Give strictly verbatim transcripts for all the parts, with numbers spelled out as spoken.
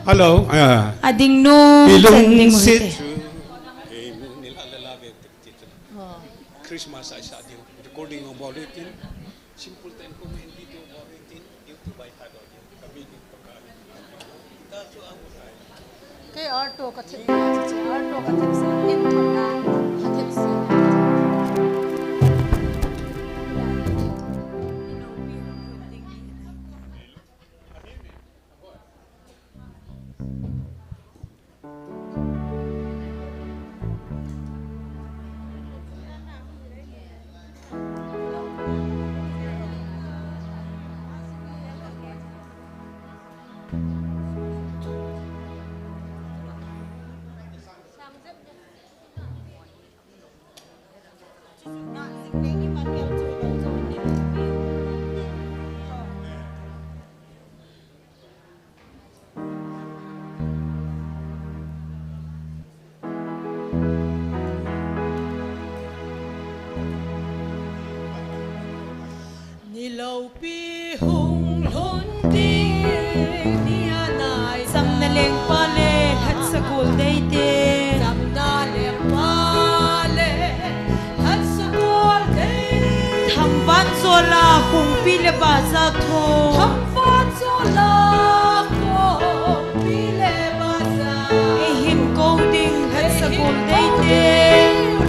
Hello. Ah. Ading nom, ading nom. Ilungset. Christmas a isa ding recording ho bol u hitin, simple ten ko main video bol u hitin, YouTube a itha doh ding, ka video ka ka. Kei alto ka thip, alto ka thip sa, in thon na, ka thip sa. Ni loupi hung lhun ding ni anai. Chamna lengpa le lhatsa gol deite. Chamna lengpa le lhatsa gol deite. Thangvan jola kongpi le baja tho. Thangvan jola kongpi le baja. Eihin kou ding lhatsa gol deite.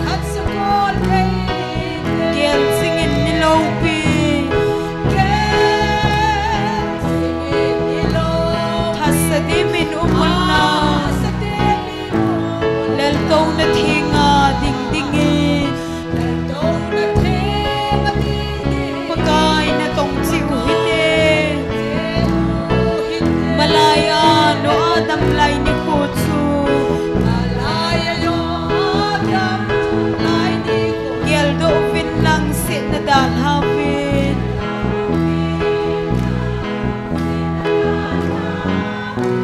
Lhatsa gol deite. Gel jingin ni loupi. Gel jingin ni loupi. Phatsa dimin um un lang. Phatsa dimin um un lang. Laltouna thenga ding dingin. Pakai natong cheh u hite. Malai a Noah damlai nikho chu. Geldoh uvin lang, setna dalha uvin.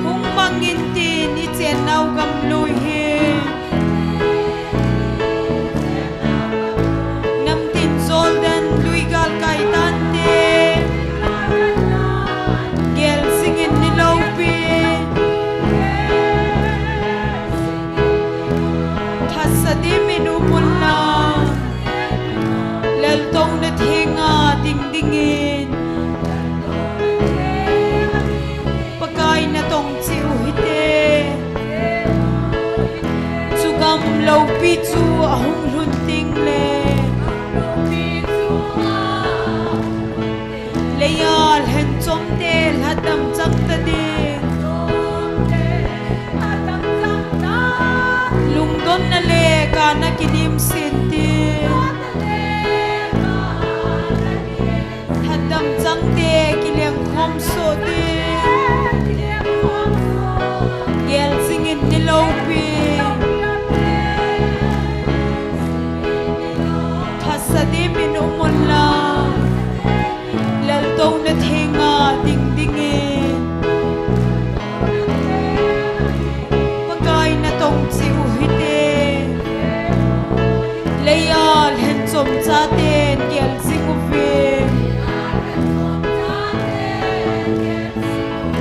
Hung mangin tin i chennau gam lui hi. Namtin Jordan lui galkai tante. Gel jingin ni loupi. Phatsa dimin um un lang. Laltouna thenga ding dingin. Pakai natong cheh u hite. Chu gam loupi chu ahung lhun ding le. Leiya lhenchomte lhatdam chang ta ding. Lungdonna le kana kilim sin ding. Lhatdam changte kilengkhom soh ding. Gel jingin ni loupi. Phatsa dimin um un lang. Laltouna thenga ding dingin. Pakai natong cheh u hite. Leiya lhenchom chaten gel jing uvin.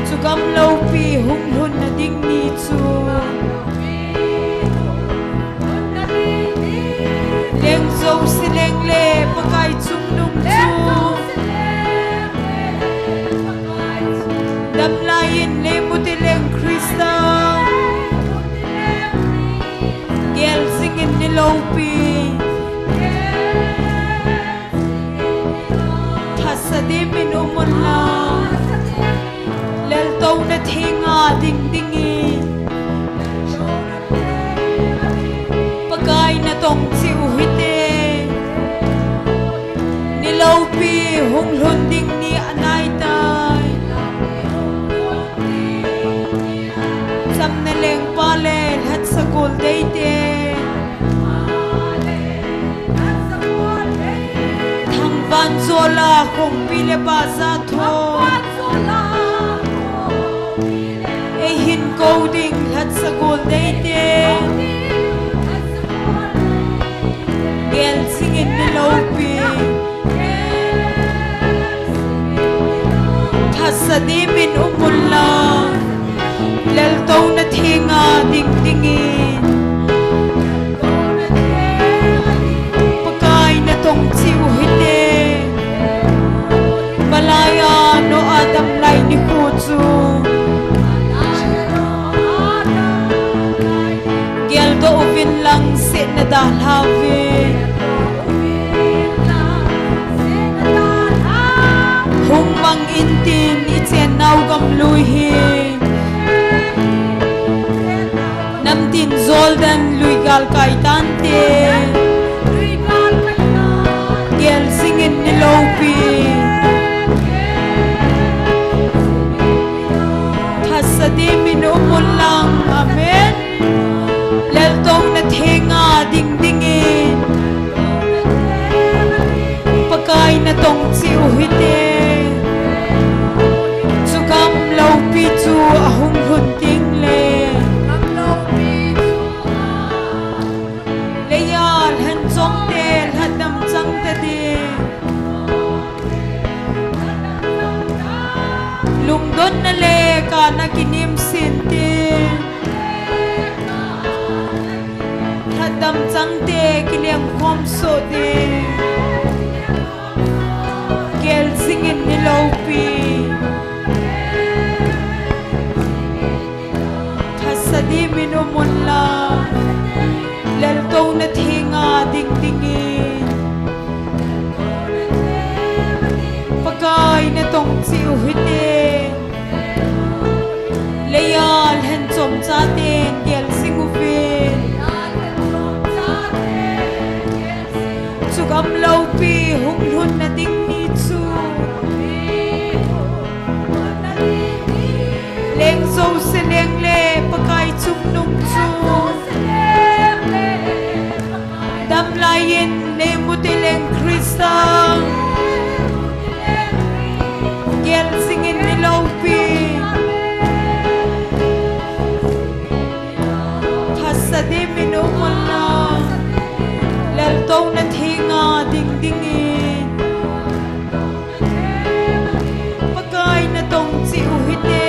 Chu gam loupi hung lhun na ding ni chu. Leng jouse leng le Pakai chungnung chu. Damlai in leimu te leng Christa. Gel jingin ni loupi. Phatsa dimin um un lang. Laltouna thenga ding dingin. Pakai natong cheh u hite. Ni loupi hung lhun ding ni anai tai. Chamna lengpa le lhatsa gol deite. Thangvan jola kongpi le baja tho. Eihin kou ding lhatsa gol deite. Gel jingin ni loupi. Phatsa dimin um un lang. Lal Dalha uvin. Hung mang intin i chennau gam lui hi. Namtin Jordan lui galkai tante. Gel jingin ni loupi. Thasa dimin um un lang. Amen. Laltouna thenga ding dingin Pakai natong cheh u hite. Chu gam loupi chu ahung lhun ding le. Leiya lhen chomte lhatdam chang ta ding. Lungdonna le kana kinim sin tin. Lhatdam changte kilengkhom soh ding. Gel jingin ni loupi. Thasa dimin um un lang. Laltouna thenga ding dingin Pakai natong cheh u hite. Leiya lhen chomchaten gel jing uvin. Chu gam loupi hung lhunna ding ni chu. Leng jouse leng le Pakai chungnung chu. Damlai in neimute leng Christa. Gel jingin ni loupi. Thasa dimin um un lang. Laltouna thenga ding dingin Pakai natong cheh u hite.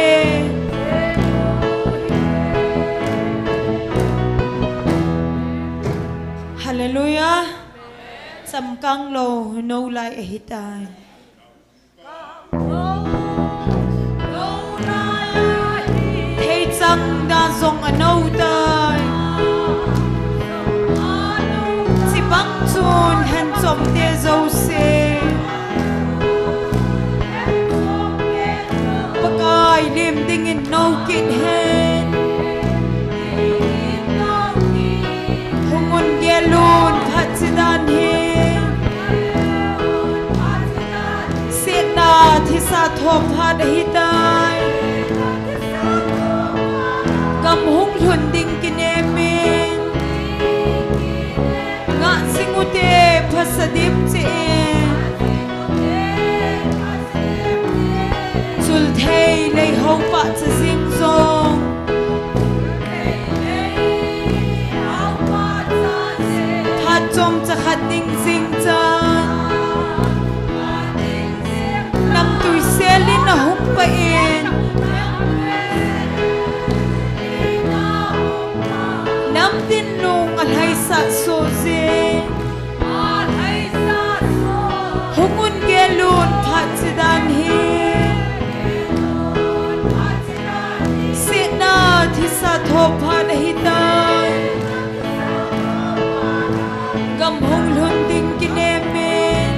Hallelujah. Chamkang lou nou lai ahitai. Theichang da jong anou tai. Chibang chun lhen chomte jouse Pakai lim dingin nou kit hen. Hung un gel un phat chidan hi. Setna thisa thophat ahitai. Gam hung lhun ding kinem in. Ngah jing ute phasa dim cheh in. Chul thei lei hou pah cha jing jong. Phat chomcha khat ding jing chan. Namtui sel in ahung pah in. Namtin lung alhaisah soh jing. Hung un gel un phat chidan hi. Setna thisa thophat ahitai. Gam hung lhun ding kinem in.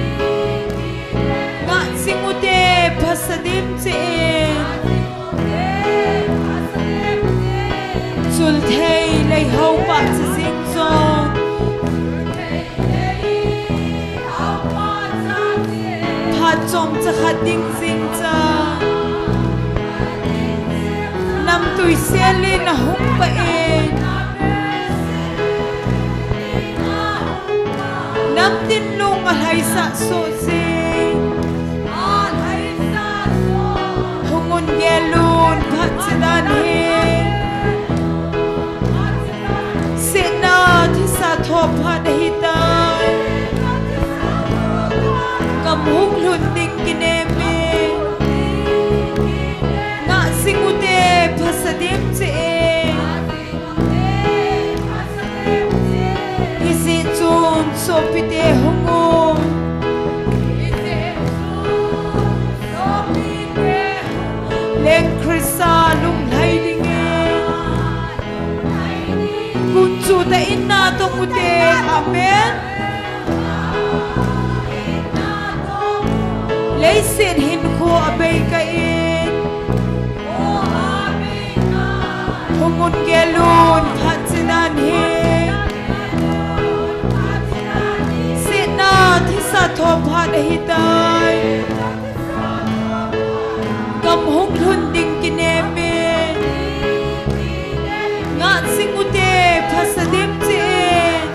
Ngah jing ute phasa dim cheh in. Chul thei lei hou pah cha jing jong. Phat chomcha khat ding jing chan. Namtui sel in ahung pah in. Namtin lung alhaisah soh jing. Hung un gel un phat chidan hi. Setna thisa thophat ahitai. Gam hung lhun ding kinem in. Ngah jing ute phasa dim cheh in. Hijeh chun sopite hung un. Leng Christa lunglhai dingin. Gunchu tah in natong ute Amen. Leiset hinkho abei kah in, hung un gel un phat chidan hi. Setna thisa thophat ahitai. Gam hung lhun ding kinem in. Ngah jing ute, phasa dim cheh in.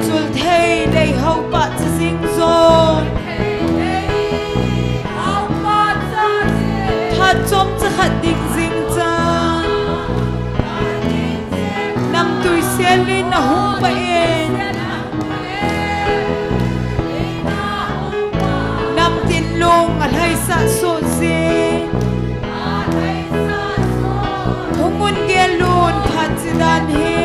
Chul thei lei hou pah cha jing jong. Phat chomcha khat ding jing cha. Namtui sel in ahung pah in. Namtin lung alhaisah soh jin. Hung un gel un phat chidan hi.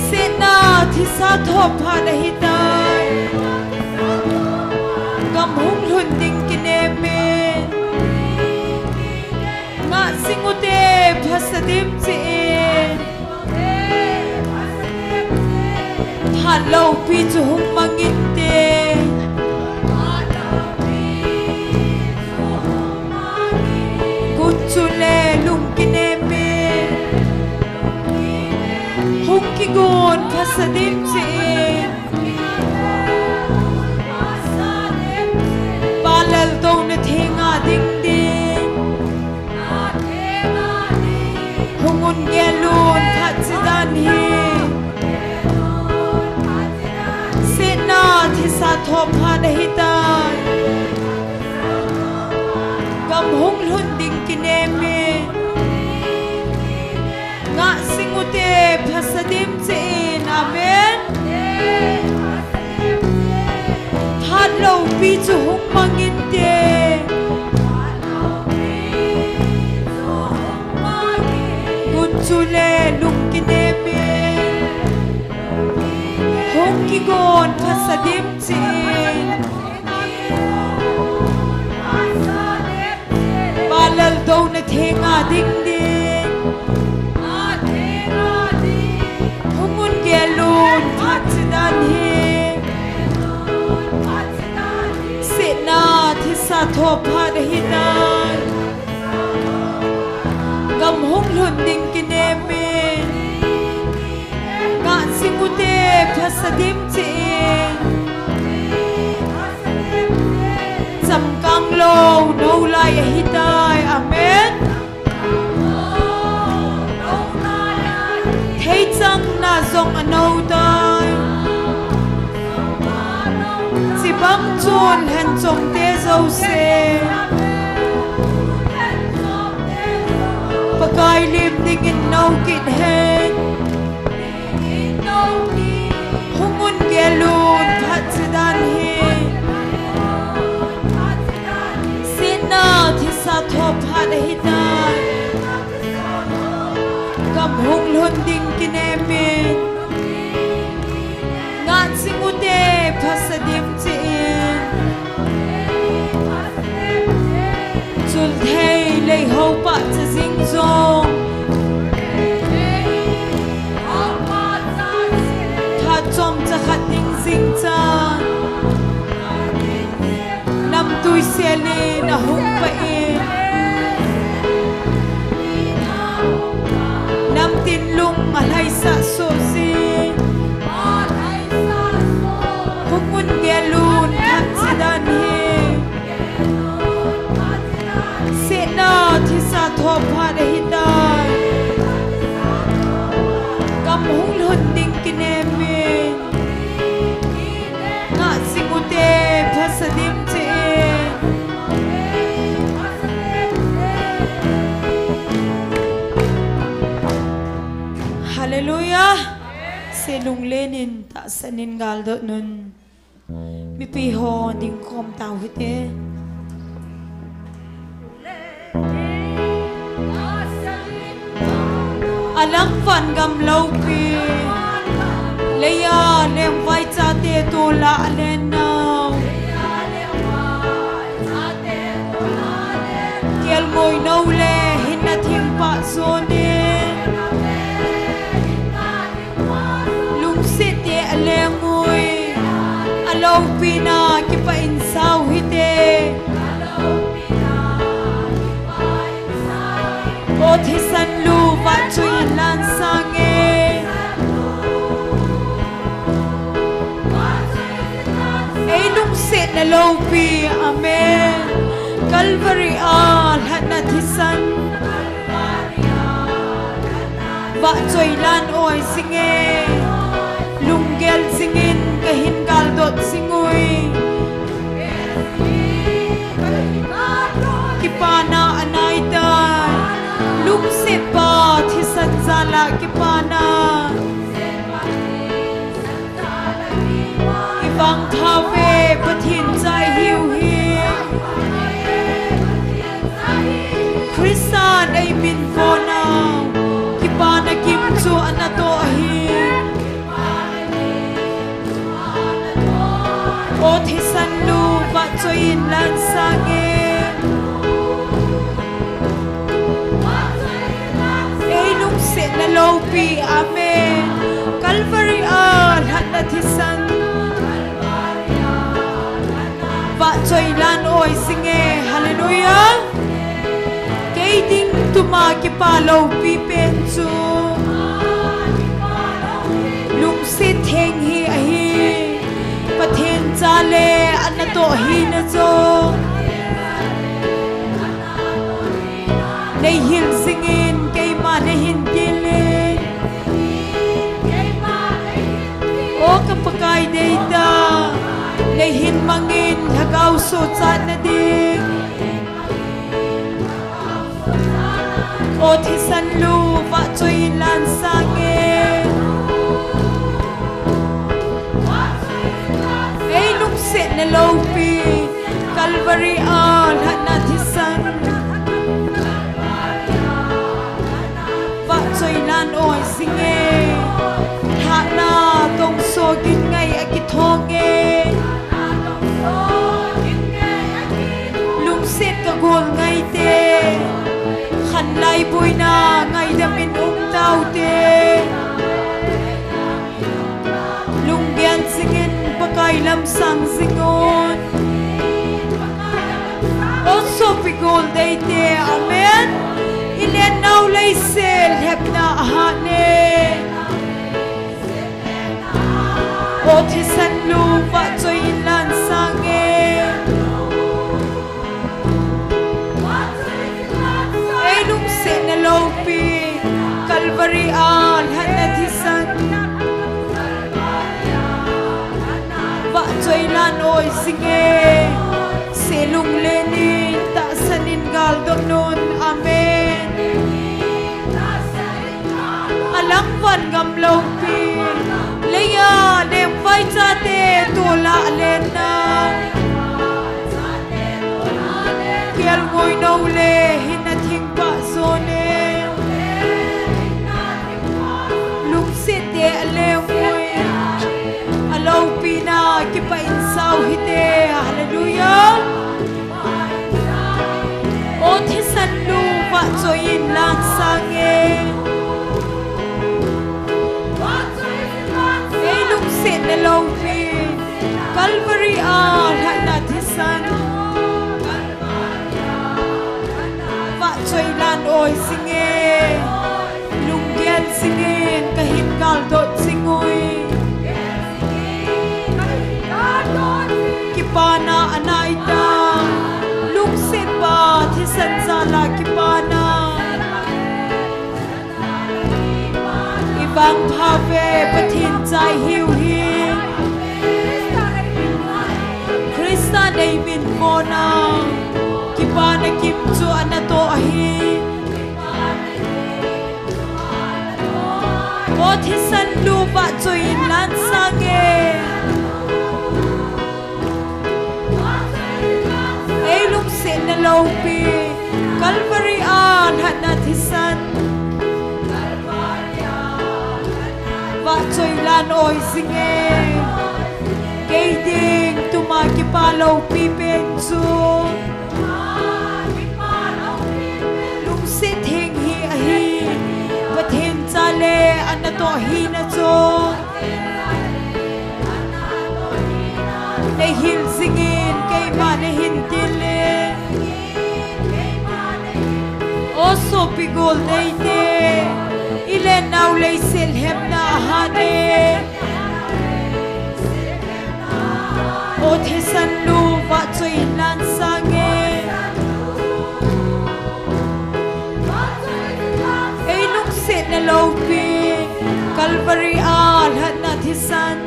Setna thisa thophat ahitai. Gam hung lhun ding kinem in. Ngah jing ute, phasa dim cheh in. Phat loupi chu hung mang inte. Gunchu le lung kinem in. Hung kigon phasa dim cheh in. Pa Laldouna thenga ding ding. Hung un gel un phat chidan hi. Setna thisa thophat ahitai. Gam hung lhun ding kinem in. Ngah jing ute, phasa dim cheh in. Amen. Phat loupi chu hung mang inte. Gunchu le lung kinem in. Hung kigon phasa dim cheh in. Pa Laldouna thenga ding ding. Hung un gel un phat chidan hi. Setna thisa thophat ahitai. Gam hung lhun ding kinem in. Ngah jing ute, phasa dim cheh in. Chamkang lou nou lai ahitai. Amen. Theichang na jong anou tai. Chibang chun lhen chom te jouse. Pakai lim dingin nou kit hen. Hung un gel un phat chidan hi. Setna thisa thophat ahitai. Gam hung lhun ding kinem in. Ngah jing ute, phasa dim cheh in. Chul thei lei hou pah cha jing jong. Phat chomcha khat ding jing cha. Namtui sel in ahung pah in. Namtin lung alhaisah soh jin. Hung un gel un phat chidan hi. Setna thisa thophat ahitai. Gam hung lhun ding kinem in. Ngah jing ute, phasa dim cheh in. Hallelujah. Selunglen in tahsan in galdot un. Mipi ho dingkhom tau hite. Alang van gam loupi, leiya lengvai chate tola alen nau. Kelngoi nou le hinna thingpah Jonin, lungset tah a lengui, aloupina kipah in sao hite. O thisan lu, vahchoi in lan sange. Ei lungsetna loupi, amen. Calvary a lhatna thisan. Vahchoi lan oi singe. Lunggel singin kahin galdot singui. Kipana anaitai. Lungset pa thisan jal a kipana. I vangpha uve, Pathen cha ihiu hi. Christa nei min vona. Kipana kim chu ana toh ahi. O thisan lu, vahchoi in lan sange. Ei lungsetna loupi, amen. Calvary a lhatna thisan. Vahchoi lan oi singe, hallelujah. Kei ding tuma kipa loupi pen chu lungset theng hi ahi. Pathen cha le ana toh hina chu. Nei hil singin keima nei hin tilin. O ka Pakai deita, nei hin mangin lhagao sochatna ding. O thisan lu, vahchoi in lan sange. Ei lungsetna loupi, Calvary a lhatna thisan. Vahchoi lan oi singe. Lhahna tongso gin ngai a kithong e. Lungset ka gol ngaite. Khanglai buina ngaidam in um taute. Lunggel singin Pakai lam sang singun. O sopi gol deite, amen. I lennau leisel hepna ahat ne. O thisan lu, vahchoi in lan sange. Ei lungsetna loupi, Calvary a lhatna thisan. Vahchoi lan oi singe. Selunglel in tahsan in galdot un, amen. Alang van gam loupi, leiya lengvai chate tola lenna. Kelngoi nou le hin a thingpah jonin. Lungset tah a lengui. Aloupina kipah in sao hite. Hallelujah. O thisan lu, vahchoi in lan sange. Ei lungsetna loupi, Calvary a lhatna thisan. Vahchoi lan oi singe. Lunggel singin kahin galdot singui. Kipana anaita. Lungset pa thisan jal a kipana. I vangpha uve, Pathen cha ihiu hi. Christa nei min vona. Kipana kim chu ana toh ahi. O thisan lu, vahchoi in lan sange. Ei lungsetna loupi, Calvary a lhatna thisan. Vahchoi lan oi singe. Kei ding tuma kipa loupi pen chu. Lungset theng hi ahi. Gol deite, i lennau leiset lhepna ahat e. O thisan lu vahchoi in lansang e. Ei lungsetna loupi, Calvary a lhatna thisan.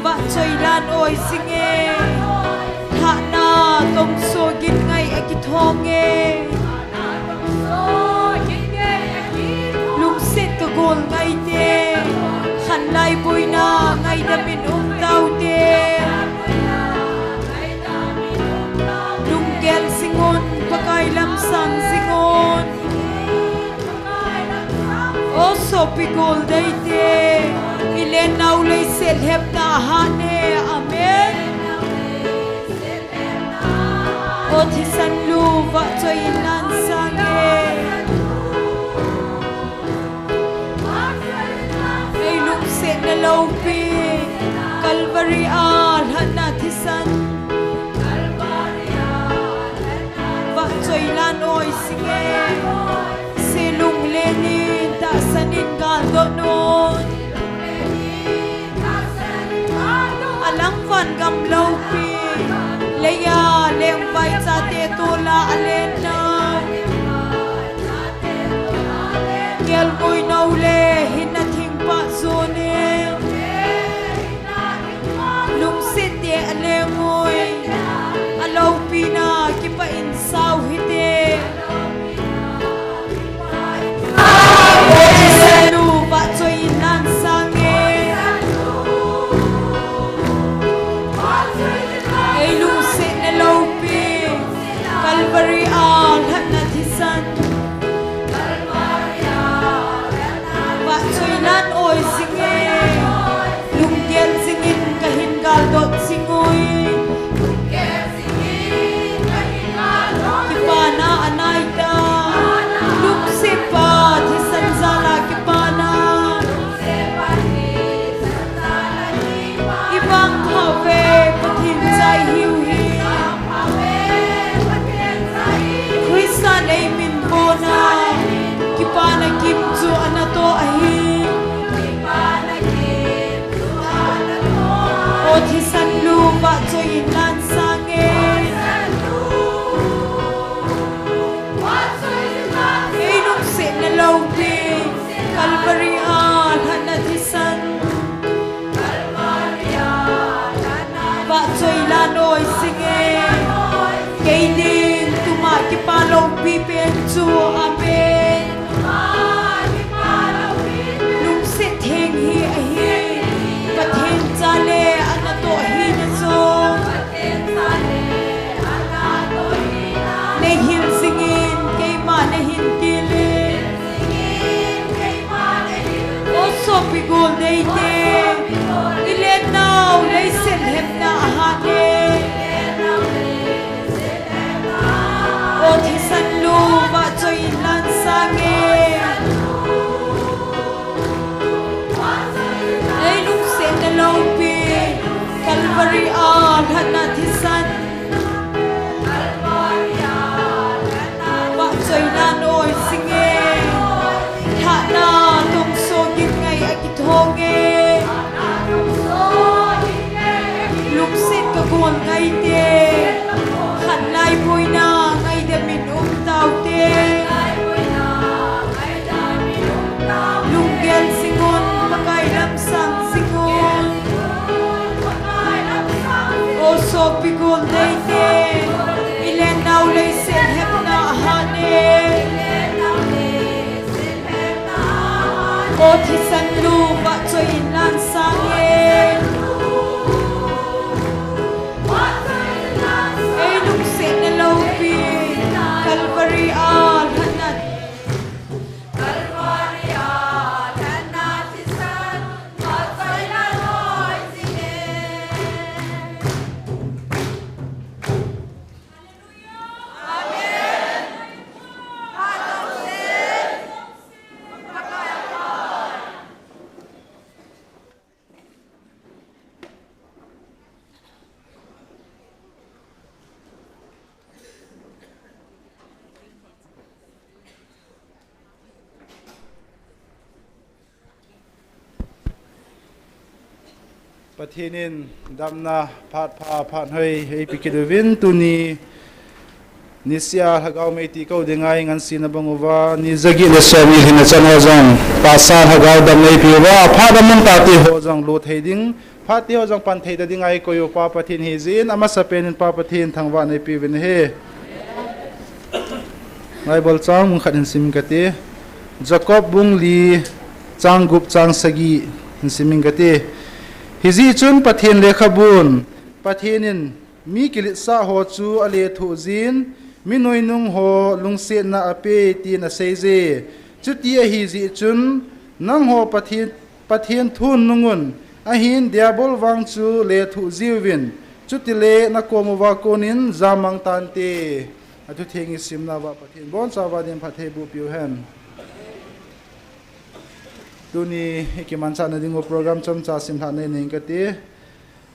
Vahchoi lan oi jing e. Lhahna tongso gin ngai akithong e. Lungset ka gol ngaite. Khanglai boina ngaidam in um taute. Lunggel jing un, Pakai lam sang jing un. O sopi gol deite, i lennau leiset lhepna ahat e. Amen. O thisan lu vahchoi in lansang e. Ei lungsetna loupi, Calvary a lhatna thisan. Vahchoi lan oi jing e. Selunglel in tahsan in galdot un. Alang van gam loupi, leiya lengvai chate tola alennau. Kelngoi nou le hinna thingpah jon e. Lungset te alengoi, aloupina kipah in sao hite. O thisan lu vahchoi in lansang e. Ei lungsetna loupi, Calvary a lhatna thisan. Vahchoi lan oi jing e. Lunggel jing in kahin galdot jing uve. Kipana anai ta. Lungset pa thisan jal a kipana. I vangpha uve, Pathen cha ihiu hi. Christa in eimin bol na, kipana kim chu ana toh ahi. O thisan lu vahchoi in lansang e. Ei lungsetna loupi, Calvary a lhatna thisan. Vahchoi lan oi jing e. Kei din tuma kipa loupi pen chu, amen. Lungset theng hi ahi. Pathen cha le ana toh hina chu. Nei hil jing in, keima nei hin til in. O sopi gol deite, i lennau leiset lhepna ahat e. O thisan lu vahchoi in lansang e. Ei lungsetna loupi, Calvary a lhatna thisan. Vahchoi lan oi jing e. Lhahna tongso gin ngai akithong e. Lungset ka gol ngaite. Khanglai boina ngaidam in um taute. Lunggel jing un, Pakai lam sang jing un. O sopi gol deite, i lennau leiset lhepna ahat e. O thisan lu vahchoi in lansang e. Ei lungsetna loupi, Calvary a lhatna. Pathen in damna phat pha phat hoi eipeh kit uvin, tuni nisea lhagao mei ti kou dinga eingansena bang uva, ni jaget le somni lhinna chan ho jong tahsa lhagao damna eipeh uva, aphat amun tah te ho jong lut thei ding, phat te ho jong pan thei ta dinga eikoi u Pa Pathen ahi jeh in, amasapen in Pa Pathen thangvahna eipeh uvin ahi. Bible chang mun khat hin sim kate. Jacob bung li, chang gup, chang sagi hin sim kate. Hijeh chun Pathen lekhabun, Pathen in mi kiletsah ho chu alethuh jin, mi nuinung ho lungsetna apei tin aseije. Chuti ahi jeh chun, nangho Pathen, Pathen thun nungun, ahin Diabol vang chu lethuh jiuvin, chutile nakom uva konin jamang tante. Athutheng isimna uva Pathen bonchauva din phatthei boh peh uhen. Tuni ikimanchahna dingu program chomcha simlhah nei ning kate.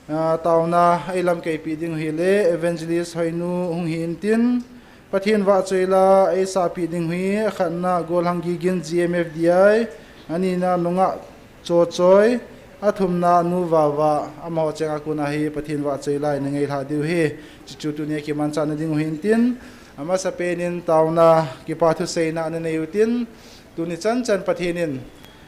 Ah, taona eilamkai peh ding u hile Evangelist Hoinu hung hin tin, Pathen vahchoi la eisah peh ding u hi, akhatna Golhang Gigin G M F D I, anina Nungah Chochoi, athumna Nu Vava, amaho chenga kona hi Pathen vahchoi la eina ngailha diu ahi. Chuchu tuni ikimanchahna dingu hin tin, amasapen in taona kipa thuseina ana nei utin, tuni chan chan Pathen in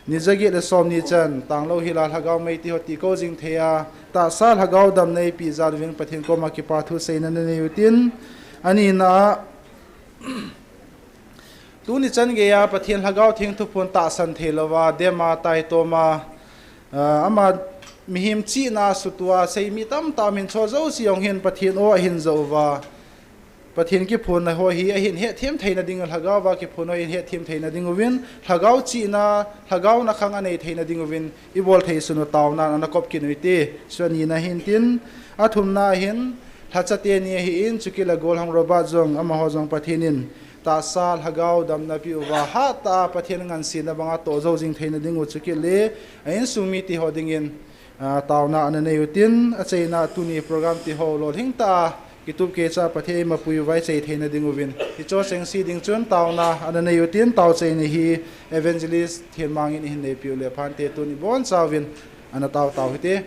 ni jaget le somni chan, tanglou hila lhagao mei ti ho ti kou jing thei a, tahsa lhagao damna eipeh jal uvin Pathen koma kipa thuseina ana nei utin, anina a, tuni chan geiya Pathen lhagao theng thuphon tahsan theilouva, dema taitoma, ah, ama mihem chihna sutua, seimi tamtah ahin cho jouse jong hin Pathen o ahin jou uva, Pathen kiphonna ho hi ahin hetthem theina dingu, lhagaova kiphonna ho ahin hetthem theina dinguvin, lhagao chihna, lhagaona khang anei theina dinguvin, ibol thei sun u taona ana kop kit u hite, chu anina hin tin, athumna hin, lhacha teni ahin, chukit le Golhang Robert jong, amaho jong Pathen in tahsa lhagao damna peh uva, hattah a Pathen ngansena banga toh jou jing theina dingu, chukit le a insung mite ho dingin, ah, taona ana nei utin, achaina tuni program ti ho lolhing tah a kitup keicha Pathen eimapui uva ichai theina dinguvin, hicho chengse ding chun taona ana nei utin, taochaina hi Evangelist Thenmang in ahin neipeh u le phante, tuni bonchauvin ana tao tao hite.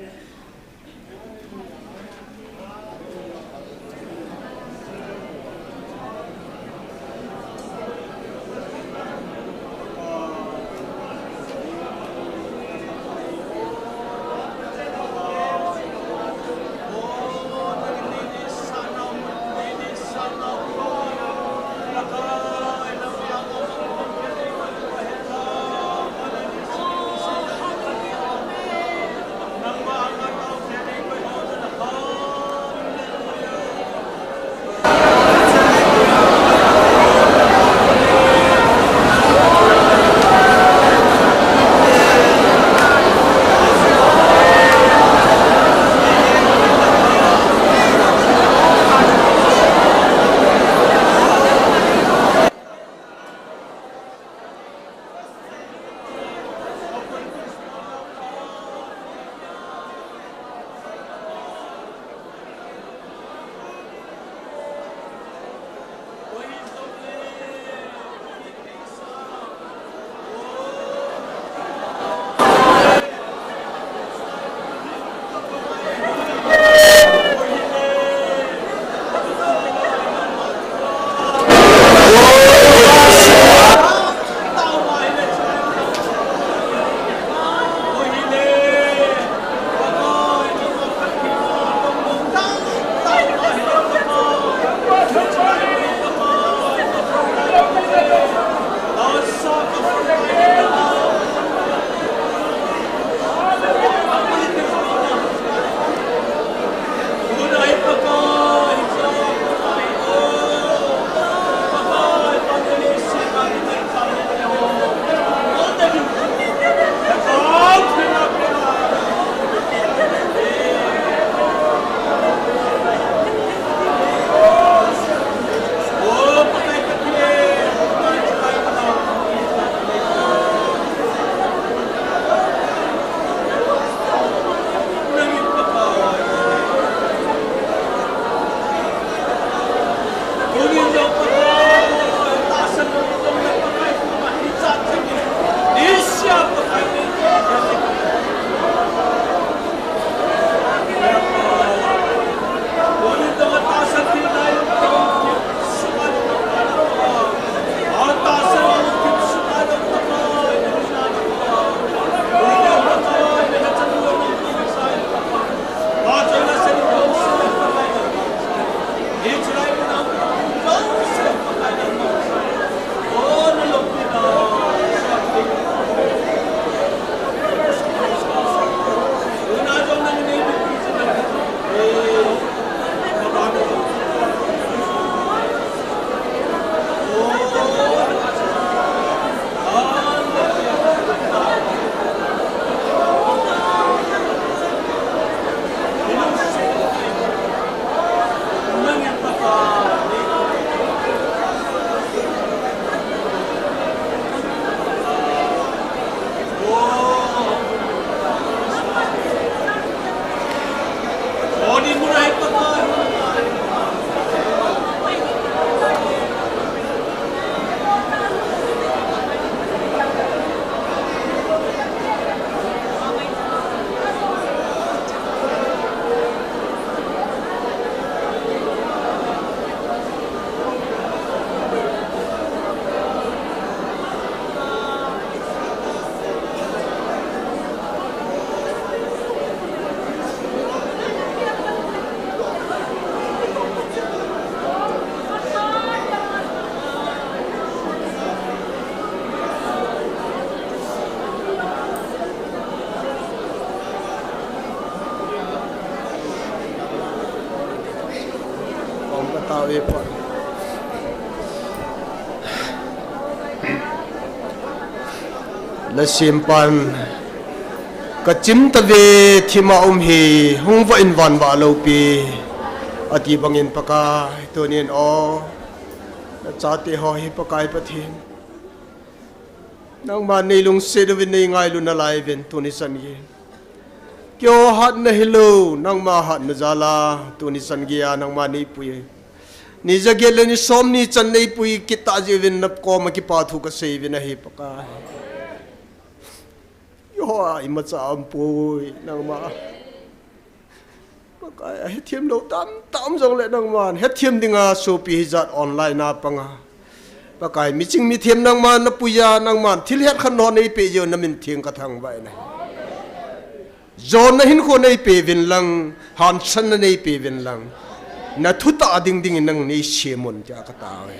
Tave pa. La simpan ka chim tave thima um hi hung va in van va lo pi. Ati bangin Pakai tunin o. Na chate ho hi Pakai Pathen. Nangma nei lungset uvin nei ngailuna lai uvin tuni chan gei. Keiho hatna hilou, nangma hatna jal a, tuni chan gei a nangma nei pui. Ni jaget le ni som ni chan nei pui kit tah jeh uvin na koma kipa thu ka sei uvin ahi Pakai. Keiho a imacha um poi nangma. Pakai a hethem lou tamtah um jongle nangman hethem dinga sopi hijat online a panga. Pakai miching mithem nangman na puija nangman thil het khat ho nei pe jeh u na min theng ka thangvah e. Jonna hinkho nei pe uvin lang, hansanna nei pe uvin lang. Na thutah ding dingin nang nei sem un tia ka tao e.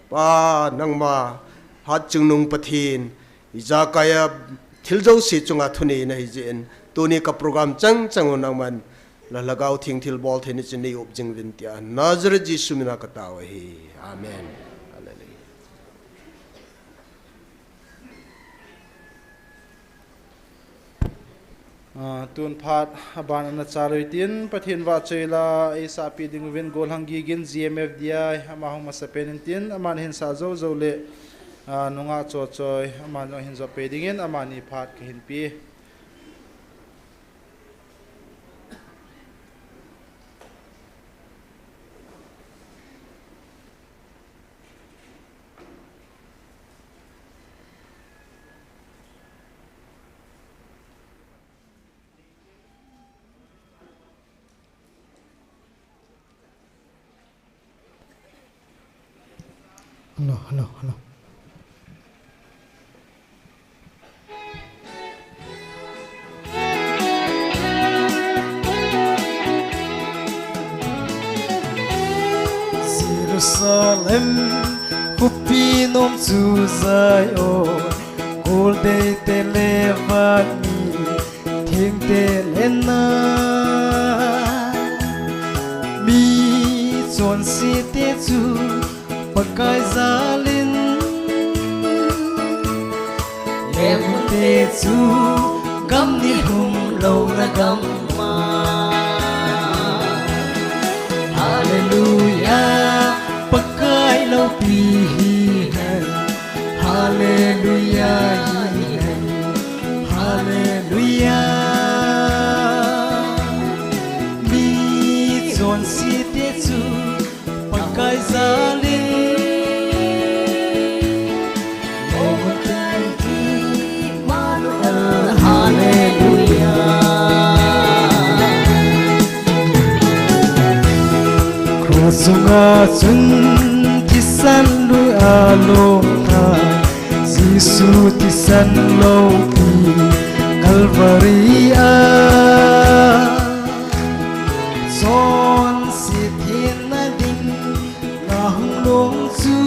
Pa nangma hatchungnung Pathen, ijakai a thil jouse chunga thunei na hi jeh in, tuni ka program chang chang u nangman, la Lhagao Theng thilbol theina chun nei up jing uvin tia, Nazareth Jesu mina ka tao ahi. Amen. Hallelujah. Ah, tun phat aban ana chal u hitin, Pathen vahchoi la eisahpi ding uvin Golhang Gigin G M F D I, ama hung masapen in tin, aman ahin sah jou jou le, ah, nungah Chochoi, aman jong ahin jop pei dingin, amani phat kahin pe. Hello, hello, hello. Jerusalem, khopi nom chu Zion, goldei te le vannoi thengte le na, mi chonse te chu Pakai jalin, lengte chu gam ni hum louna gam ma. Hallelujah, Pakai loupi hihen. Hallelujah, hihen. Hallelujah. Mi chonse te chu Pakai jalin, Emmanuel, Hallelujah. Cross sunga chun thisan lui a lom tha, Jesu thisan loupi Calvary a. Chonse thenna dinga hung long chu,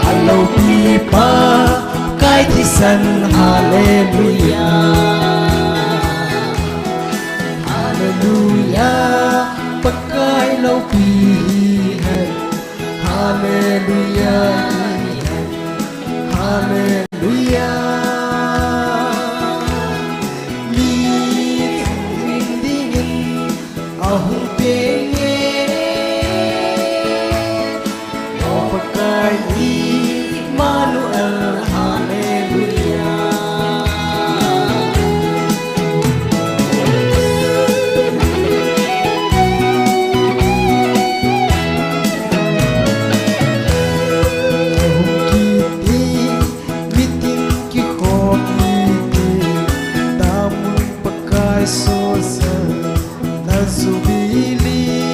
aloupi Pakai thisan, Hallelujah. Hallelujah, Pakai loupi hihen. Hallelujah, Hallelujah. Mi thangvah dingin ahung peng e. O Pakai Emmanuel, Hallelujah. Kiti mitin kikhom kiti, damun Pakai sosa na jubilee.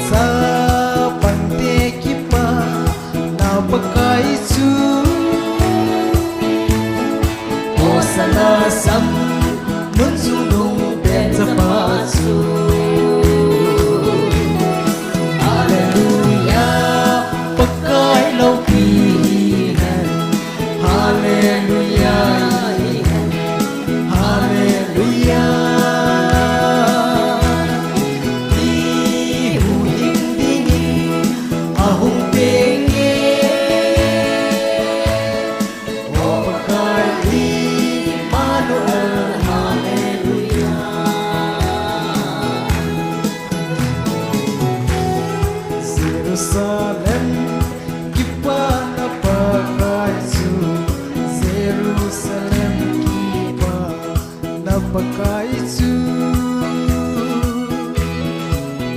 Chapangte kipana Pakai chu, Hosanna sam mun chungnung pen chapa chu. Hallelujah, Pakai loupi hihen. Hallelujah, hihen. Hallelujah.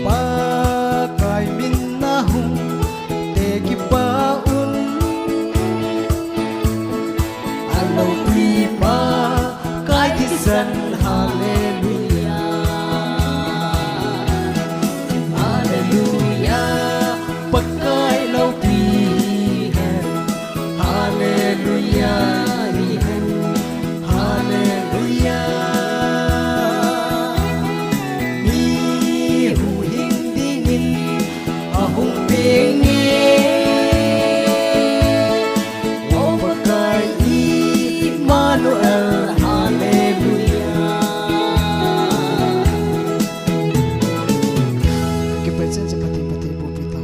Pakai min a hung tekipah un, a loupi Pakai thisan. Hallelujah, Hallelujah, Pakai loupi hen. Hallelujah, i hen. Hallelujah. Mi huhhing dingin ahung peng e. O Pakai Immanuel, Hallelujah. Kipa chen chen pati pati bupi ta.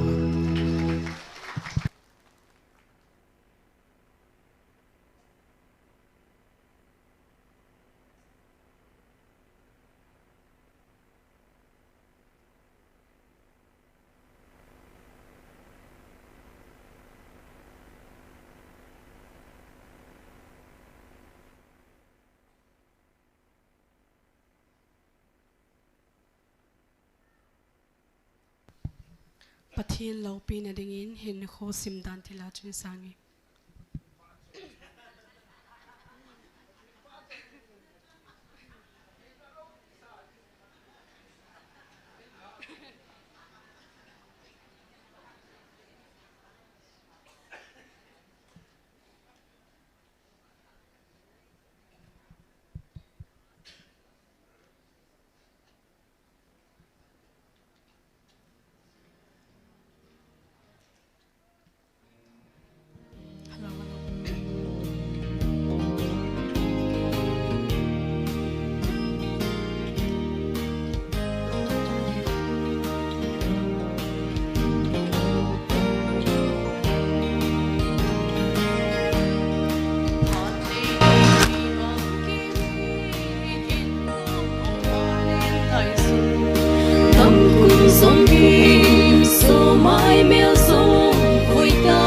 Pathen loupina dingin hin khosim dan thilha chun sange. Tam kum song kim so mai mel song koi ta.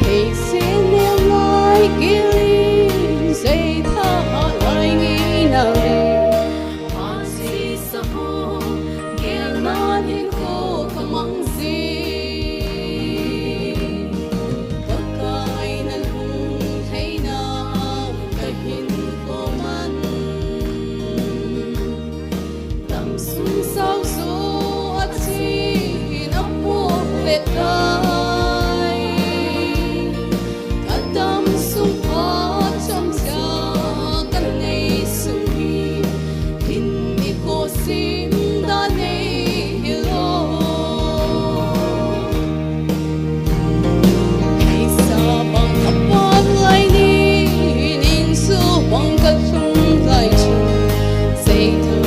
Hei sen neo lai kilin sei tha lai ngi na le. Asi sa ho gel na hin ko kamang zi. Pakai na lung thei na kahin ko man. Damsung sao zo a chin a pok le tai. Kadamsung pha chomcha kanei sung hi. Hin mi ko sim da nei hilo. Hei sa bang ka pat lai ni, ning su bang ka thum lai chu. Sei tha,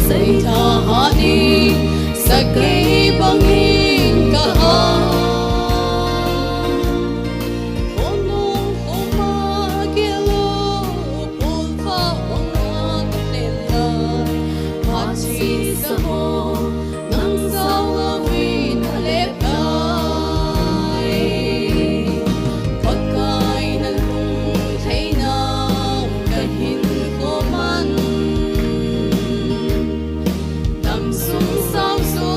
sei tha ha ni, sa kei bang in ka ha. Khonung khoma gelo, khol pha bang a ka len lai. Pha chi sa ho, nang sao la win a le kai. Pakai na lung thei na ka hin ko man. Damsung sao zo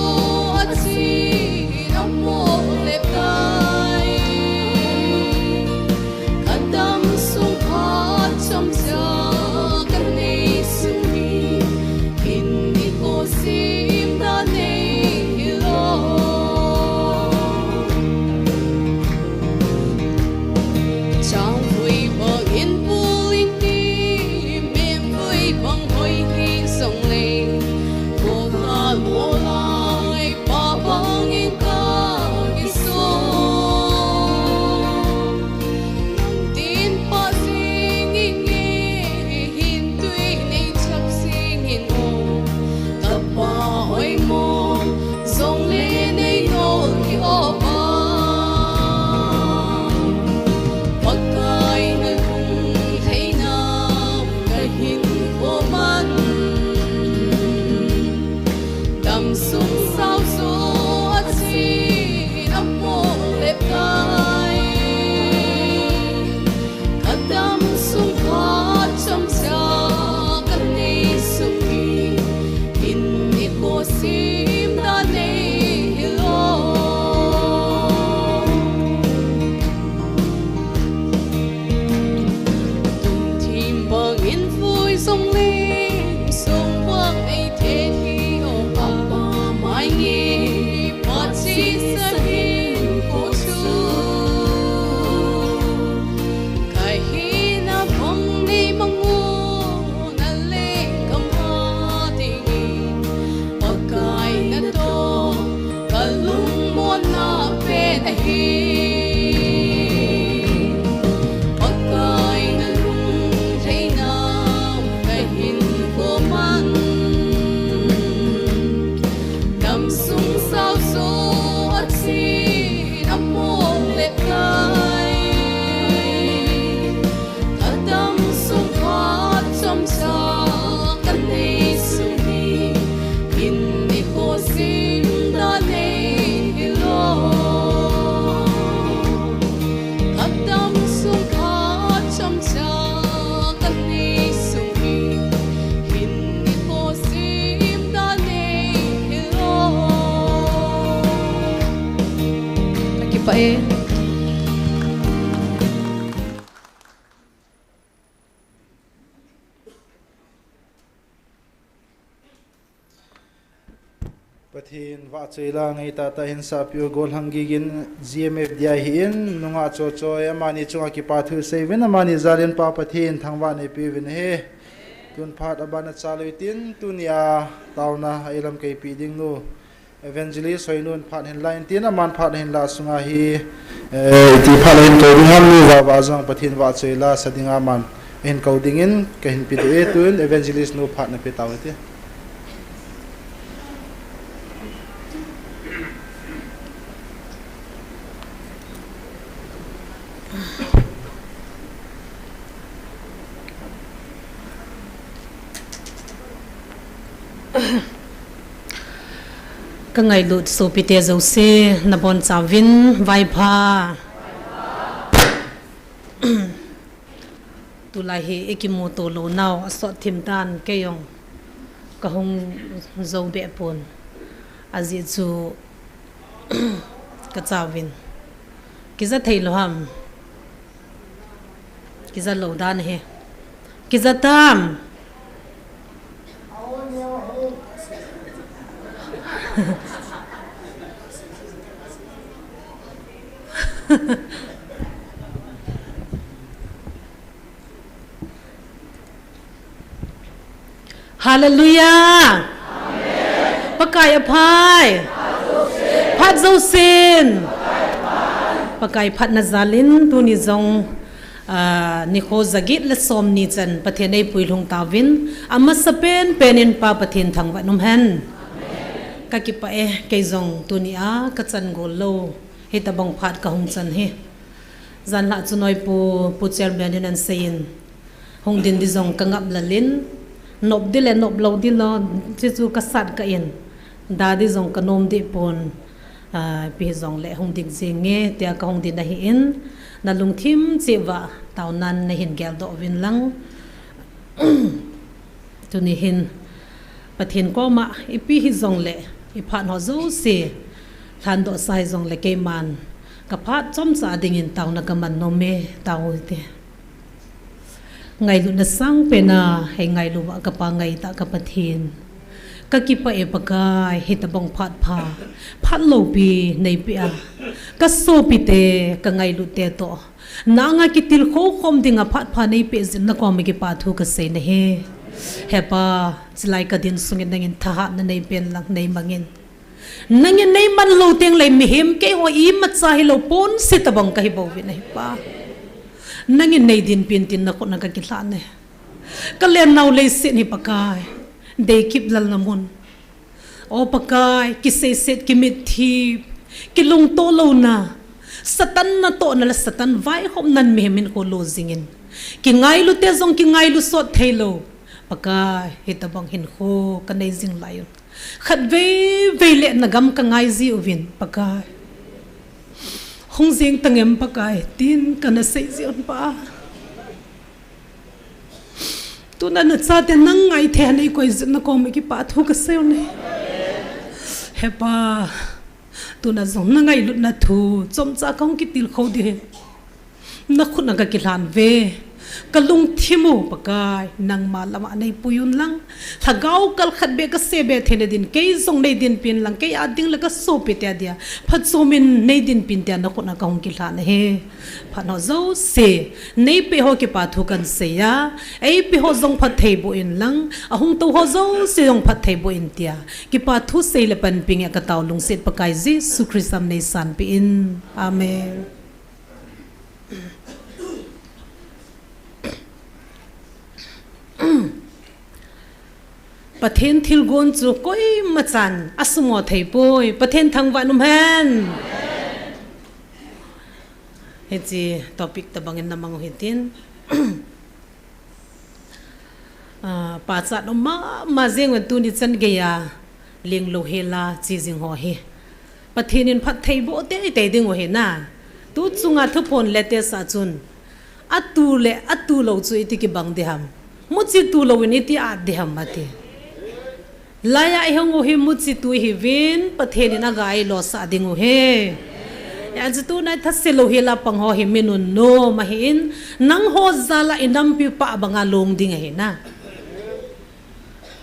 a chin a mok le tai. Kadamsung pha chomcha kanei sung hi. Hin mi ko sim Song ling song vang ei the hi o Papa mai nge, phat sisa hinkho chu. Ka hina bang nei mang u, na lenggam a dingin, Pakai natoh ka lungmonna pen ahi. Pakai na lungleina ka hinkho man. Damsung saojo a thi na mong le kai. Ka damsung khat chomcha ka nei sung hi, hin nikho sim dan nei hilo. Ka damsung khat chomcha ka nei sung hi, hin nikho sim dan nei hilo. Ka kipah e. Pathen vahchoi lang, hei tata hin sapiu gollhang gigin G M F D I hi in, nungah chochoi, amani chunga kipa thu seiyuvin, amani jalin Pa Pathen thangvah neipiuvin ahi. Tun phat abana chalui tin, tunia taona a ilam keipi ding nu Evangelist Hoinun phat hin la in tin, aman phat hin la sunga hi, eh, iti phat la hin kou ding ham nu va va jong Pathen vahchoi la sa dinga aman hin kou dingin kahin pe diu e, tun Evangelist nu phat na pe tau hite. Ka ngailut sopite jouse, nabonchauvin vaipha. Tulai hi ikimuto lou nau asot thim tan, kei jong kahung jou be pon. Ajeh chu ka chauvin. Kija thei lou ham. Kija lou dan ahi. Kija tam. Hallelujah. Amen. Pakai aphai. Phat jousen. Pakai phatna jalin tuni jong, ah, nikho jaget le somni chan Pathen eipui lhung tauvin, amasapen penin Pa Pathen thangvah in umhen. Ka kipah e, kei jong tunia ka chan gol lou hitabang phat kahung chan hi. Janlhah chu noipu, Pu Chairman in ahin seiyin, hung din di jong ka ngap lal in, nop di le nop lou di lou, chuchu ka sat kah in, da di jong ka nom di pon, ah, ipi hijongle hung din jing nge, tia kahung din ahin, na lungthim cheh uva, taonan nahin geldoh uvin lang. Tuni hin, Pathen koma, ipi hijongle, iphat ho jouse, lhandoh sa hijongle keiman, ka phat chomcha dingin taona ka man nom e, tao hite. Ngailutna sangpen a, hei ngailu uva ka Pa ngaitah ka Pathen. Ka kipah e Pakai, hitabang phat pha, phat loupi neipeh a, ka sopite, ka ngailut te toh. Na anga kitilkhou khom dinga phat pha neipeh jeh in na koma kipa thu ka sei nahi. He Pa, chulai ka din sungin nangin thahatna neipen lang neimangin. Nangin neiman lou tengle mihem keiho imacha hilou ponsi tabang kahi bouvin ahi Pa. Nangin neidinpin tin na khut a ka kilhan e. Ka lennau leiset hi Pakai, deikip lalna mun. O Pakai, kiseiset, kimitthip, kilungto louna, Satan natohna le Satan vaihopnan mihem hinkho lo jingin, kingailute jong kingailu sot theilou, Pakai, hitabang hinkho kanei jing lai un, khatvei vei le na gam kangai jiuvin, Pakai. Hung jeng tangem Pakai, tin kana sei jiuvin Pa. Tuna nachate nang ngaithei a neikoi jeh in na koma kipa thu kasei u ahi. He Pa, tuna jong na ngailutna thu chomcha kahung kitilkhou ding ahi. Na khut a ka kilhan uve. Kalungthim u Pakai, nangma lama neipui un lang. Lhagao kal khat beh kasei beh theina din, kei jong neidinpi in lang, kei a ding le kasopi te a dia phatchom in neidinpi in tia nakhut a kahung kilhan ahi. Phat ho jouse, neipeh ho kipa thu kahin sei a, eipeh ho jong phattheiboh in lang, ahung tou ho jouse jong phattheiboh in tia kipa thu sei le panpi nge katao lungset Pakai Jesu Christa min in neisanpi in. Amen. Pathen thilgon chu koimachan asumo theipoi. Pathen thangvah in umhen. Hiche topic tobang in namang u hitin. Ah, pachat um mama jeng un tuni chan geiya leng louhel a che jing ho hi Pathen in phattheiboh teitei ding u ahi na. Tu chunga thuphon latest a chun, atu le atu lou chu iti kibang ding ham, muchi tu louvin iti at ding ham ati. Laiya ihung u hi muchi tu ihiuvin, Pathen in aga eilosah ding u ahi. Hijeh chun tuna thase louhel a pang ho hi mi nunnom ahin, nangho jal a inampiu pah banga long ding ahi na.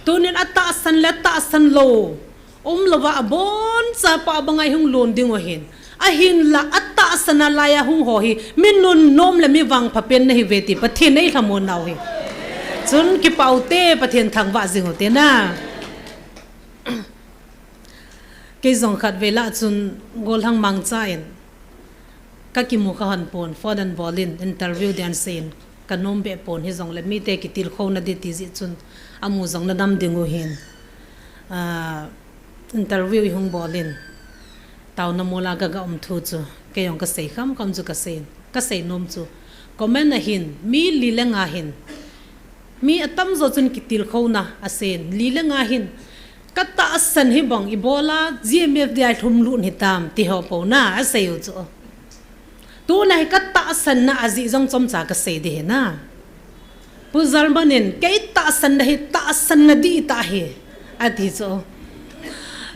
Tunin atahsan le atahsan lou umlouva aboncha pah banga ihung lon ding u ahin. Ahinla atahsan a laiya hung ho hi mi nunnom le mi vangpha pen nahiuve ti Pathen in eilhamon nau ahi. Chun kipah u te, Pathen thangvah jing u te na. Kei jong khatvei lah chun gollhang mangcha in kakimu kha hon pon, phone ahin bol in, interview ding ahin sei in, kanom beh pon, hijongle mite kitilkhouna ding ti jeh chun amu jong nadam ding u ahin. Ah, interview ihung bol in, taona mol a kaga um thu chu kei jong kasei khamkham chu kasei in, kasei nom chu comment a hin mi li le nga hin, mi atamjo chun kitilkhouna asei in, li le nga hin, katahsan hibang ibola G M F D I lhumlut hitam ti ho pouna asei u chu. Tuna hi katahsanna ajeh jong chomcha kasei ding ahi na. Pu Jalman in, kei tahsanna hi tahsanna dih tah ahi, ati chu.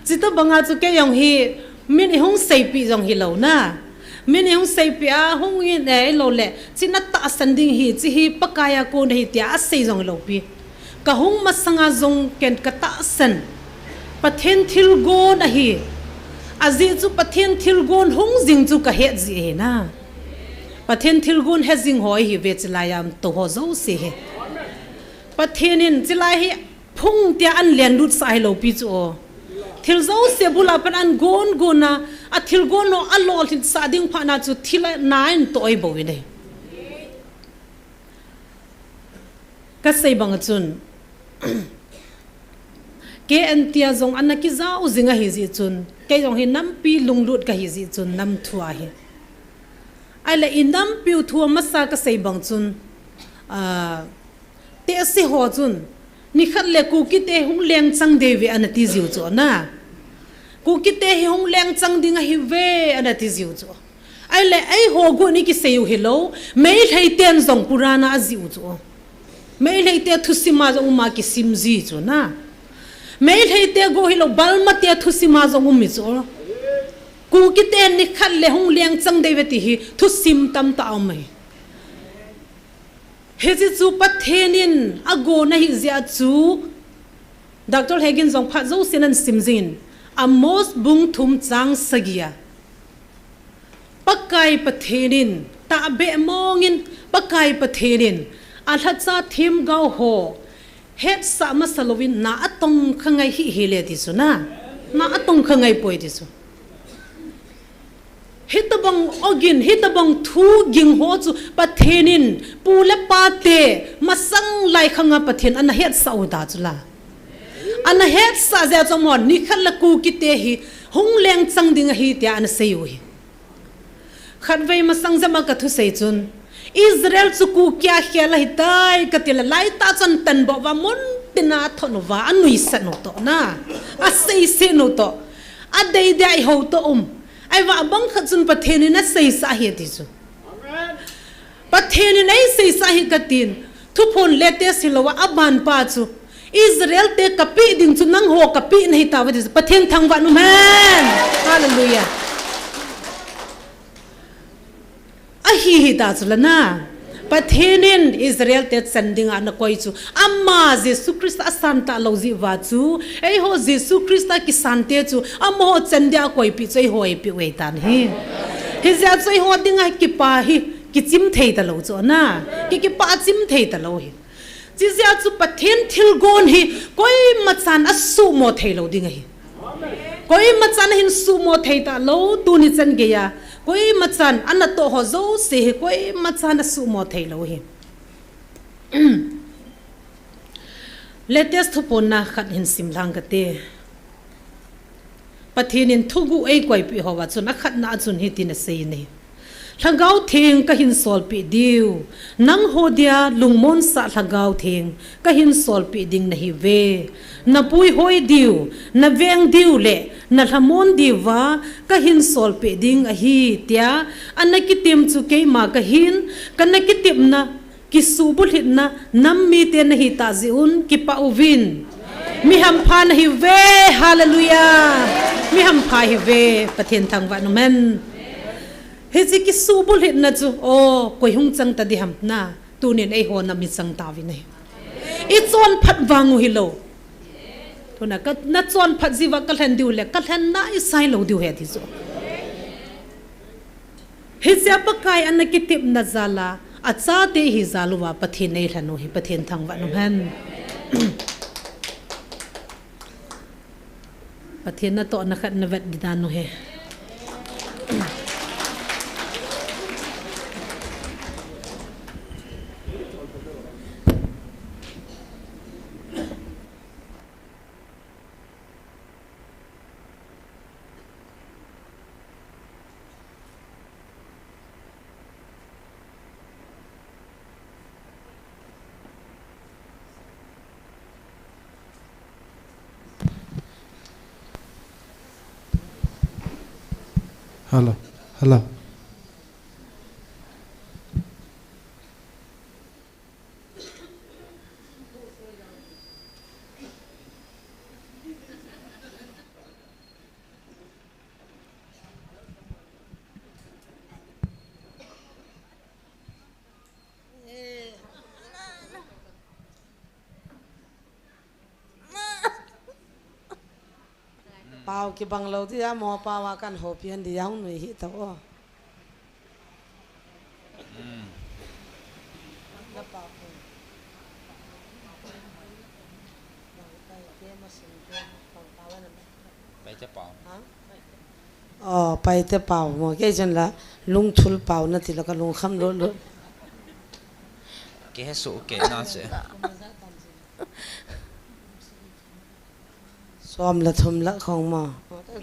Chutobanga chu kei jong hi min ihung seipeh jong hilou na, min ihung seipeh a hung in, eh, iloule chi natahsan ding ahi, chi hi Pakai a kon ahi tia asei jong hilou pi. Kahung masanga jong ken katahsan Pathen thilgon ahi. Ajeh chu Pathen thilgon hung jing chu kahet jeh ahi na. Pathen thilgon he jing ho ihiuve, chulaiya um tou ho jouse hi. Pathen in chulai hi phung tia ahin lenlut sah hilou pi chu o. Thil jouse bul a pat ahin gon gon a, athilgon ho alolhin sah ding phat na chu thil a na in toh ahibou in ahi. Kasei bang a chun, K N T a jong ana kijao jing ahi jeh chun, kei jong hi nampi lunglut kahi jeh chun, nam thu ahi. Ahile inampiu thu amasa kasei bang chun, ah, tehse ho chun, nikhat le Kuki te hung lengchang diu ve ana ti jiu chu na. Kuki te hi hung lengchang ding ahiuve ana ti jiu chu. Ahile eiho gon in kisei u hilou, Meitei ten jong Purana ajih u chu. Meitei te thusim a jong um a kisim ji chu na. Meitei te gon hilou, Burma te thusim a jong um hi chu. Kuki te nikhat le hung lengchang diu ve ti hi thusim tamtah aum ahi. Hiche chu Pathen in agon ahi jeh a chu, Doctor Hagin jong phat jousen ahin sim jing in, Amos bung thum chang sagi a, Pakai Pathen in, tahbeh mong in, Pakai Pathen in, alhacha themgao ho hetsah masa louvin na atongkha ngai hih hih le ti chu na, na atongkha ngai poi ti chu. Hitobang ogin, hitobang thu ging ho chu Pathen in pu le pa te masang lai khang a Pathen ana hetsah u ta chu la. Ana hetsah jeh a chu mo nikhat le Kuki te hi hung lengchang ding ahi tia ana sei u hi. Khatvei masang jama kathusei chun, Israel chu Kuki a khel ahitai kati le, laitah chun tanbou va mun tina athon uva, anuisat u toh na, aseisih u toh, adei dia ihou toh um. Ahivang bang khat chun Pathen in aseisah ahi ati chu. Pathen in eiseisah ahi katin, thuphon latest hilou a, aban pa chu, Israel te kapeh ding chu nangho kapeh nahi tauve ti chu, Pathen thangvah in umhen. Hallelujah. Ahi hita chu la na. Pathen in Israel te chan dinga ana koi chu, ama Jesu Christa asan talou jeh uva chu, eiho Jesu Christa kisan te chu, amaho chan dia akoipeh chu, eiho eipeh u ahitan ahi. Hijeh a chu eiho dinga kipah hi, kichim thei talou chu na, ki, kipah chim thei talou ahi. Chijeh a chu Pathen thilgon hi, koima chan asuhmo thei lou ding ahi. Koima chan ahin suhmo thei talou, tuni chan geiya. Koima chan, anatoh ho jouse hi, koima chan asuhmo thei lou ahi. Latest thuphonna khat hin sim lhang kate. Pathen in thuguh eikoipeh hou a chun akhatna a chun hitin asei in ahi. Lhagao Theng kahin solpeh diu, nangho dia lungmonsah Lhagao Theng kahin solpeh ding nahiuve. Napuihoi diu, naveng diu le nalhamon diuva kahin solpeh ding ahi, tia ana kitep chu keima kahin, kana kitepna kisuhbulhitna nam mite nahitah jeh un kipah uvin. Mi hampha nahiuve, hallelujah. Mi hampha hiuve, Pathen thangvah in umhen. Hiche kisuhbulhitna chu, o, koi hung chang tadiham na, tunin eiho na mi chang tauvin ahi. Ichonphat vang u hilou. Tuna ka, nachonphat jeh uva kalhen diu le, kalhen naisai lou diu ahi ti chu. Hiche a Pakai ana kitepna jal a, achate hi jal uva Pathen eilhen u hi, Pathen thangvah in umhen. Pathen natohna khat navet ding dan u hi. Hello, hello. Pao kibang lou dia, mo pao a kan houpi an dia, hung nui hih tau o. Paite pao. Ha? O, Paite pao mo. Kei chun la lungthul pao nati la ka lungkham lou lou. Kei he su kei na che. Som la thum la khong mo.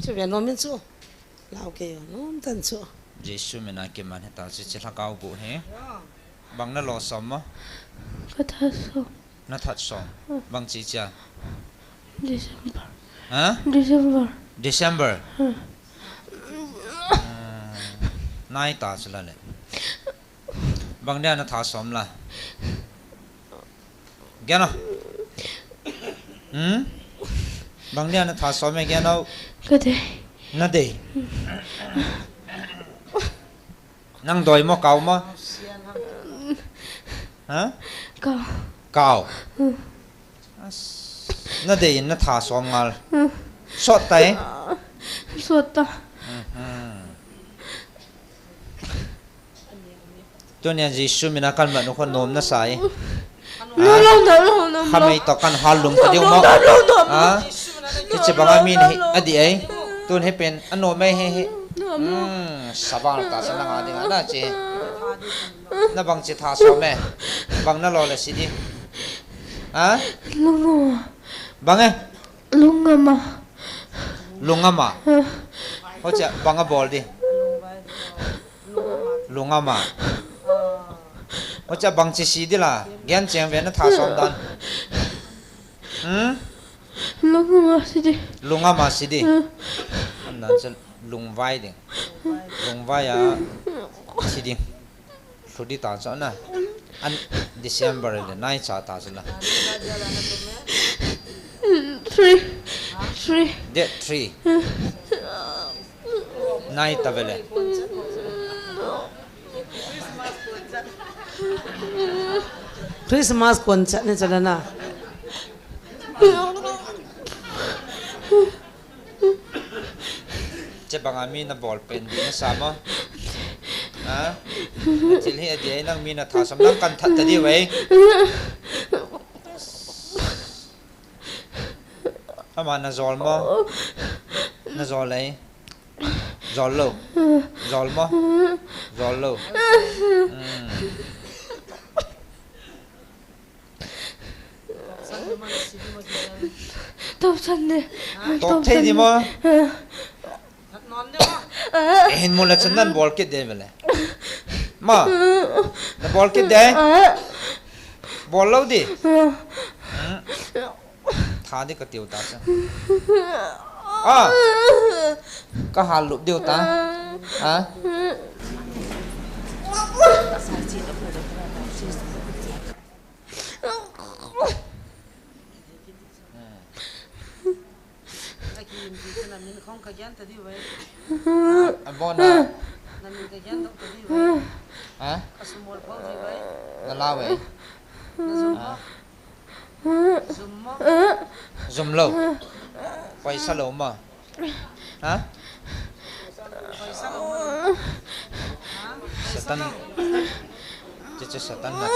Chu ve nom in chu. Lau kei nom tan chu. Jesu mina kiman hita chu chi lhagao bu hi. Bang nalo som mo? Ka that som. Na that som. Bang chi chia? December. Ha? December. December. Hmm. Ah, nai ta chu la le. Bang dia na that som la? Gen o. Hmm? Bang dia na that som e, gen o. Ka dei. Na dei. Nang doi mo, kau mo? Ha? Kau. Kau. Hmm. As, na dei in na that som ngal. Hmm. Sot tai? Sot ta. Mhm. Tunia Jesu mina kan mat nu kho nom na sa e. Nom, nom, nom, nom, nom, nom. Khamei to kan hal lum ta ding mo. Nom, nom, nom, nom, nom. Ha? Hiche banga mi na hi, nom, nom, nom, adi ai. Tun hi pen, anom mai hi hi. Nom, nom. Hmm, saval ta sa na nga ding a na che. Na bang che that som e. Bang nalo le si di. Ha? Lungam a. Bang e? Lungam a. Lungam a. Ha. Hoche bang abol di. Lungam a. Hoche bang che si di la. Gen cheng ve na that som dan. Hmm? Lungam a si di. Lungam a si di. Hmm. An dan che lungvai ding. Lungvai a si ding. Lhu di ta chu na. An December le nai cha ta chu la. Three. Three. Date three. Nai ta vele. Christmas kon chat ni chalana. Che banga mi na bol pen di na sa mo. Ha? Na thil hi a di ai nang mi na tha sam nang kan that ta di vai. Ama na zol mo. Na zol ai. Zol lo. Zol mo. Zol lo. Hmm. Top san de. Top thei di mo. Hin mu le chan nan bol kit de vele. Ma. Na bol kit de. Bol lo di. Hmm. Tha di ka tiu ta cha. Ah. Ka hal lup diu ta. Ha? Abona. Ha? Na la ve. Zum lo. Paisa lo ma. Ha? Satan. Chiche Satan na.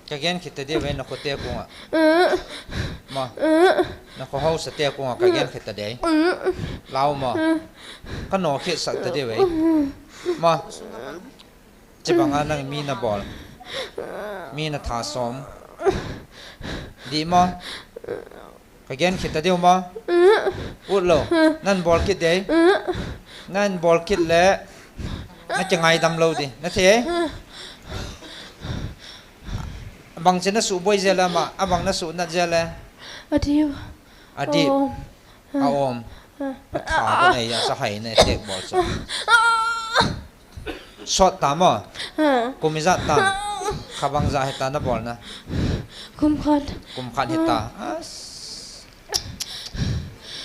Ka gen khita de ve na khote kunga. Ma. Na kho hausa te kunga ka gen khita de. Lau ma. Ka no khit sak ta de ve. Ma. Che banga nang mi na bol. Mi na tha som. Di ma. Ka gen khita diu ma. Ut lo. Nan bol kit de. Nan bol kit le. Na ki ngai dam lo di. Na the. Bang che na su boi je la ma. Abang na su na je le. Adiu. Adip. Om. A om. A tha ko nei a sa hai nei tek bol sa. Sot ta mo. Kum ijat ta. Kha bang ja hita na bol na. Kum khat. Kum khat hita. As.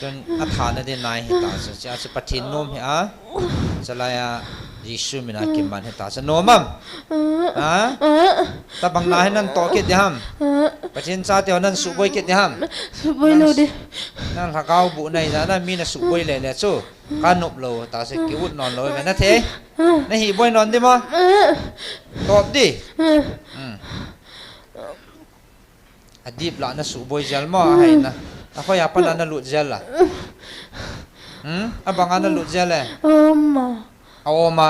Tun a tha na din nai hita sa. Sia sa Pathen nom hi a. Sa lai a Jesu mina kiman hita sa. Nom am. Ha? Tabang na hi nan to kit di ham. Pathen chate ho nan suboi kit di ham. Suboi lo di. Nan lhagao bu nai ja na mi na suboi le le chu. Ka nop lo ta se ki ut non lo ve na the. Na hi boi non di ma. Top di. Hmm. Adip la na suboi jel ma hai na. A khoi a pa na na lut jel la. Hmm? A banga na lut jel le. Oma. A oma.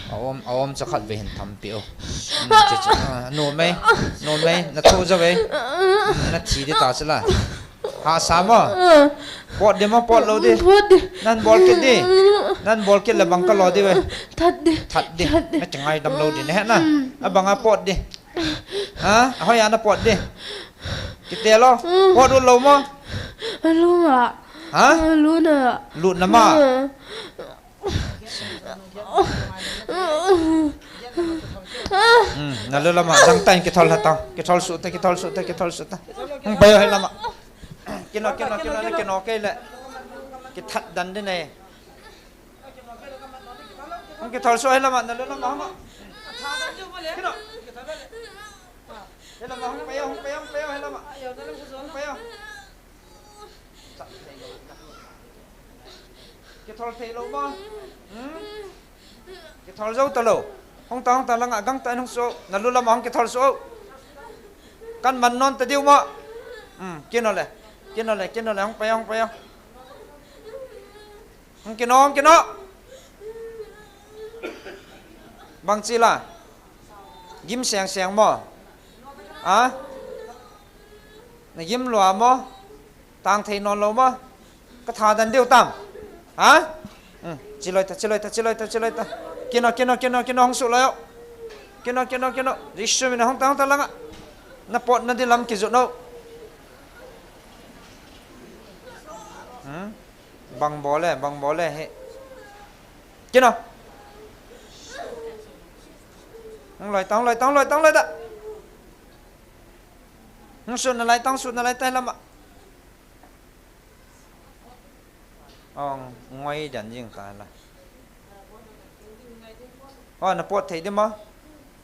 A om, a om cha khat ve hin thampi o. Hmm, che, che. Ah, no mai, no mai, na tho ja ve. Hmm, na thi di ta cha la. Ha sa mo. Pot di mo, pot lo di. Pot di. Nan bol kit di. Nan bol kit le bang ka lo di ve. That di. That di. That di. Na chengai dam lo di ne na. A banga pot di. Ha? A hoi ana pot di. Kite lo. Pot u lo mo. Lu nga. Ha? Lu na. Lu na ma. Hmm, na lu lama, jang ta in kithol ha ta, kithol su ta, kithol su ta, kithol su ta. Hung payo hi lama. Kino, kino, kino, na kino kei le. Kithat dan din eh. Hung kithol su hi lama, na lu lama, hama. Kino. Hi lama, hung payo, hung payo, hung payo, hi lama. Hung payo. Kithol thei lo ma. Hmm? Kithol jou ta lo. Hung ta, hung ta langa, gang ta in hung su. Na lu lama hung kithol su. Kan man non ta diu ma. Hmm, kino le. Kino le, kino le, hung payo, hung payo. Hung kino, hung kino. Bang chi la. Gim seng seng mo. Ha? Na gim lua mo. Tang thei non lo mo. Ka tha dan diu tam. Ha? Hmm. Chi loi ta, chi loi ta, chi loi ta, chi loi ta. Kino, kino, kino, kino, hung su loi o. Kino, kino, kino. Jesu mina hung ta, hung ta langa. Na pot na di lam kijut no. Hmm? Bang bol e, bang bol e, he. Kino. Hung loi ta, hung loi ta, hung loi ta, hung loi ta. Hung su na lai ta, hung su na lai ta, hi lama. Ong, ngoi dan jing ka la. Ho, na pot thei di mo?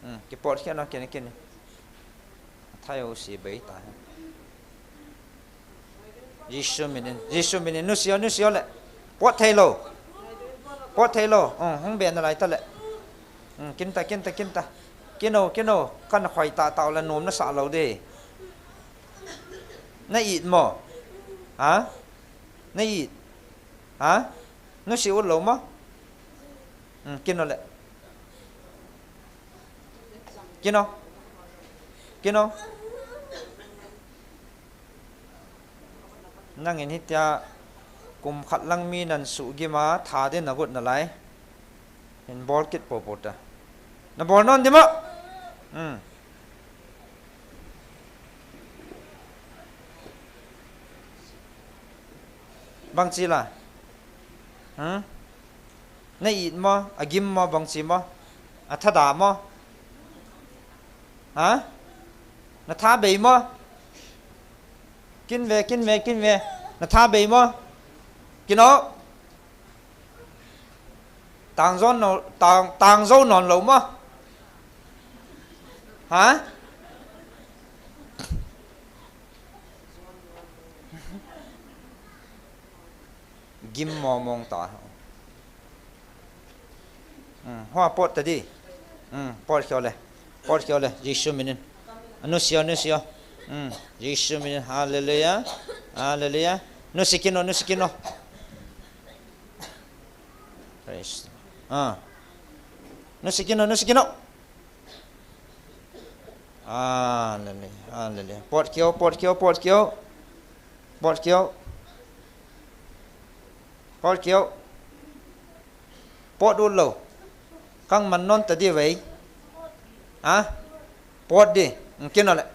Hmm, kipot khia no, kini, kini. Thai u si bei ta. Jesu minin, Jesu minin, nusia, nusia le. Pot thei lo. Pot thei lo. Hmm, hung be na lai ta le. Hmm, kin ta, kin ta, kin ta. Kin o, kin o. Kan khoi ta, ta le nom na sa lo de. Na it mo? Ha? Na it? Ha? Nusi u lo mo? Hmm, kin o le. Kin o. Kin o. Nangin hitia kum khat lang mi nan suh gim a, tha din na got na lai. Hin bol kit popo ta. Na bol non di mo? Hmm. Bang chi la? Hmm? Na it mo, a gim mo, bang chi mo? A thada mo? Ha? Na tha bei mo? Kin ve, kin ve, kin ve. Na tha bei mo? Kin o. Tang zo non, tang, tang zo non lo mo? Ha? Gim mo mong ta. Hmm, hoa pot ta di. Hmm, pot khio le. Pot khio le. Jesu minin. Nusia, nusia. Hmm, Jesu minin. Hallelujah. Hallelujah. Nusi kin o, nusi kin o. Praise. Ah. Nusi kin o, nusi kin o. Hallelujah. Hallelujah. Pot khio, pot khio, pot khio. Pot khio. Pot khio. Pot u lo. Kang man non ta di vei. Ha? Pot di. Ng kin o le.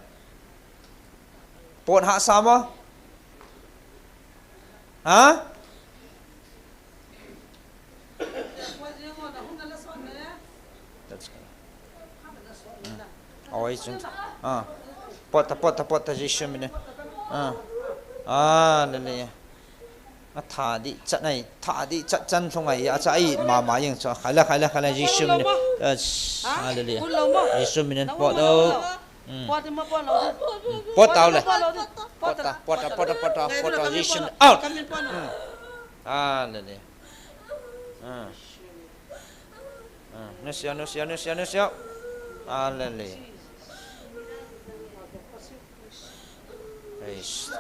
Pot ha sa mo? Ha? That's good. Hmm. Oi, chun. Ah. Pot ta, pot ta, pot ta, Jesu minin. Ah. Ah, le le. A tha di chat nai, tha di chat chan thung ai, a cha ai mama yang cha. Khai la, khai la, khai la, Jesu minin. Ah, hallelujah. Jesu minin pot o. Hmm. Pot tau le. Pot ta, pot ta, pot ta, pot ta, pot ta, Jesu minin. Out. Hmm. Hallelujah. Hmm. Hmm. Nusia, nusia, nusia, nusia. Hallelujah. Praise.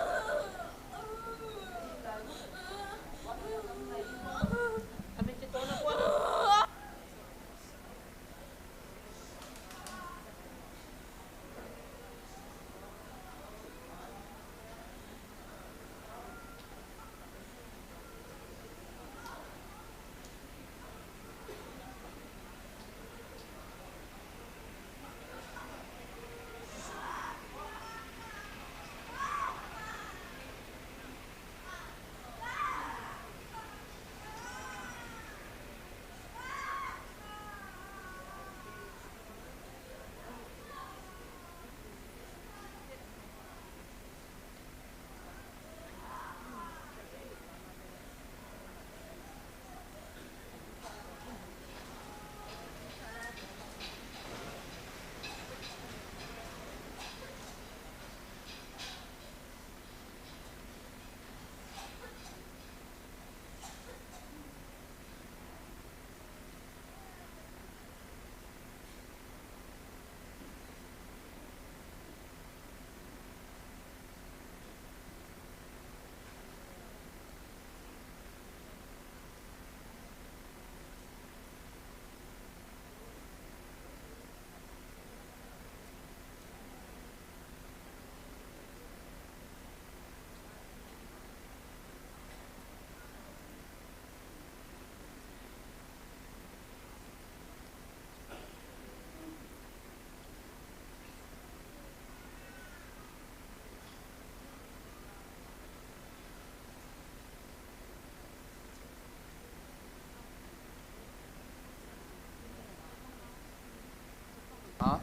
Ha?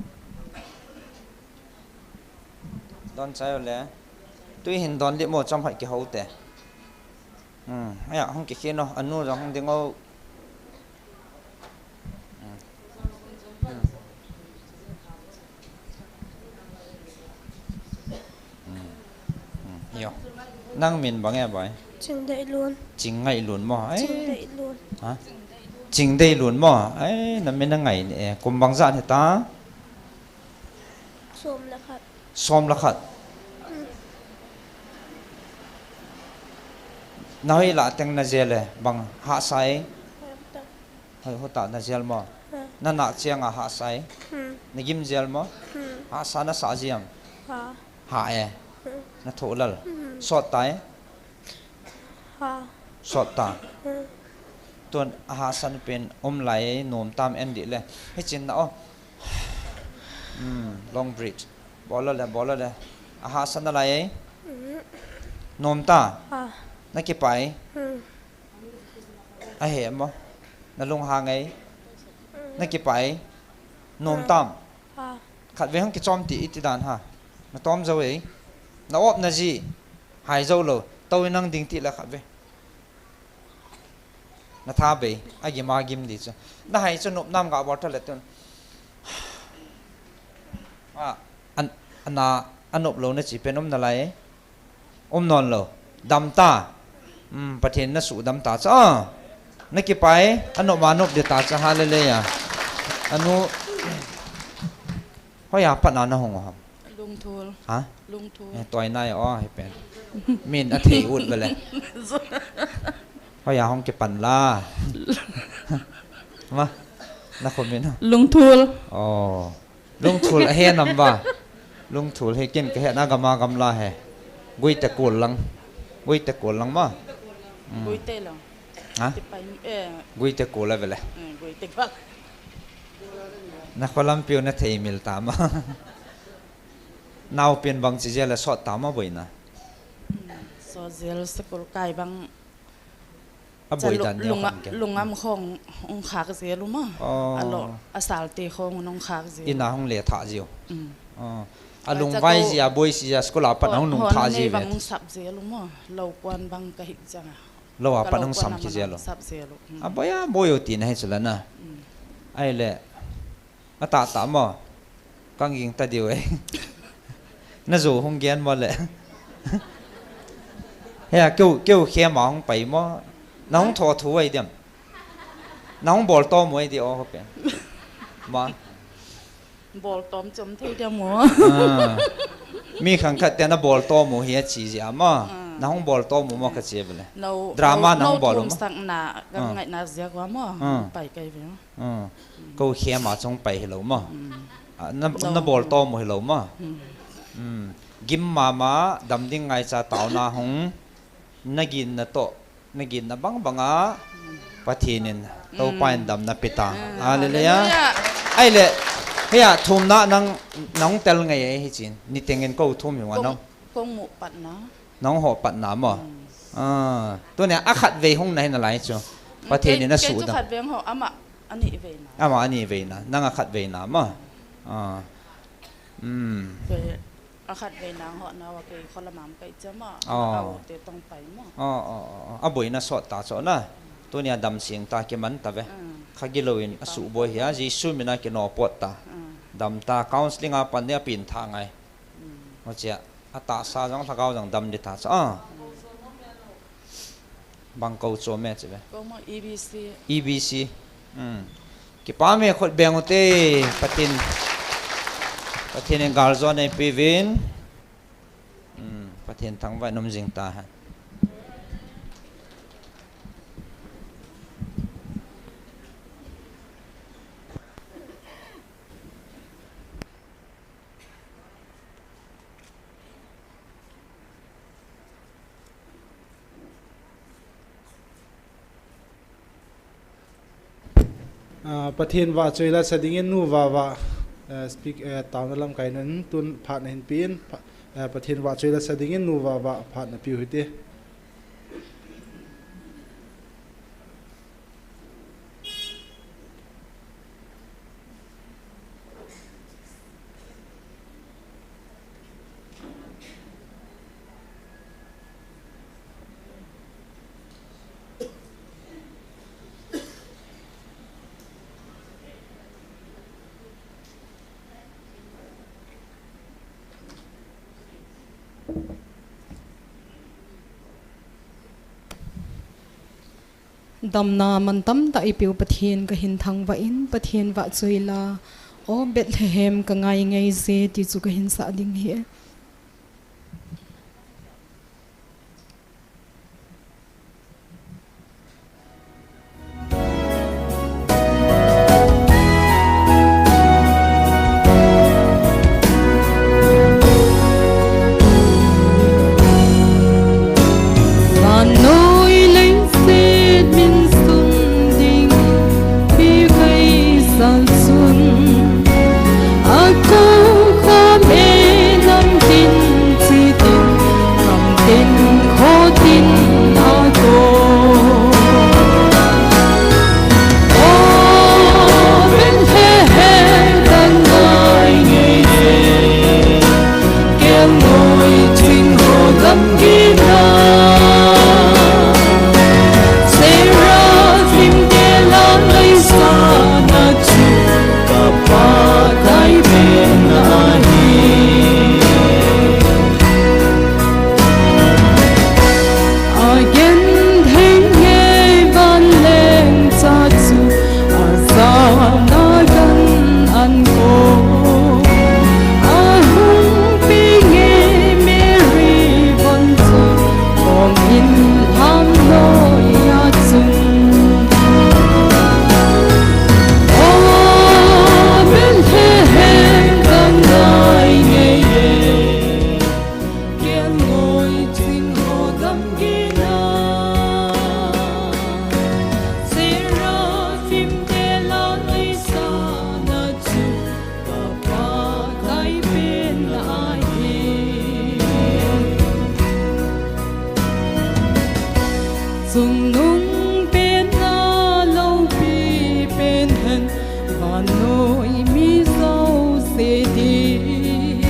Don chai le. Tui hin don di mo, cham hai ki hau te. Hmm, aya, hung ki khi no, anu jong hung ding o. Hmm. Nang min bang e bai? Chingdeilun. Chingngailun mo? Ai. Chingdeilun. Ha? Chingdeilun mo? Ai, na min a ngai ni e. Kum bang jat hita? Som le khat. Som le khat. Mm. Na hoilah teng na jel e, bang hahsa e? Hoi, hota na jel mo? Ha. Na nah chiang a hahsa e? Hmm. Na gim jel mo? Hmm. Hahsa na sah jiam? Ha. Ha e. Hmm. Na thoh lal. Hmm. Sot ta e? Ha. Sot ta. Hmm. Tun a hahsa na pen um lai e, nom tam en di le. Hichin na o. Hmm, long breath. Bol le, bol le. A hahsa na lai e? Hmm. Nom ta? Ha. Na kipah e? Hmm. A he mo? Na lunghang e? Na kipah e? Nom tam? Ha. Khatvei hung kichom ti iti dan ha. Na tom jou e? Na op na ji. Hai jou lou. Tou in nang ding ti le khatvei. Na tha bei. A gim a gim di chu. Na hai chu nop nam ga bol ta le tun. A, an, ana, a nop lou na chi pen um na lai e? Um nawn lo. Dam ta. Um, Pathen na suhdam ta cha. Na kipah e, a nop ma nop di ta cha, hallelujah. Anu, hoiya pat na na hung ham? Lungthul. Ha? Lungthul. Eh, toi nai o, hi pen. Min a thei ut bele. Hoiya hung kipan la. Ma, na khomin ha? Lungthul. Oh. Lungthul a he nam ba. Lungthul he kin ka he na gam a gam la he. Guite kul lang. Guite kul lang ma. Mm. Guite lang. Ha? Ti pai, eh. Guite kul a vele. Eh, guite kul. Na kholam piu na thei mil ta ma. Nau pin bang chi jia la sot ta ma boina. Mm, so jel school kai bang. A boi dan nia lung, kham ke. Lungam khong ong khak jel u ma. Oh. A lo, a sal te khong ong khak jel. Ina hong le tha jel. Mm. Oh. A lung vai ji a boi si a school a pat hong nung tha ji ve. Bang sap jel u ma. Lo kwan bang ka hik jang a. Lo a pat hong sam ki jel u. Sap jel u. Mm. A boi a boi u ti na he chula na. Mm. Ai le. A ta ta mo. Kang ging ta diu e. Na zo hung gen mo le. He a keu, keu khe ma hung pai mo. Na hung tho thu ai diam. Na hung bol to mo ai di o ho pe. Ma. Bol tom chom thei diam mo. Ah. Mi khang khat te na bol to mo hi a chi ji a mo. Ah. Na hung bol to mo mo ka chi bele. No, drama no, na hung no bol mo. Thum sak na, ka ngai na zia kwa mo. Ah. Pai kai ve. Hmm. Ko khe ma chung pai hilou ma. Hmm. Ah, na, na bol to mo hilou ma. Hmm. Hmm. Gim mama dam ding ngaicha taona hung na gin na to, na gin na bang banga Pathen in to pa in dam na pita. Hmm. Hallelujah. Hallelujah. Ai le, he a thum na nang, nang tel ngai e hi chin. Ni teng in ko thum hi wa nang. Kong mu pat na. Nang ho pat na mo. Hmm. Ah, tu nia a khat vei hung na hin a lai chu. Hmm, Pathen in a su da. Khat vei ho ama ani vei na. Ama ani vei na. Nang a khat vei na mo. Ah. Hmm. Kei a khat vei na ho na wa kei khola mam kai cha ma. Oh. A te tong pai mo. Oh, oh, oh, oh. A boi na sot ta cho na. Tu nia dam sing ta ki man ta ve. Hmm. Kha gi lo in a su boi hi a. Jesu mina ki no pot ta. Hmm. Dam ta counseling a pan nia pin tha ngai. Hmm. Mo chia. A tahsa jong lhagao jong dam di ta cha. Ah. Bang ko cho me che ve. Ko mo E B C. E B C. Hmm. Kipa me khut beng u te Pathen. Pathen in gal jo nei pi vin. Hmm. Pathen thangvah in um jing ta ha. Ah, Pathen vahchoi la sa dingin Nu Vava, eh, speak, eh, taona lamkai nan tun phat na hin pi in, pha-, eh, Pathen vahchoi la sa dingin Nu Vava phat na piu hite. Damna mantam tah eipeu Pathen kahin thangvah in, Pathen vahchoi la, O Bethlehem ka ngai ngai je, ti chu kahin sah ding ahi. Vannoi leiset min sum ding, pi kai sal sun. A ko kho me lam tin chi tin, lam tin kho tin a ko. O Bethlehem ka ngai ngai e, kelngoi ching ho gam gina. Seraphim te la ngaisang na chu ka Pakai pen ahi. A genthei ngei vanleng cha chu a jana gan an ko. A hung pi ngei Mary von chu kong in ham noi a chung. O Bethlehem ka ngai ngei e, kelngoi ching ho gam gina. Seraphim te la ngaisang na chu ka Pakai pen ahi. Chungnung pen a loupi pen hen, vannoi mi jouse ding.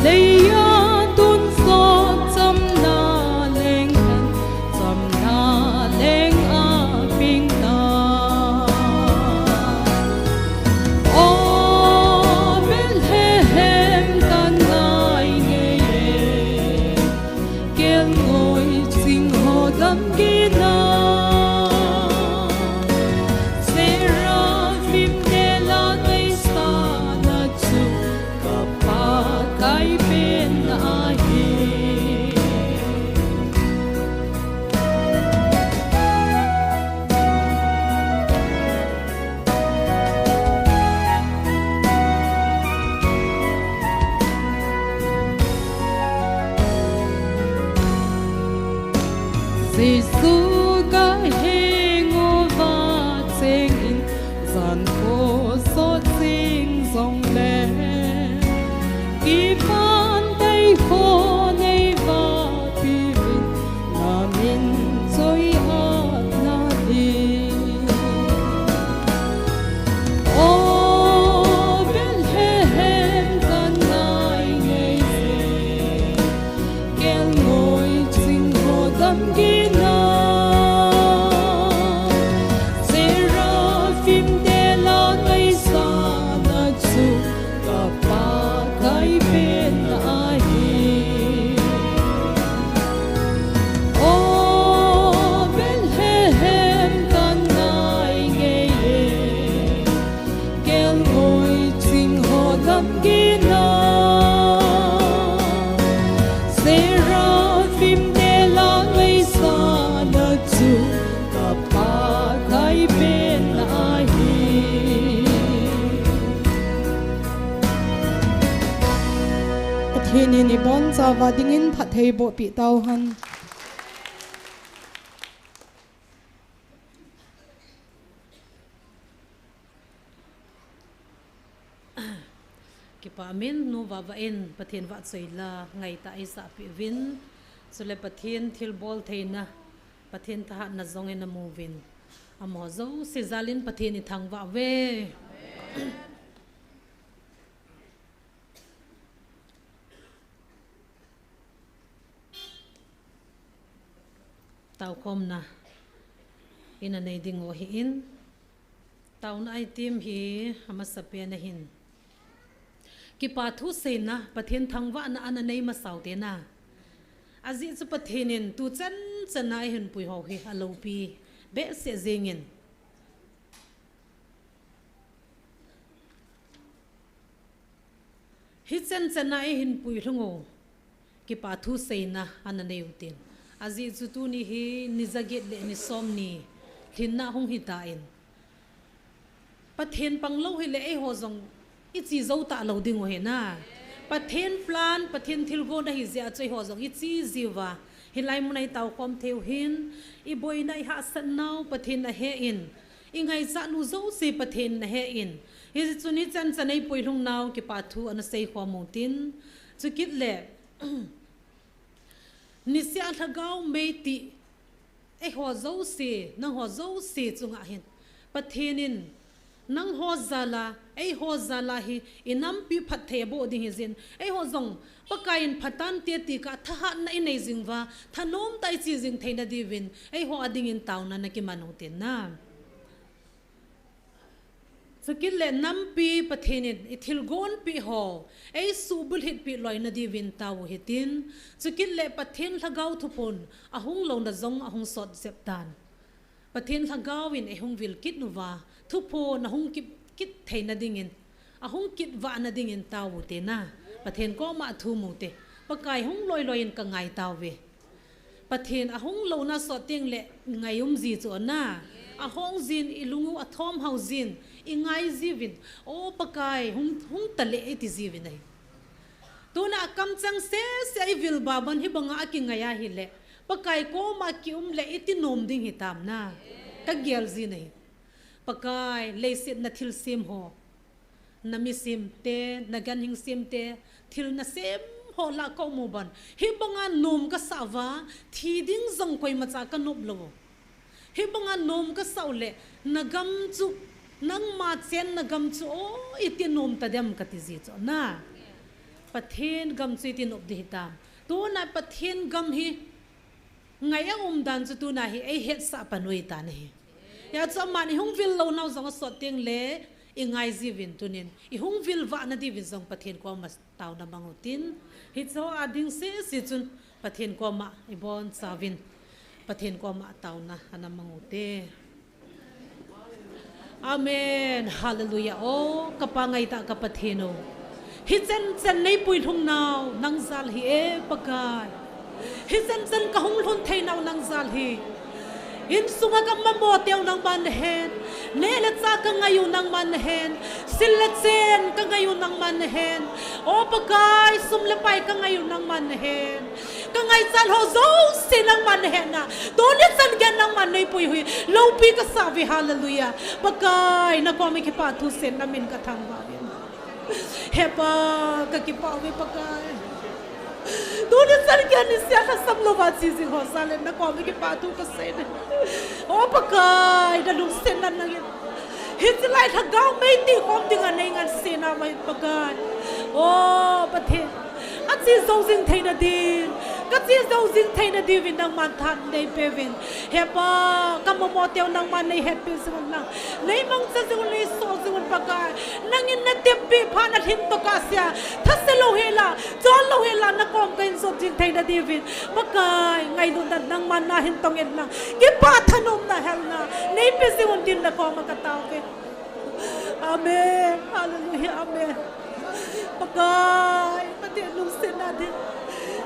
Leiya tun sot chamna leng hen, chamna leng a ping ta. O Bethlehem ka ngai ngei e, kelngoi ching ho gam gina. Seraphim te la ngaisang na chu ka Pakai pen ahi. Jesu ka heng uva cheng in, jan kho sot jing jong le, kipan tei kho nei va pi vin, na min choi-atna ding. O Bethlehem ka ngai ngei e, kelngoi ching ho gam gina. Seraphim te la ngaisang na chu ka Pakai pen ahi. O Bethlehem ka ngai ngei e, kelngoi ching ho gam gina. Seraphim te la ngaisang na chu ka Pakai pen ahi. Pathen in ibon chauva dingin phatthei boh peh tauhen. Kipah amen. Nu Vava in Pathen vahchoi la ngaitah eisah peh uvin, chule Pathen thilbol theina, Pathen thahatna jong ina mu uvin, amaho jouse jal in Pathen ithangvah uve. Taokhomna ina nei diu ahin, taona item hi amasapen ahin, kipa thu seina, Pathen thangvahna ana nei masau tena. Ajeh chu Pathen in tuchan chana eihin puiho hi aloupi. behseh jingin. Hichan chana eihin puilhung u, kipa thu seina ana nei u tin. Ajeh chu tuni hi ni jaget le ni somni lhinna hung hitan. Pathen panglou hile eiho jong iche jou talou ding u ahi na. Pathen plan, Pathen thilgon ahi jeh a chu eiho jong iche jiuva. Hilai muna itao khom thei u hin, iboina ihahsatnau Pathen ahen, ingaichat u jouse Pathen ahen. Hichun hichan chana eipuilhung nau kipa thu ana sei khom u tin. Chukit le, nisea lhagao mei ti, eiho jouse, nangho jouse chunga hin Pathen in nangho jal a, eiho jal a hi inampi phatthei aboh ding hijin, eiho jong Pakai in phatante ti kah thahatna inei jing uva, thanom tah a iche jing theina diuvin, eiho a dingin taona ana kiman u tin na. Chukit le nampi Pathen in ithilgon pi ho, eisuh bulhit pi loina diuvin tao u hitin, chukit le Pathen lhagao thuphon ahung louna jong ahung sot jep tan. Pathen lhagao in eihung vil kit uva, thuphon ahung kit, kit theina dingin, ahung kit vahna dingin tao u te na. Pathen koma thum u te. Pakai hung loi loi in ka ngai tauve. Pathen ahung louna sot teng le ngai um ji chu na. Ahung jin ilung u athom hao jin, ingai jiuvin. O Pakai, hung, hung tale iti jiuvin ahi. Tuna akamchang sese a ivil babon hibanga akingai ahile, Pakai koma kium le iti nom ding hitam na. Ka gel jin ahi. Pakai, leiset na thilsem ho, na misemte, na ganhing semte, thil nasem ho lah ka um u ban. Hibanga nom kasah uva, thi ding jong koimacha ka nop lou. Hibanga nom kasah u le, na gam chu, nangma chenna gam chu, o, iti nom tadem kati ji chu na. Pathen gam chu iti nop ding hitam. Tuna Pathen gam hi, ngai a um dan chu tuna hi eihetsah pan u ahitan ahi. Hijeh chun aman ihung vil lounau jong asot teng le, ingai jiuvin tunin, ihung vil vahna diuvin jong Pathen koma taona mang u tin. Hicheho a ding sese chun Pathen koma ibonchauvin, Pathen koma taona ana mang u te. Amen. Hallelujah. O, ka Pa ngaitah ka Pathen o. Hichan chana eipuilhung nau, nang jal hi e Pakai. Hichan chana kahung lhun thei nau nang jal hi. Insunga ka mamo teu nangman nahen. Neh le chah ka ngai u nangman nahen. Sil le chen ka ngai u nangman nahen. O Pakai, sum le pai ka ngai u nangman nahen. Ka ngaichat ho jouse nangman nahen na. Tuni chan geiya nangman neipui u hi. Loupi kasah uve, hallelujah. Pakai, nakoma kipa thu seiyin namin ka thangvah uve. He Pa, ka kipah uve Pakai. Tuni chan geiya nisea lhasam louva che jing ho jal in nakoma kipa thu kasei e. O Pakai, nalungsetna nangin. Hiche lai lhagao mei ti khom dinga neingansena uva hin Pakai. O Pathen. Ache jou jing theina din, kache jou jing theina diuvin nangman tha neipeuvin. He Pa, ka mamo teu nangman neihetpi jing un lang. Neimangcha jing un, neisol jing un Pakai. Nangin nateppi phat nalhin tokah sea, thase lou hela, chol lou hela, nakom kahin jot jing theina diuvin. Pakai, ngailutna nangman nahin tong in lang. Kipah thanomna helna neipe jing un din nakoma katao uve. Amen. Hallelujah. Amen. Pakai, Pathen lungsetna din.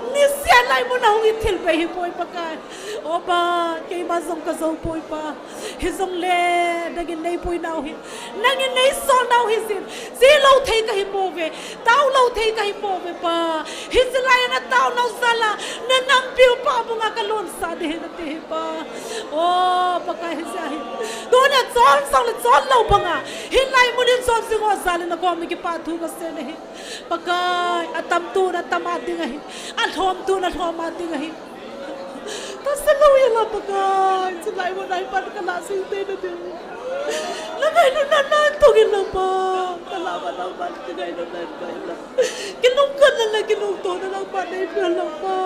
Nisea lai muna hung ithil bei hipoi Pakai. O Pa, keima jong kajou poi Pa. Hijongle, nangin neipui nau hi. Nangin neisol nau hijin. Che lou thei kahi pouve. Tao lou thei kahi pouve Pa. Hiche lai a natao nau jal a, nanampiu pahbunga kalonsah ding ahi nati hi Pa. O Pakai hijeh hin. Tuna chol jongle chol lou banga. Hilai mun in chol jing ho jal in nakoma kipa thu kasei e. Pakai, atam tun atam a ding ahi. Alhom tun alhom a ding ahi. Thase lou hela Pakai. Chulai mun a hi pan kalah jing theina diu. Nangailutna nahin tong in lang Pa. Kalah va nangman nangailutna nahin tong in lang. Kilungkhatna le kilungtona nangman neipe lang Pa.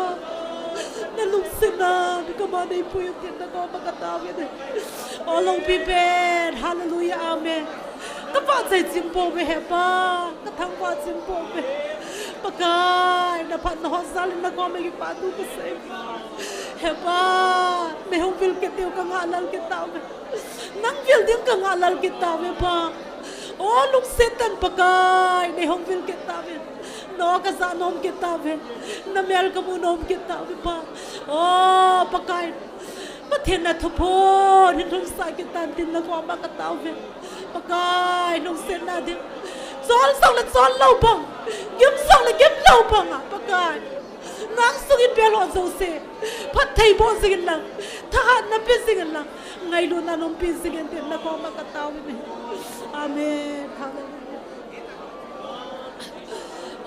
Nalungsetna, nakoma neipui u tin nakoma katao uve. O loupi pen, hallelujah, amen. Kavahchoi chim pouve he Pa, kathangvah chim pouve. Pakai, naphatna ho jal in nakoma kipa thu kasei. He Pa, nei hung vil kit diu ka ngah lel kit tauve. Nang vil ding ka ngah lel kit tauve Pa. O lungset tah in Pakai, nei hung vil kit tauve. Na ka ja nom kit tauve. Na mel ka mu nom kit tauve Pa. O Pakai, Pathen na thuphon hin lhunsah kit tan tin na koma ka tauve. Pakai, lungsetna ding. Chol jong le chol lou bang. Gim jong le gim lou bang a, Pakai. Nang sungin bel ho jouse phattheiboh jing in lang, thahatna pe jing in lang, ngailutna umpi jing in tin na koma ka tauve. Amen. Hallelujah.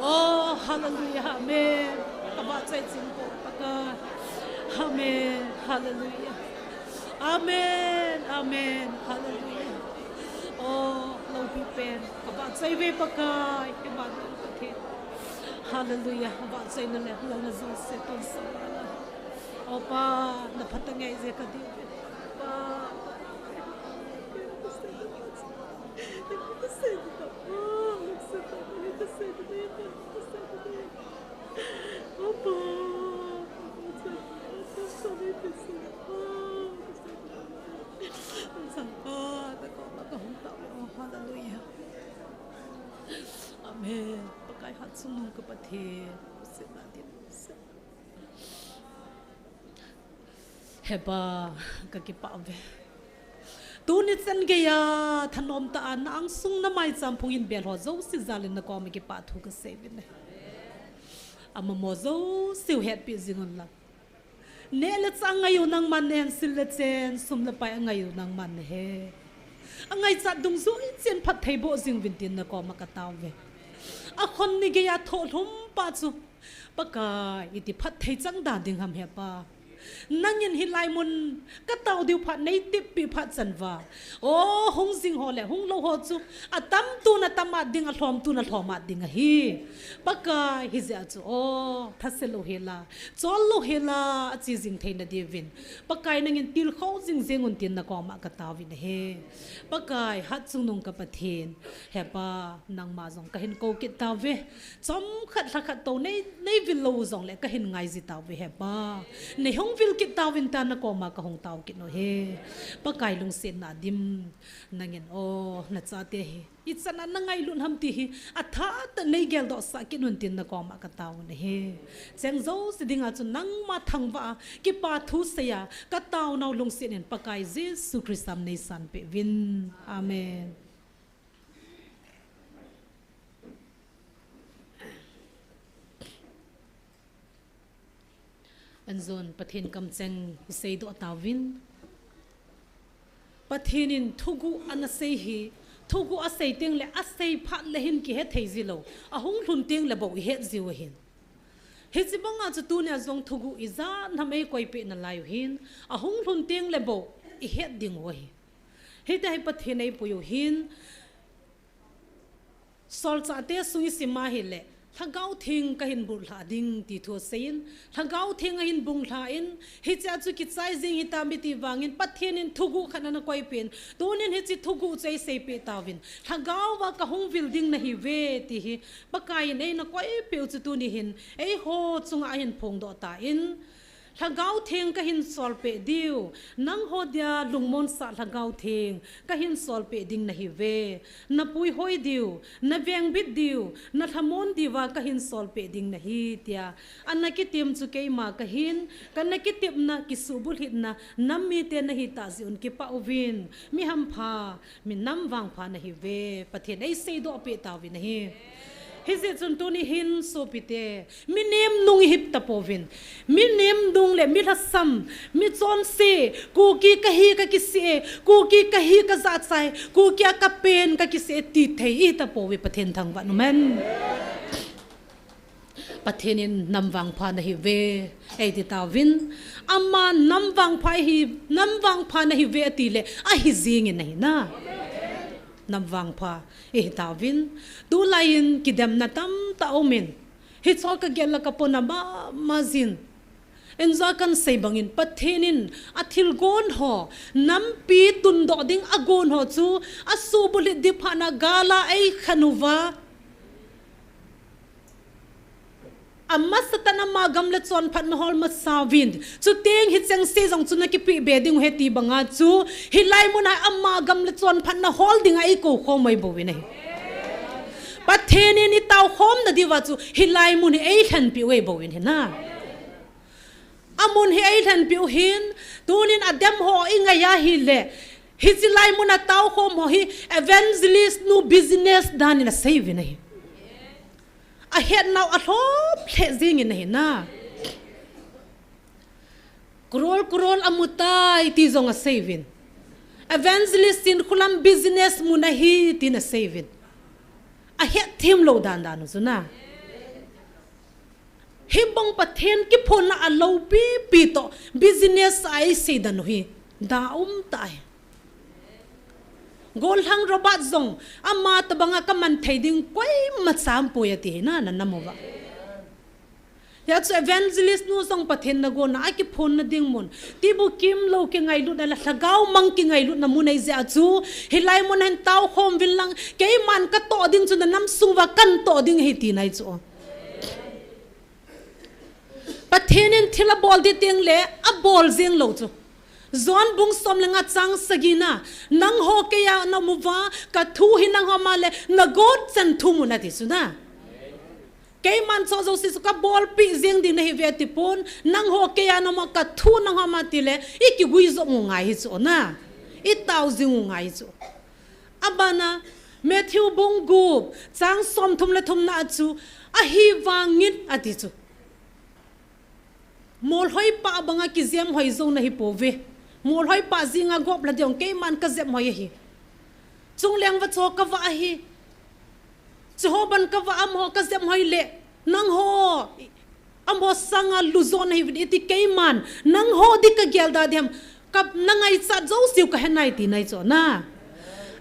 Oh, hallelujah. Amen. Ka vahchoi jing ko Pakai. Amen. Hallelujah. Amen. Amen. Hallelujah. Oh, loupi pen ka vahchoi ve Pakai. Emmanuel Pathen. Hallelujah. Vahchoina le lalna jouse tonsah in. O Pa, na phatah a ngai jeh ka diu ve. Pa, Hallelujah. Amen. Pakai, hatchungnung ka Pathen. He Pa, ka kipah uve. Tuni chan geiya thanom tah a na angsung na maicham phung in bel ho jouse jal in na koma kipa thu ka sei uve. Amamo jouse u hetpi jing un lang. Neh le chah angai u nangman nahen, sil le chen, sum le pai angai u nangman nahe. Angaichat dungjui cheh in phattheiboh jing uvin tin na koma ka tauve. Akhon ni geiya thohlhum pa chu Pakai, iti phatthei chang da ding ham he Pa. Nangin hilai mun ka tao diu phat nei teppi phat chan uva, o, hung jing ho le hung lou ho chu atam tun atam at ding, alhom tun alhom at ding ahi. Pakai, hijeh a chu, o, thase lou hela, chol lou hela, ache jing theina diuvin Pakai nangin tilkhou jing jing un tin na koma ka tao uve. Pakai, hatchungnung ka Pathen, he Pa, nangma jong ka hin kou kit tauve. Chomkhat lhakhat tou nei, nei vil lou u jongle ka hin ngai ji tauve he Pa. Nei hung vil kit tauvin tin na koma ka hung tao kit uve. Pakai, lungsetna dim. Nangin, o, na chate hi ichan a na ngailut ham ti hi athah tah a nei geldoh sah kit un tin na koma ka tao uve. Cheng jouse dinga chu nangma thangvah a kipa thu seiya ka taonau lungset in Pakai Jesu Christa min nei sanpeh uvin. Amen. Anjon Pathen kamcheng i seidoh tauvin. Pathen in thuguh ana sei hi, thuguh asei teng le asei phat le hin kihe thei ji lou, ahung lhun teng le bou i het jiu ahin. Hiche banga chu tunia jong thuguh ijat ham ei koipeh nalai u hin, ahung lhun teng le bou i het ding u ahi. Hitia hi Pathen eipui u hin, Solchahte sung i sim a hile, Lhagao Theng ka hin bung lha ding ti thu asei in, Lhagao Theng ahin bung lha in, hichea chu kichai jing hitam iti vangin, Pathen in thuguh khat ana koipeh in, tunin hiche thuguh chu eiseipeh tauvin, Lhagao a ka hung vil ding nahiuve ti hi, Pakai in eina koipeh u chu tuni hin, eiho chunga ahin phongdoh tan, Lhagao Theng ka hin solpeh diu, nangho dia lungmonsah Lhagao Theng ka hin solpeh ding nahiuve. Na puihoi diu, na vengbit diu, na lhamon diuva ka hin solpeh ding nahi, tia ana kitem chu keima kahin, kana kitepna, kisuhbulhitna, nam mite nahi tah jeh un kipah uvin, mi hampha, mi nam vangpha nahiuve, Pathen eiseidoh peh tauvin ahi. Hijeh chun tuni hin sopite, mi nemnung i hi tapouvin. Mi nemnung le mi lhasam, mi chonse, Kuki kahi ka kisei, Kuki kahi ka jachat, Kuki a ka pen ka kisei ti thei i tapouve, Pathen thangvah in umhen. Pathen in nam vangpha nahiuve, eiti tauvin. Ama nam vangpha hi, nam vangpha nahiuve ati le, ahi jingin ahi na. Nam vangpha ihi tauvin. Tulai in kidemna tamtah aumin. Hicho ka gel le ka pona mama jin. Injo kan sei bangin Pathen in athilgon ho, nampi tundoh ding agon ho chu, asuhbulhit ding phat na gal a eikhen uva. Amasatan ama gam le chonphatna hol masa uvin. Chuteng hicheng se jong chu nakipeh be ding uve ti banga chu, hilai muna ama gam le chonphatna hol dinga eikou khom u ahi bouvin ahi. Pathen in itao khomna diuva chu, hilai mun hi eilhenpeh u ahi bouvin ahi na. Amun hi eilhenpeh u ahin, tunin adem ho ingai ahile, hiche lai muna tao khom ho hi evangelist nu business dan in asei uvin ahi. Ahetnau alhom lheh jingin ahi na. Crore crore amutai ti jong asei uvin. Evangelist in khulam business mun ahi tin asei uvin. Ahetthem lou dan dan u chu na. Hibang Pathen kiphonna aloupi pi toh business a eisei dan u hi. Da um tah ahi. Gollhang Robert jong ama tobanga kaman thei ding koima cha aumpoi ati ahi na, na namu uva. Hijeh chun evangelist nu jong Pathen nagonna a kiphonna ding mun. Tibukim lou kingailutna le lhagao mang kingailutna mun ahi jeh chun, hilai mun hin tao khom uvin lang, keiman katoh ding chu na nam sung uva kahin toh ding ahi tina ahi chu. Pathen in thil abol ding teng le, abol jeng lou chu. John bung som le nga chang sagi na, nangho keiya naum uva, kathu hi nangho ma le, nagot chan thum un ati chu na. Keiman cho jouse chu kabolpeh jeng ding nahi uve ati pon, nangho keiya naum uva, kathu nangho ma ti le, ikigui jom u ngai ahi chu na. Itao jing u ngai ahi chu. Abana, Matthew bung gup, chang som thum le thum na a chu, ahivangin ati chu. Molhoi pa banga kijem hoi jou nahi pouve. Molhoi pa jinga gop lha ding keiman kajem hoi ahi. Chungleng vacho kavah ahi. Chuho ban kavah amaho kajem hoi le. Nangho, amaho sanga lujo nahi uvin iti keiman. Nangho ding kagel da ding ham. Ka, nangaichat jouse u kahe nai tina ahi chu na.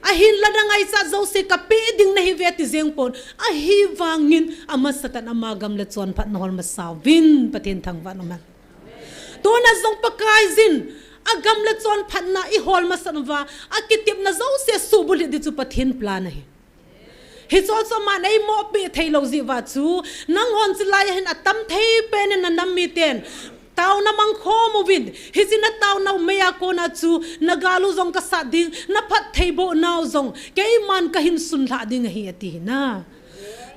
Ahinla nangaichat jouse kapeh ding nahi uve ti jeng pon. Ahivangin amasatan ama gam le chonphatna hol masa uvin Pathen thangvah in um hen. Tuna jong Pakaiyin agam le chonphatna ihol masat uva, akitepna jouse subulhit ding chu Pathen plan ahi. Hiche chu aman eimohpeh thei lou jeh uva chu, nanghon chulai a hin atam thei pen in nanam miten, taona mangkhom uvin, hiche nataonau meiya kona chu, nagal u jong kasat ding, naphattheiboh nau jong, keiman kahin sunlhah ding ahi ati ahi na.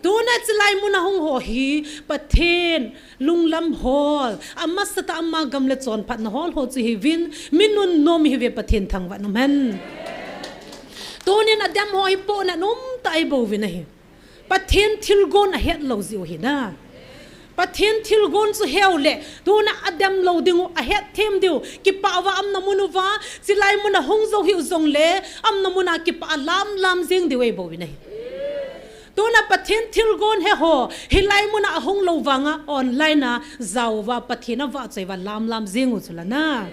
Tuna chulai muna hung ho hi, Pathen, lunglam hol, amasatah ama gam le chonphatna hol ho chu hiuvin, mi nunnom ihiuve Pathen thangvah in um hen. Tunin adem ho hi pohnat umtah ahi bouvin ahi. Pathen thilgon ahet lou jeh u ahi na. Pathen thilgon chu heu le, tuna adem lou ding u, ahetthem diu, kipah uva aumna mun uva, chulai muna hung jou hiu jongle, aumna muna kipah a lamlam jeng diu ahi bouvin ahi. Tuna Pathen thilgon he ho, hilai muna ahung lou vanga online a jao uva Pathen avahchoi uva lamlam jeng u chu la na.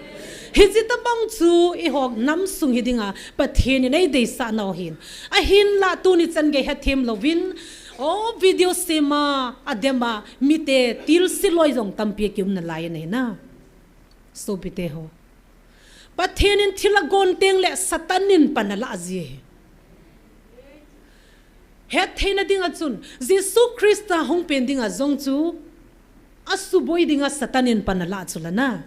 Hiche tobang chu eiho nam sung hi dinga Pathen in eideisah nau ahin. Ahinla tuni chan gei hethem louvin, o video sem a, adem a, mite tilse loi jong tampi akium nalai ahi na. Sopite ho. Pathen in thil agon teng le Satan in pan alah ji ahi. Hettheina dinga chun, Jesu Christa hung peng dinga jong chu, asuboi dinga Satan in pan alah chu la na.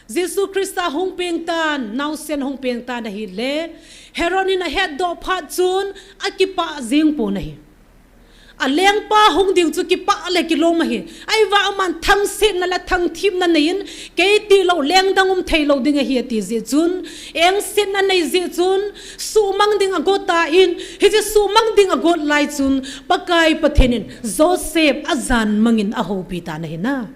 Jesu Christa hung peng tan, naosen hung peng tan ahile, Herod in ahetdoh phat chun, akipah jeng pon ahi. Alengpa hung ding chu kipah le kilom ahi. Ahivang aman thangsetna le thangthipna nei in, kei tilou lengdang um thei lou ding ahi ati jeh chun, engsetna nei jeh chun, suhmang ding agot tan, hiche suhmang ding agot lai chun, Pakai Pathen in Joseph ajanmang in ahoupi tan ahi na.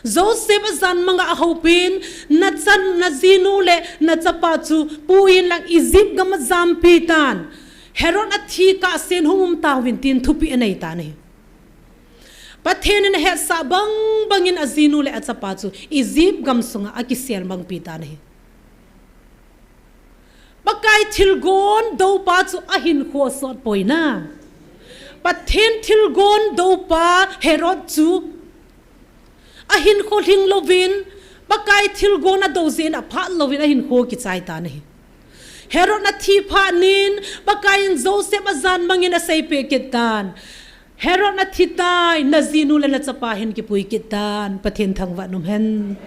Joseph ajanmang a ahoupin, nachan, najinu le nachapa chu pui in lang Egypt gam a jampi tan. Herod athi kahsen hung um tauvin tin thupeh anei tan ahi. Pathen in ahetsah bangbang in ajinu le achapa chu Egypt gam sunga akiselmangpi tan ahi. Pakai thilgon doupa chu ahinkho asot poi na. Pathen thilgon doupa Herod chu ahinkho lhing louvin, Pakai thilgon adou jeh in aphat louvin ahinkho kichai tan ahi. Herod athi phat in, Pakai in Joseph ajanmang in aseipeh kit tan. Herod athi tai, najinu le nachapa hin kipui kit tan, Pathen thangvah in um hen.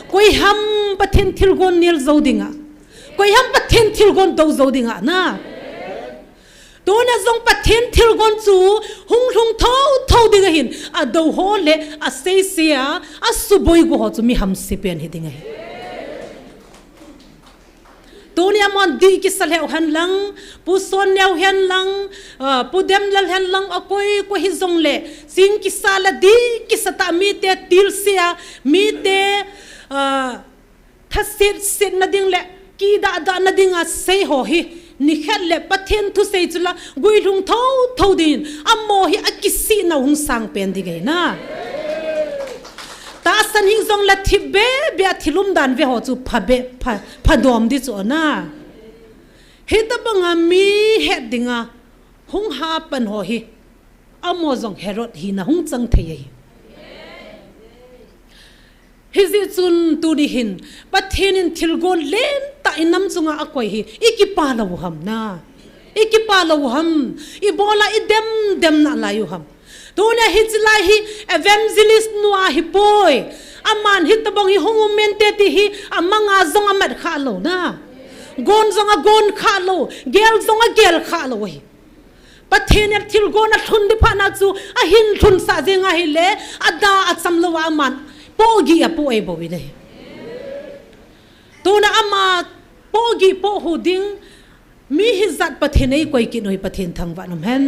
Koi ham Pathen thilgon nel jou dinga? Koi ham Pathen thilgon dou jou dinga na? Tuna jong Pathen thilgon chu hung lhung thotho ding ahin, adou ho le aseisei a, asuboi go ho chu mi hamse pen hi ding ahi. Tuni a mon dih kisa lheh hen lang, Pu Sonneo hen lang, ah, Pu Demlal hen lang, akoi koi hijongle, ching kisa le dih kisa tah mite tilse a, mite, ah, thasetset nading le kidah dah nading a sei ho hi, nikhat le Pathen thusei chu la guilhung thotho dingin, amaho hi akisih nau hung sang pen ding ahi na. Tahsan hijongle thipbeh beh a thil umdan ve ho chu phabeh, pha, phadom ding chu na. Hitabanga mi het dinga hung hapan ho hi, amaho jong Herod hina hung chang thei ahi. Hijeh chun tuni hin, Pathen in thilgon lentah inam chunga akoi hi, ikipa lou u ham na? Ikipa lou u ham? Ibola idem dem nalai u ham? Tuni a hiche lai hi evangelist nu ahipoi. Aman hitabang hi hung um mente ti hi amanga jong amat kha lou na. Gon jong agon kha lou, gel jong agel kha lou ahi. Pathen in thilgon alhun ding phat na chu ahin lhunsah jeng ahile, ada acham lou a aman pohgih apoh ei bou in ahi. Tuna ama pohgih poh hu ding mi hijat Pathen eikoi kit u hi Pathen thangvah in um hen.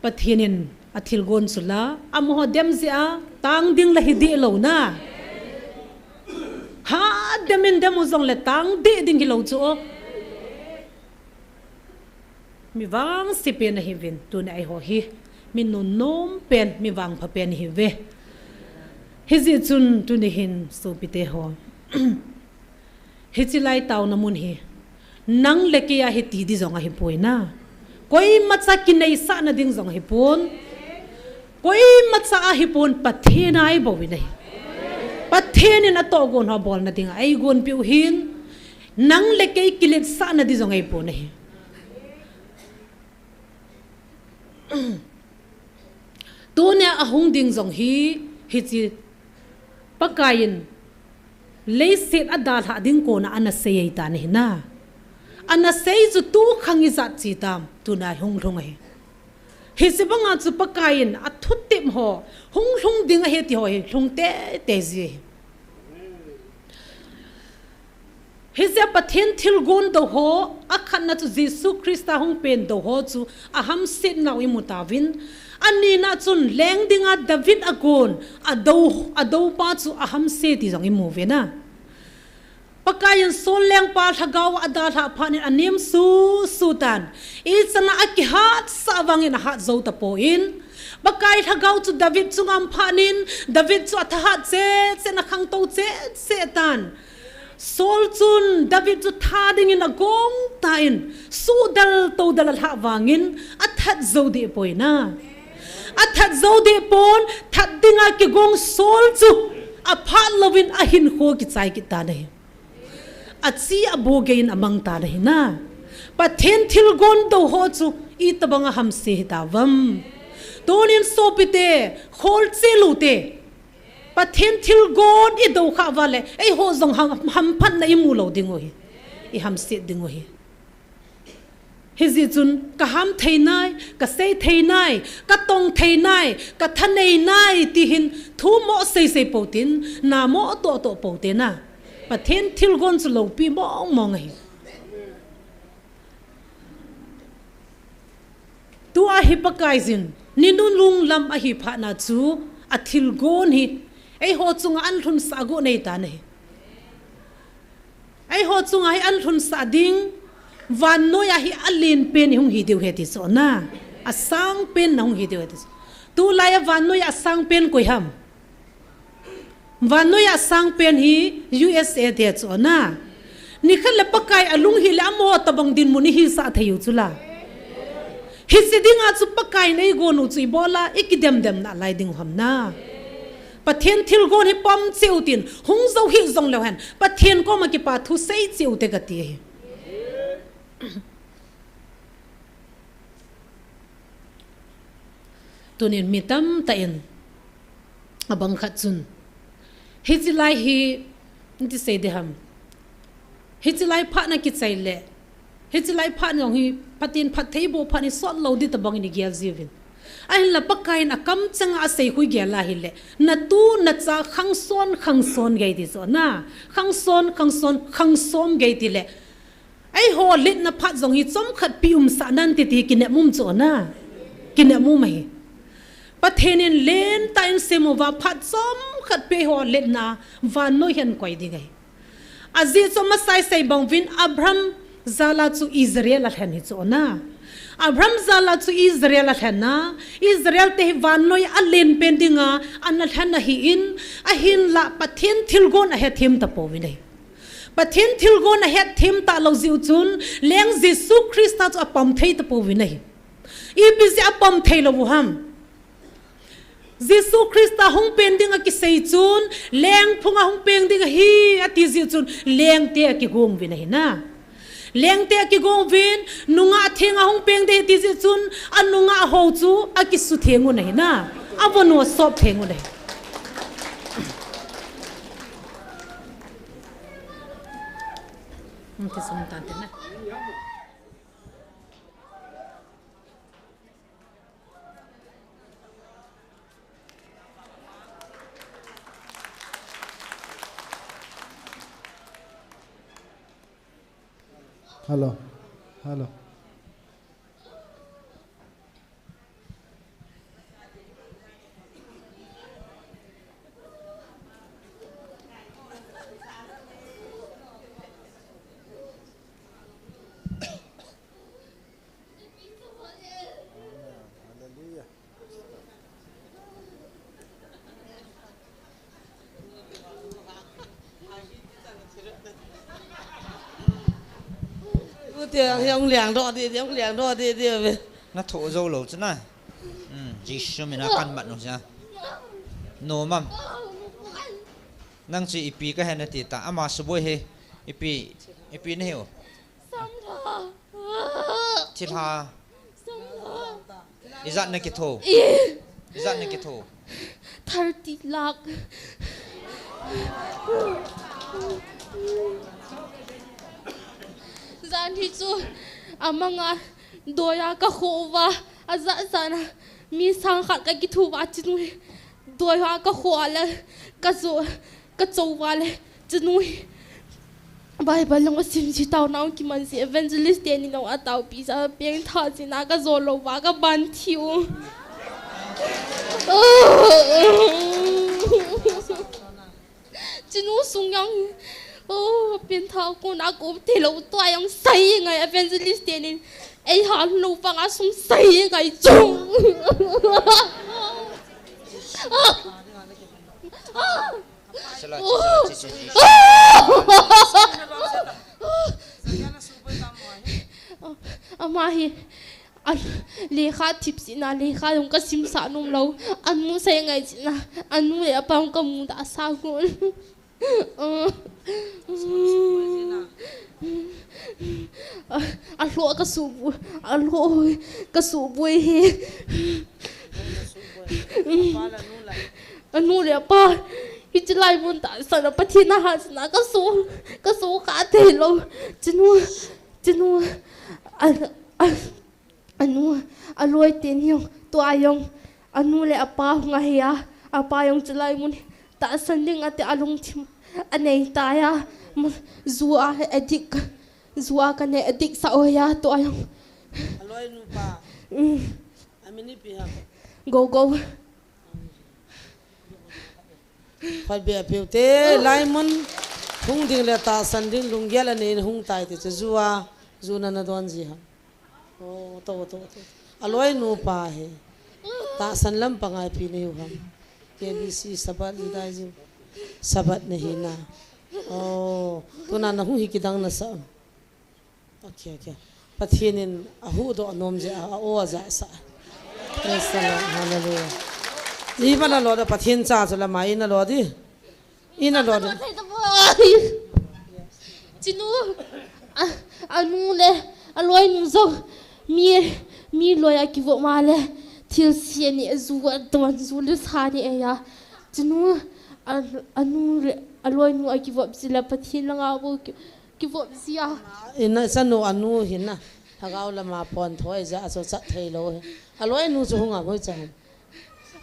Pathen in athilgon chu la, amaho dem jeh a tang ding la hi deh lou na. Hadem in dem u jongle tang deh ding hilou chu o. Mi vangse pen ahiuvin, tuni eiho hi mi nunnom pen, mi vangpha pen ihiuve. Hijeh chun tuni hin sopite ho, hiche lai taona mun hi nang le kei a hi ti ding jong ahipoi na. Koimacha kineisahna ding jong ahipon. Koimacha ahipon, Pathen a eibou in ahi. Pathen in atohgon ho bolna dinga eigonpeh u hin, nang le kei kiletsahna ding jong ahipon ahi. Tunia ahung ding jong hi, hiche Pakai in leiset adalhah ding kona anasei ahitan ahi na. Anasei chu tukhang ijat che tam, tuna hung lhung ahi. Hiche banga chu Pakai in athutep ho hung lhung ding ahi ti ho hi lhung teitei ji ahi. Hijeh a Pathen thilgon dou ho, akhatna chu Jesu Christa hung pen dou ho chu ahamset nau imu tauvin, anina chun leng dinga David agon, adou, adoupa chu ahamse ti jong imu uve na. Pakai in Saul lengpa lhagao adalhah phat in anem susu tan. Ichan a akihatsah vangin ahat jou tapon. Pakai lhagao chu David chunga um phat in, David chu athahat cheh cheh in, akhangtou cheh cheh tan. Saul chun David chu tha dingin agong tan, suhdal toudal alhah vangin athat jou deh poi na. Athat jou deh pon, that dinga kigong Saul chu aphat louvin ahinkho kichai kit tan ahi. Achi abu geiyin amang tan ahi na. Pathen thilgon dou ho chu itobang a hamse hitauvem? Tunin sopite, kholchih lou te. Pathen thilgon idou khah uva le, eiho jong ham, hamphatna imu lou ding u ahi. Ihamset ding u ahi. Hijeh chun, kaham thei nai, kasei thei nai, katong thei nai, kathanei nai, ti hin thu mo seisei pou tin, na mo toh toh pou te na. Pathen thilgon chu loupi mong mong ahi. Tua hi Pakaiyin, ni nunung lam ahi phat na chu, athilgon hi, eiho chunga ahin lhunsah got ahitan ahi. Eiho chunga hi ahin lhunsah ding, vannoi a hi alen pen hi hung hi diu ahi ti chu na. Asang pen na hung hi diu ahi ti chu. Tulai a vannoi a asang pen koi ham? Vannoi a asang pen hi U S A te chu na. Nikhat le Pakai alung hi le amaho tobang dinmun ihisah thei u chu la. Hiche dinga chu Pakai in eigon u chu ibola ikidem dem nalai ding u ham na. Pathen thilgon hi pom cheh u tin, hung jou hih jong leu hen, Pathen koma kipa thu sei cheh u te kati ahi. Tunin mi tamtah in abang khat chun, hiche lai hi, iti sei ding ham, hiche lai phat na kichai le, hiche lai phat jong hi Pathen phattheiboh phat hi sot lou ding tabang in igel jiuvin. Ahinla Pakai in akamcheng a asei khu igel a ahile, natu nacha khangson khangson gei ti chu na, khangson khangson khangsom gei ti le, eiho letna phat jong hi chomkhat pi umsah nante ti kinep um chu na. Kinep um ahi. Pathen in lentah in sem uva phat chomkhat pi eiho letna vannoi hin koi ding ahi. Ajeh chu amasa asei bang uvin Abraham jal a chu Israel alhen hi chu na. Abraham jal a chu Israel alhen a, Israel te hi vannoi a alen pen dinga ana lhen ahin, ahinla Pathen thilgon ahethem tapouvin ahi. Pathen thilgon ahethem talou jeh u chun, leng Jesu Christa chu apom thei tapouvin ahi. Ipi jeh a apom thei lou u ham? Jesu Christa hung pen ding akisei chun, leng phung a hung peng ding ahi ati jeh u chun, lengte akigong uvin ahi na. Lengte akigong uvin, nungah theng a hung peng ding ahi ti jeh u chun, anungah ho chu akisutheng un ahi na. Avon u asop theng un ahi. Hung kisum tante na. Hello. Hello. Hallelujah. Ute, hung liang doh deh, hung liang doh deh, deh ve. Na thoh jou lou chu na. Hmm, Jesu min a kan mat nu cha. No mam. Nang chu ipi kahi nati ta, ama suboi hi. Ipi, ipi nahi u. Samla. Thilha. Samla. Ijat na kitho. I. Ijat na kitho. Thirty lakh. Jan hi chu amanga doiya kakho uva, ajat jat na mi sang khat kakithu uva chinu hi. Doiya kakho a le kajo, kajo uva le chinu hi. Bible jong asim ji, taona jong kiman ji, evangelist teni jong ataopi ja, pengtha jina kajo lou uva kaban thi u. Chinu sung jong, oh, pengtha kona kom thei lou, tua jong sai ngai evangelist teni. Eiha lou vanga sung sai ngai chu. Sala, sala, sala, sala. Ama hi, a, lekha thipsina, lekha jong kasimsah nom lou. Anu sei ngai jina, anu le apa jong kamuda sa gon. A, alhoh kasuh bu, alhoh kasuh boi hi. Anu le apa, hiche lai mun tahsan a Pathen a hahsatna kaso, kaso kha thei lou. Chinu, chinu, a, a, anu, aloi teni jong, tua jong, anu le apa hung ahi a, apa jong chulai mun tahsan ding ati a lungthim anei tai a, ma, ju a addict, ju a kanei addict sa oi a, tua jong. Aloi nupa. Um. Amin ipi ham? Go, go. Khat beh a peu te, lai mun hung ding le tahsan ding lunggel anei hung tai te chu ju a, ju na na don ji ham. Oh, to, to, to. Aloi nupa hi. Tahsan lam panga ipi nei u ham. K B C Sabbath Judaism. Sabbath na hi na. Oh, tuna na hung hi kidang na sa. Okay, okay. Pathen in ahuhdoh nom jeh a, a-o ajah sah. Praise the Lord. Hallelujah. Ipi na lo da Pathen cha chu lama ina lo di. Ina lo di. Chinu, a, anu le, aloinu jong, mi, mi loi a kivo ma le, thilse ni a ju a don ju le sa ni e ya. Chunu a, anu le, aloinu a kivop ji le Pathen langa bou ki, kivop ji a. Ina chanu anu hina. Lhagao lama pon thoi ja a chu chat thei lou hi. Aloinu chu hung a boi chan.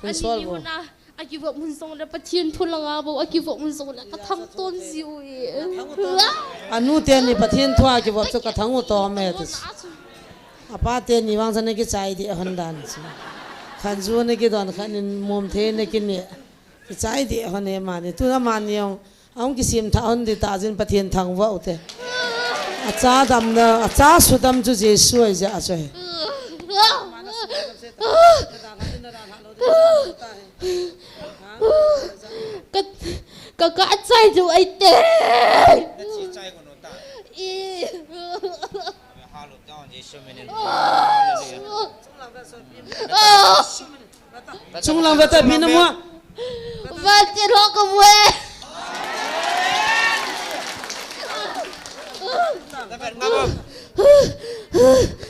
Hung sol bou. Ani huna, a kivop hun song le Pathen thu langa bou, a kivop hun song le ka thang ton ji u e. Anu teni Pathen thu a kivop chu ka thang u tom e ti. Apa teni vang chan ki chai di hon dan chu. Khan ju ne ki don khan in mom the ne ki ni. Ki chai di hon e mani. Tu na mani ong. Ahung kisim tha hon di ta jin Pathen thangvah u te. A cha damna, a cha sudam chu Jesu ahi jeh a chu hi. Ka, ka, ka chai chu ahi te. I. Hallelujah. Chunglang veta pi na mo. Vete lo ko bue. Na vet ngam am.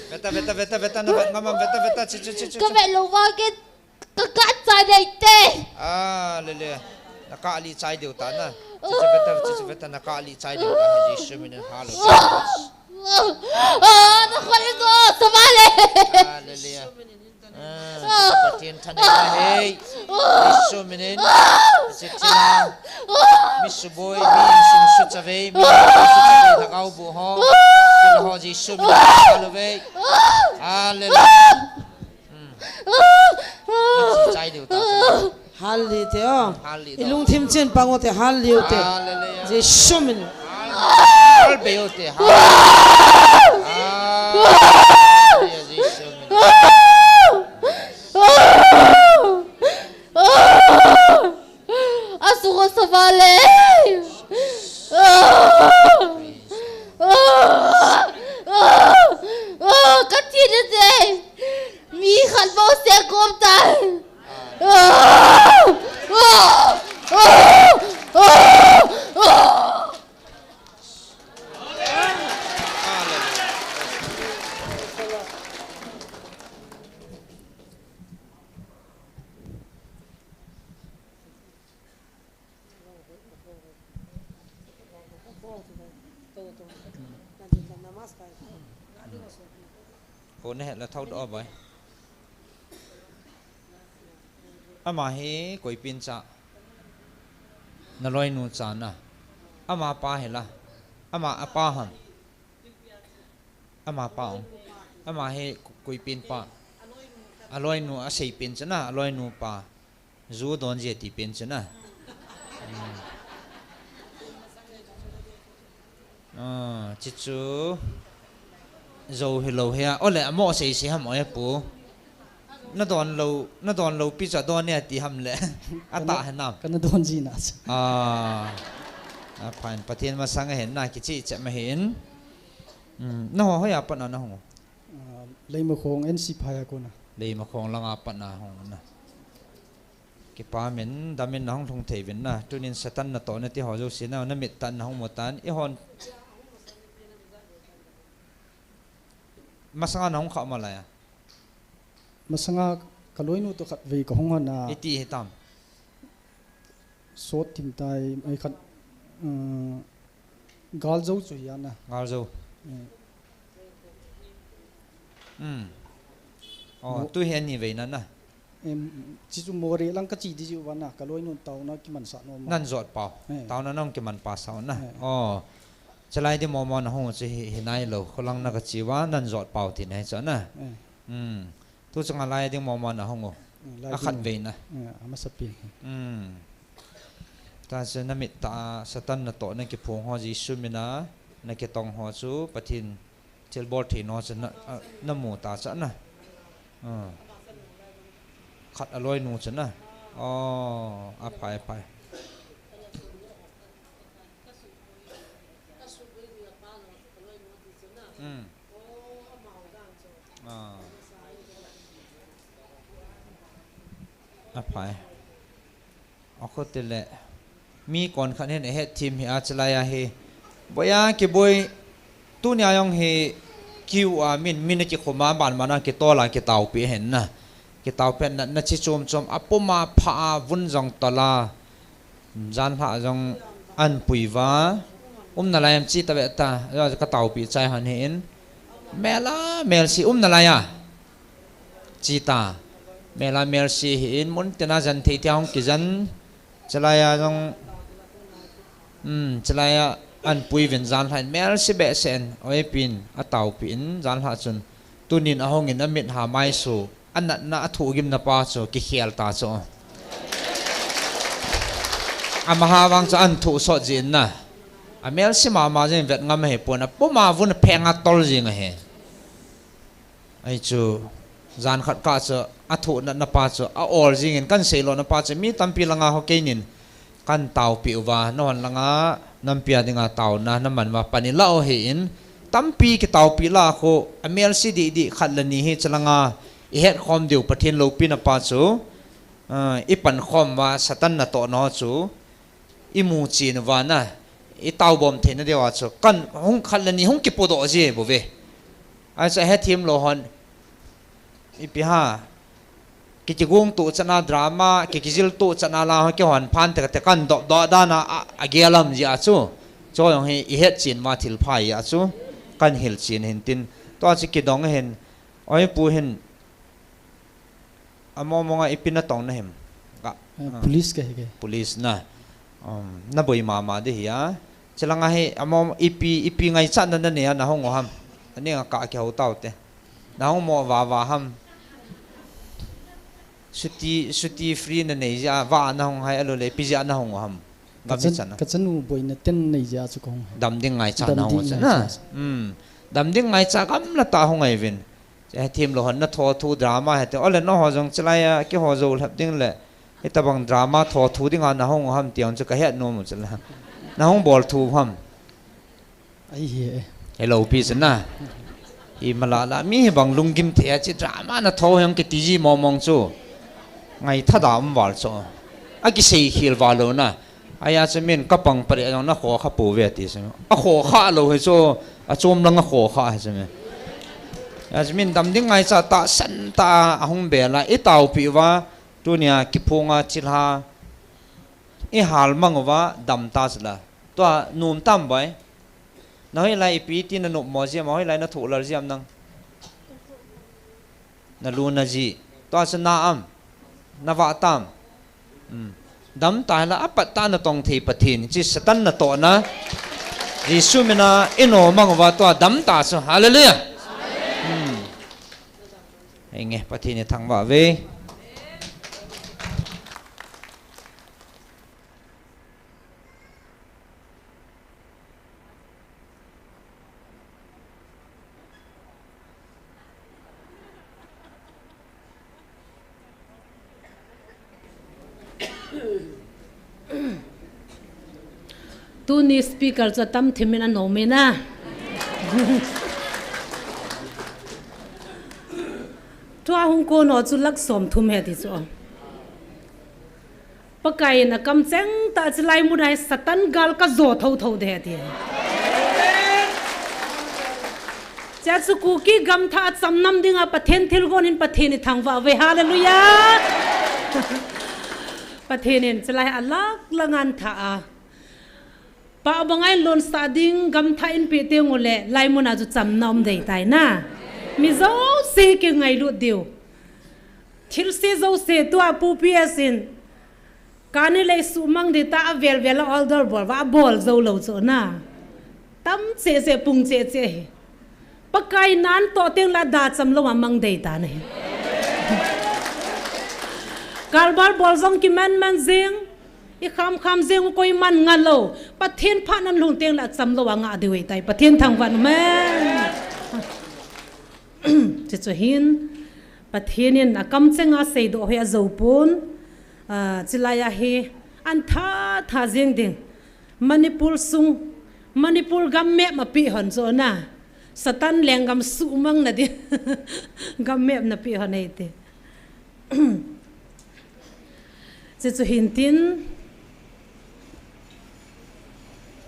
Veta, veta, veta, veta, na vet ngam am, veta, veta, chi, chi, chi, chi. Ka vet lo va ke, ka, ka chai dei te. Ah, le, le. Na ka li chai deu ta na. Chi, chi, veta, chi, chi, veta, na ka li chai deu ta. Jesu min in hallelujah. Ah, na khol do, sa vale. Hallelujah. Ah, Pathen thaneina hei. Jesu min in. Jesu min in. Mi suboi, mi insung suchavei, mi insung suchavei, lhagao bu ho. Sila ho, Jesu min in, hallelujah. Hallelujah. Hmm. Chai diu ta. Hal li te o. Hal li te. I lungthim chen pang u te, hal li u te. Hallelujah. Jesu min. Hal be u te. Hallelujah. Jesu min. Asuko savale. Kathina te. Mi khat bou se kom tai. Ko na het la thau do bai. Ama hi koi pin cha. Na loinu cha na. Ama pa hi la. Ama apa ham. Ama pa ong. Ama hi koi pin pa. A loinu a sei pin cha na. A loinu pa. Ju don je ti pen chu na. Hmm. Ah, chi chu. Zo hi lo hia. Ole, amo sei sei ham oi pu. Na don lo, na don lo pi cha don ne ti ham le. Ata he nam. Kana don ji na. Ah. A phan Pathen masang a hen na kichi che ma hin. Hmm. Na ho ho ya pa na na ho. Ah, Leimakhong N C phai a kona. Leimakhong langa pat na hung na. Kipa min, damin na hung lhung thei vin na. Tunin Satan natoh na ti ho jouse na, na mit tan na hung mu tan. I hon. Masanga na hung kha ma lai a. Masanga ka loinu to khat vei ka hung hon a. I ti hi tam. Sot thim tai, ai khat, uh, Galzo chu hi ana. Galzo. Eh. Hmm. Oh, mo- tu hi ani vei na na. Em, chi chu Moreh lang ka chi di ji u va na, ka loinu tauna kiman sa nom. Nan jot pau. Eh. Tauna nong kiman pa sa na. Eh. Oh. Chalai di mo mo na hung chu hi, hi nai lo, kholang na ka chi va, nan jot pau ti nai chu na. Eh. Hmm. Tu chunga lai ding mo mo na hung u. Hmm, lai a khat ding vei na. Eh, a masa pi. Hmm. Ta chu na mit ta Satan natoh na kiphung ho Jesu mina na kitong ho chu Pathen thilbol thei no chu na, a, na mu ta cha na. Ah. Khat a loinu chu na. Oh, a phai, a phai. Hmm. Ah. A phai. A khote le. Mi kon khat hin a het thim hi a chalai a hi. Boya kiboi tunia jong hi kiu a min, min a kikhum a ban mana kitol a kitaupi hen na. Kitao pen na, na chi chom chom, a puma pha a vun jong tola. Jan lha jong an pui va. Um na lai am chi ta ve ta, ka tao pi chai hon hi in. Mela, mel si um na lai a. Chi ta. Mela, mel si hi in, mun tena jan thei tia hong ki jan. Chalai a jong, um, chalai a an pui vin jan lha in, mel si be sen, oi pin, a tao pi in, jan lha chun. Tunin a hong in a mit ha mai su. A natna a thuh gimna pa chu kikhel ta chu. Amaha vang chu an thuh sot jin na. A mel si mama jin vet ngam he pon a puma vun a pheng a tol jing a he. Ai chu jan khat ka chu a thuh natna pa chu a ol jing in kan sei lo na pa chu mi tampi langa ho keinin kan tao pi uva, na hon langa nampi a dinga taona na man uva pani la o he in tampi ki tao pi la khu a mel si di di khat la ni hi chalanga i het khom diu Pathen lopi na pa chu, ah, i pan khom uva Satan na to no chu i mu chin uva na i tao bom thei na diu a chu kan hung khat la ni hung ki pu do ji bu ve. Ai cha he thim lo hon Ipi ha. Kiki gung tu chana drama, kiki jil tu chana la ho ki hon phan te te kan dop do dana a, a gelam ji a chu. Cho yong hi i het chin ma thil phai a chu. Kan hil chin hin tin. To a chi ki dong hin. Oi pu hin. Amo mo nga ipi na tong na him. Ka. Eh, ah. Police ka hi ke. Police na. Um, na boi mama de hi a. Chilanga hi amo ipi, ipi ngai cha na na ne a na hong o ham. Ani nga ka ki ho tau te. Na hong mo va va ham. Suti, suti free na nei ja va na hong hai alo le pi ja na hong o ham. Ka chan, ka chanu boi na ten nei ja chu ka hong hai. Dam ding ngai cha na hong o cha na. Hmm. Dam ding ngai cha kam la ta hong ai vin. Che thim lo hon na tho thu drama he te. Ole no ho jong chilai a ki ho jo lhap ding le. Hitabang drama tho thu ding a na hong ham tiang chu ka het nom u chila. Na hong bol thu ham. Ai he. Hello pi chu na. I mala la mi hi bang lunggim the a chi drama na tho hang ki ti ji mo mong chu. Ngai tha da um val chu. A ki sei khil val lo na. Aya chu min ka pang pare jong na kho kha pu ve ti chu. A kho kha lo hi chu a chom lang a kho kha hi chu mi. Ya chu min dam ding ngai cha ta san ta a hung be la i tau pi va tunia ki phunga chilha i hal mang va dam ta sla. Tua num tam bai. Na hoi lai ipi ti na nup mo jiam, hoi lai na thu lal jiam nang. Na lu na ji. Tua chu na am. Na va tam. Hmm. Dam tai la apat ta na tong thei Pathen. Chi Satan na to na. Jesu mina ino mang va tua dam ta chu. Hallelujah. Hmm. Hei nge Pathen i thang va ve. Tuni speaker chu tam thim in a nom in a. Tua hung kon ho chu lak som thum he ti chu. Pakai in a kam cheng ta chilai mun a hi Satan gal ka zo tho tho de ti. Cha chu Kuki gam tha a cham nam ding a Pathen thil gon in Pathen i thang va ve, hallelujah. Pathen in chilai a lak la ngan tha a. Pa bangai lon sa ding gam tha in pe te ngule lai mun a chu cham na um dei tai na. Mi zo se ki ngai lut diu. Thil se zo se tua pu pi a sin. Kani lei su mang di ta a vel vel a order bol va bol zo lo chu na. Tam che che pung che che hi. Pakai nan to teng la da cham lo a mang dei ta na hi. Karbal bol zong ki man man zing. I kham kham zing koi man nga lo. Pathen pha nan lung teng la cham lo a nga di wei tai. Pathen thang van man. Che chu hin. Pathen in a kam chenga sei do hi a zo pun. Ah, chilai a hi an tha tha zing ding. Manipur sung, Manipur gam map ma pi hon zo na. Satan leng gam su mang na di. Gam map na pi hon ei te. Che chu hin tin.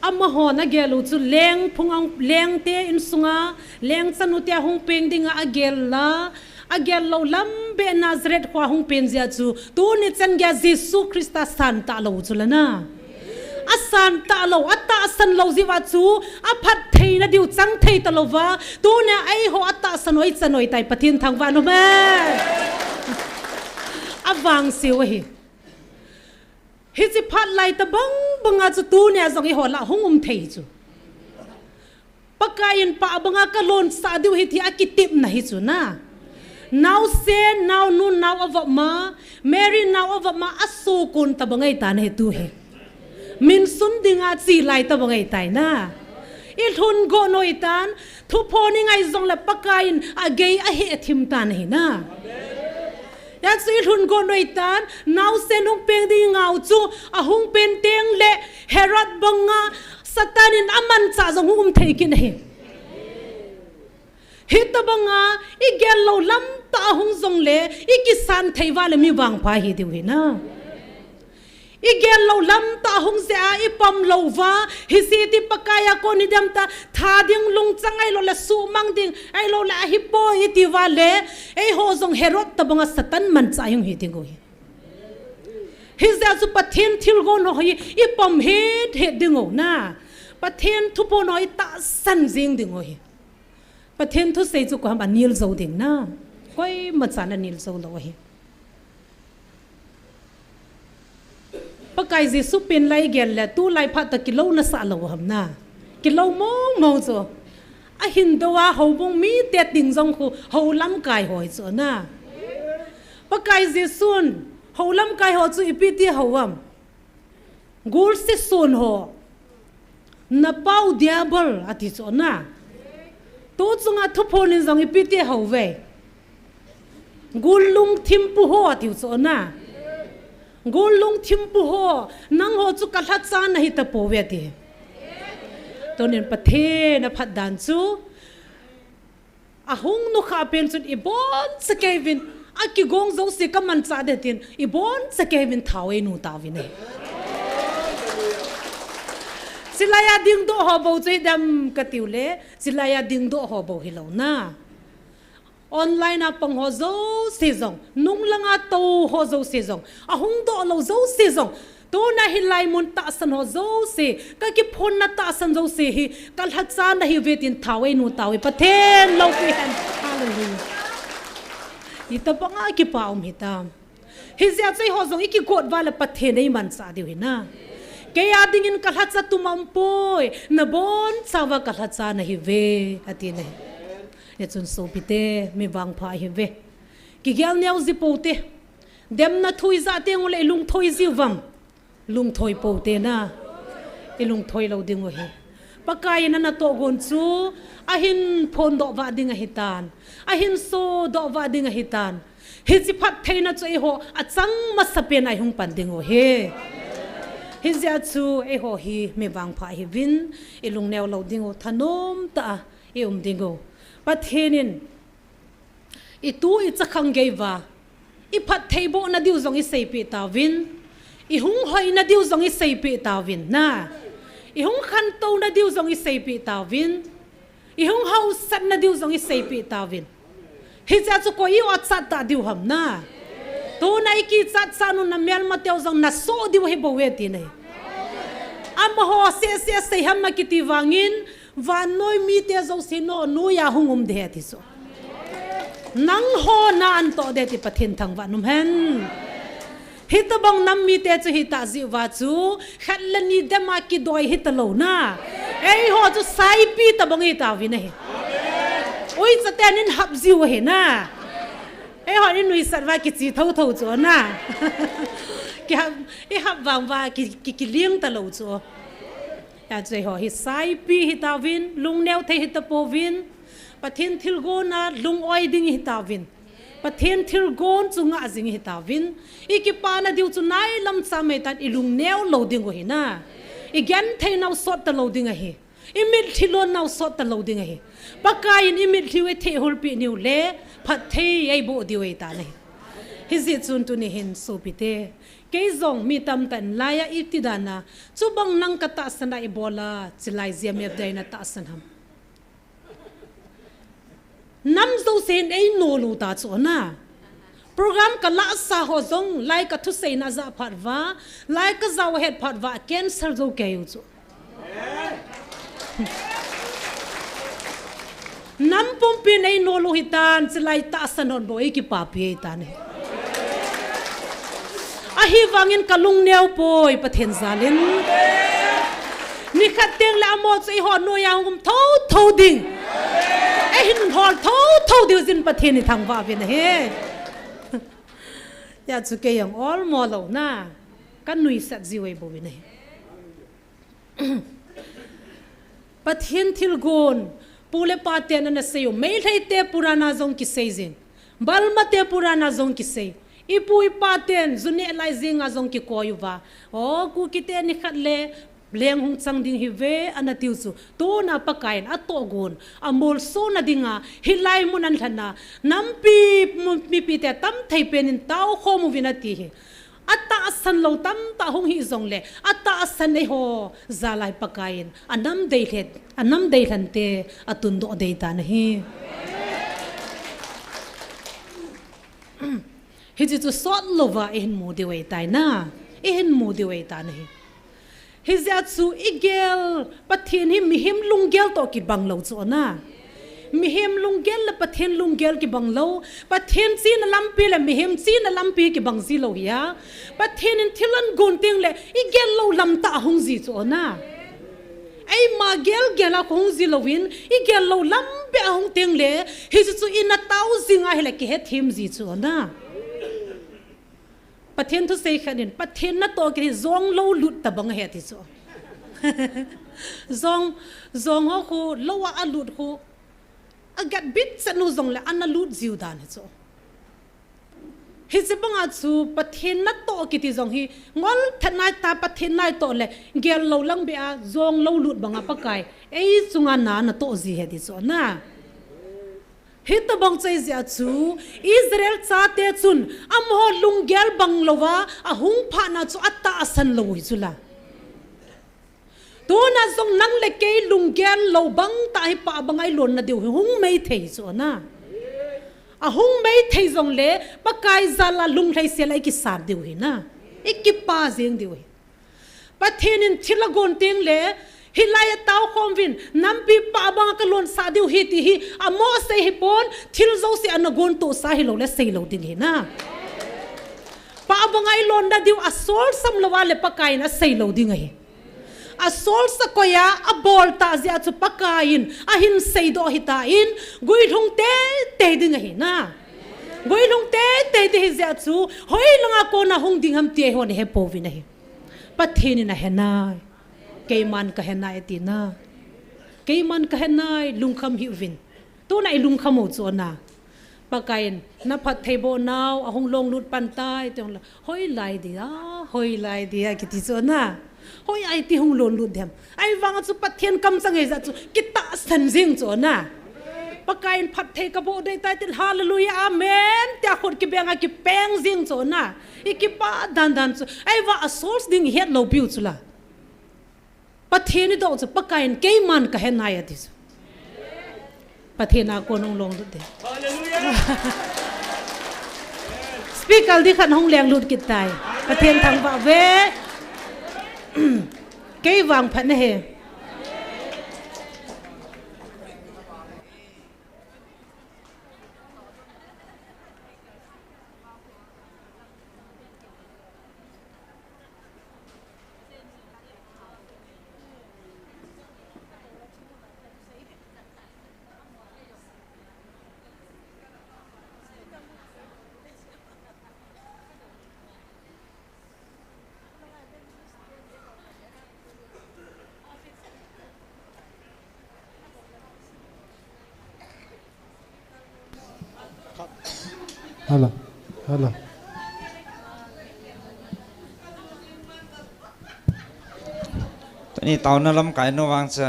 Amaho na gel u chu leng phung ang leng te in sunga leng chanu te hung peng dinga a gel la a gel lo lam Nazareth khoa hung pen jeh chu, tuni chan geiya Jesu Christa san talou chu la na. Asan talou, atahsan lou jeh uva chu, aphatthei nadiu chang thei talouva, tunia eiho atahsan u ichan u ahitai, Pathen thangvah in um hen. Avangse u ahi. Hiche phat lai tobang banga chu tunia jong eiho lah hung um thei chu. Pakai in pah banga kalonsah diu ahi ti akitepna hi chu na. Naosen, naonu, nao avop ma, Mary nao avop ma, asokon tobang ahitan ahi tu hi. Min sun dinga che lai tobang ahitai na. Ilhun gon u ahitan, thuphon ingai jongle Pakai in agei ahe thim tan ahi na. Hijeh chun ilhun gon u ahitan, naosen hung peng ding ngau chu, ahung pen tengle, Herod banga, Satan in amanchah jong hung um thei kit ahi. Hitobanga, igel lou lamtah ahung jongle, ikisan thei uva le mi vangpha hi diu ahi na. Igel lou lamtah ahung jeh a, ipom louva, hiche ti Pakai a kon idem ta, tha ding lungchang ahiloule, suhmang ding ahiloule, ahipoi iti uva le, eiho jong Herod tobanga Satan manchah hung hi ding u ahi. Hijeh chun Pathen thilgon ho hi, ipom hethet ding u na. Pathen thuphon ho itahsan jing ding u ahi. Pathen thusei chu koiham anel jou ding na. Koimacha anel jou lou ahi. Pakai Jesu pen lai gel le, tulai phat toh kilou nasah lou ham na. Kilou mong mong chu. Ahin dou a houbung mite ding jong khu, hou lamkai ho hi chu na. Pakai Jesun, hou lamkai ho chu ipi ti hou ham. Gul seson ho. Napao Diabol ati chu na. Tu chunga thuphon in jong ipi ti hou ve. Gul lungthimpu ho ati chu na. Gul lungthimpu ho, nangho chu kalhacha nahi tapouve ati. Tunin Pathen aphat dan chu, ahung nukha pen chun iboncha kei uvin, akigong jouse kamanchah ding tin, iboncha kei uvin thao einu tauvin ahi. Chulaiya dingdoh ho bou chu hidem katiu le, chulaiya dingdoh ho bou hilou na. Online a pang ho jouse jong, nung langa tou ho jouse jong, ahung doh lou jouse jong, tuna hilai mun tahsan ho jouse, kakiphonna tahsan jouse hi, kalhacha nahiuve tin thao einu tauve, Pathen loupi hen. Hallelujah. Itobanga kipa um hitam. Hijeh chun eiho jong ikigot uva le Pathen eimanchah diu ahi na. Kei a dingin kalhacha tum aumpoi, nabonchauva kalhacha nahiuve, ati na ahi. Hichun sopite, mi vangpha ihiuve. Kigel neo ji poute. Demna thu ija teng ule ilungthoi jiu vang. Lungthoi poute na. Ilungthoi lou ding u ahi. Pakai in anatoh gon chu, ahin phondoh vah ding ahitan. Ahin sodoh vah ding ahitan. Hiche phattheina chu eiho achang masapen a ihung pan ding u ahi. Hijeh chun eiho hi mi vangpha ihiuvin, ilungneo lou ding u, thanom tah a ium ding u. Pathen in itu ichakhang geiuva, iphattheibohna diu jong iseipeh tauvin, ihung hoina diu jong iseipeh tauvin na, ihung khantouna diu jong iseipeh tauvin, ihung haosatna diu jong iseipeh tauvin. Hijeh chun koi iu achat tah diu ham na. Tuna ikichat chat u namelmateu jong nasoh diu ahibouve tina ahi. Amaho sehseh sei ham akiti vangin, vannoi mite jouse nanoiya hung um ding ahi ati chu. Nangho na antoh ding ati, Pathen thangvah in um hen. Hitobang nam mite chu hitah jeh uva chu, khat le ni dema kidoi hitalou na. Eiho chu saipi tobang itauvin ahi. Uicha ten inhap jiu ahi na. Eiho inuisat uva kiche thotho chu na. Kihap, ihap vang uva ki, ki, kiling talou chu. Hijeh chun eiho hi saipi hitauvin, lungneo thei hitapouvin, Pathen thilgon a lung-oi ding hitauvin, Pathen thilgon chu ngah jing hitauvin, ikipana diu chu nailam cha maitan ilungneo lou ding u ahi na. Igentheinau sot talou ding ahi. Imitlhi lonnau sot talou ding ahi. Pakai in imitlhi u eithehhulpeh niu le, phatthei eiboh diu ahitan ahi. Hijeh chun tuni hin sopite, kei jong mi tamtah in laiya iti dan a, chubang nang katahsan a ibol a, chulai jia mep dia natahsan ham. Nam jousen einol u ta chu na. Program ka lahsa ho jong lai ka thuseina jah phat uva, lai ka jao het phat uva, cancel jou kei u chu. Nam pumpi nei nol u hitan, chulai tahsan hon bou ei kipapi ei tan ahi. Ahivangin ka lung neo poi, Pathen jalin. Nikhat teng le amaho chu eiho noiya hung um thotho ding. Eihin hol thotho diu jin Pathen ithangvah uvin ahi. Hijeh chun kei jong olmo louna ka nuisat jiu ahi bouvin ahi. Pathen thilgon, pu le pa ten ana sei u, Meitei te purana jong kisei jing, Burma te purana jong kisei, ipu ipa ten ju neh lai jenga jong kikoi uva, o, Kuki te nikhat le leng hung chang ding ahi ve, ana tiu chu, tuna Pakaiyin atohgon, amolsona dinga, hilai mun ahin lhana, nampi, mipi te tamthei pen in taokhom uvin ati ahi. Atahsan lou tamtah hung hi jongle, atahsan eiho jal'a Pakaiyin anam deilhen, anam deilhen te atundoh dei tan ahi. Hiche chu sot louva eihin mu diu ahitai na, eihin mu diu ahitan ahi. Hijeh chun igel, Pathen hi mihem lunggel toh kibang lou chu ana. Mihem lunggel le Pathen lunggel kibang lou. Pathen chena lampi le mihem chena lampi kibang ji lou ahi. Pathen in thil ahin gon teng le igel lou lam tah ahung ji chu ana. Eima gelgel a hung ji louvin, igel lou lam beh ahung teng le, hichu chu ina tao jing ahile kihethem ji chu ana. Pathen thusei khat in, Pathen natoh kiti hi jong lou lut tabang ahi ati chu. Jong, jong ho khu, lou a alut khu, agat bit chan u jongle ana lut jiu dan ahi chu. Hiche banga chu Pathen natoh kiti jong hi, ngol thet nai ta Pathen natoh le, gel lou lang beh a, jong lou lut banga Pakai, ei chunga na natoh ji ahi ti chu ana. Hitabang chu ahi jeh chun, Israel chate chun, amaho lunggel bang louva, ahung phat na chu atahsan lou u ahi chu la. Tuna jong nang le kei lunggel lou bang tah hi pah banga ilon na diu hi, hung mei thei chu ana. Ahung mei thei jongle, Pakai jal'a lunglhaisel a ikisat diu ahi na. Ikipa jing diu ahi. Pathen in thil agon teng le, hilai a taokhom uvin, nampi pah banga kalonsah diu ahi ti hi, amo asei hipon, thil jouse ana gontohsa hilou le, sei lou ding ahi na. Pah banga ilon na diu, asolsam louva le Pakai in asei lou ding ahi. Asolsa koi a, abol tah jeh chun Pakai in, ahin seidoh ahitan, guilhung teitei ding ahi na. Guilhung teitei ding ahi jeh chun, hoilanga kona hung ding ham ti eihon ihepouvin ahi. Pathen in ahenai. Keiman kahenai ati na. Keiman kahenai, lungkham hih uvin. Tuna ilungkham u chu ana. Pakai in, naphattheiboh nau, ahung longlut pan tai, ti jongle, hoilai dia, hoilai dia, kiti chu ana. Hoi a iti hung lonlut dem. Ahivanga chu Pathen kamchang ahi jeh chun, kitahsan jing chu ana. Pakai in phatthei kaboh dei tai tin, hallelujah, amen, tia khut kibenga kipeng jing chu ana. Ikipa dandan chu. Ahivang asource ding ihet lou piu chu la. Pathen idoh chu Pakai in keiman kahenai ati chu. Pathen a kon hung longlut ding. Speaker ding khat hung lenglut kit tai. Pathen thangvah uve. Kei vangphat nahi. Hello. Hello. Tuni taona lamkai nu vang chu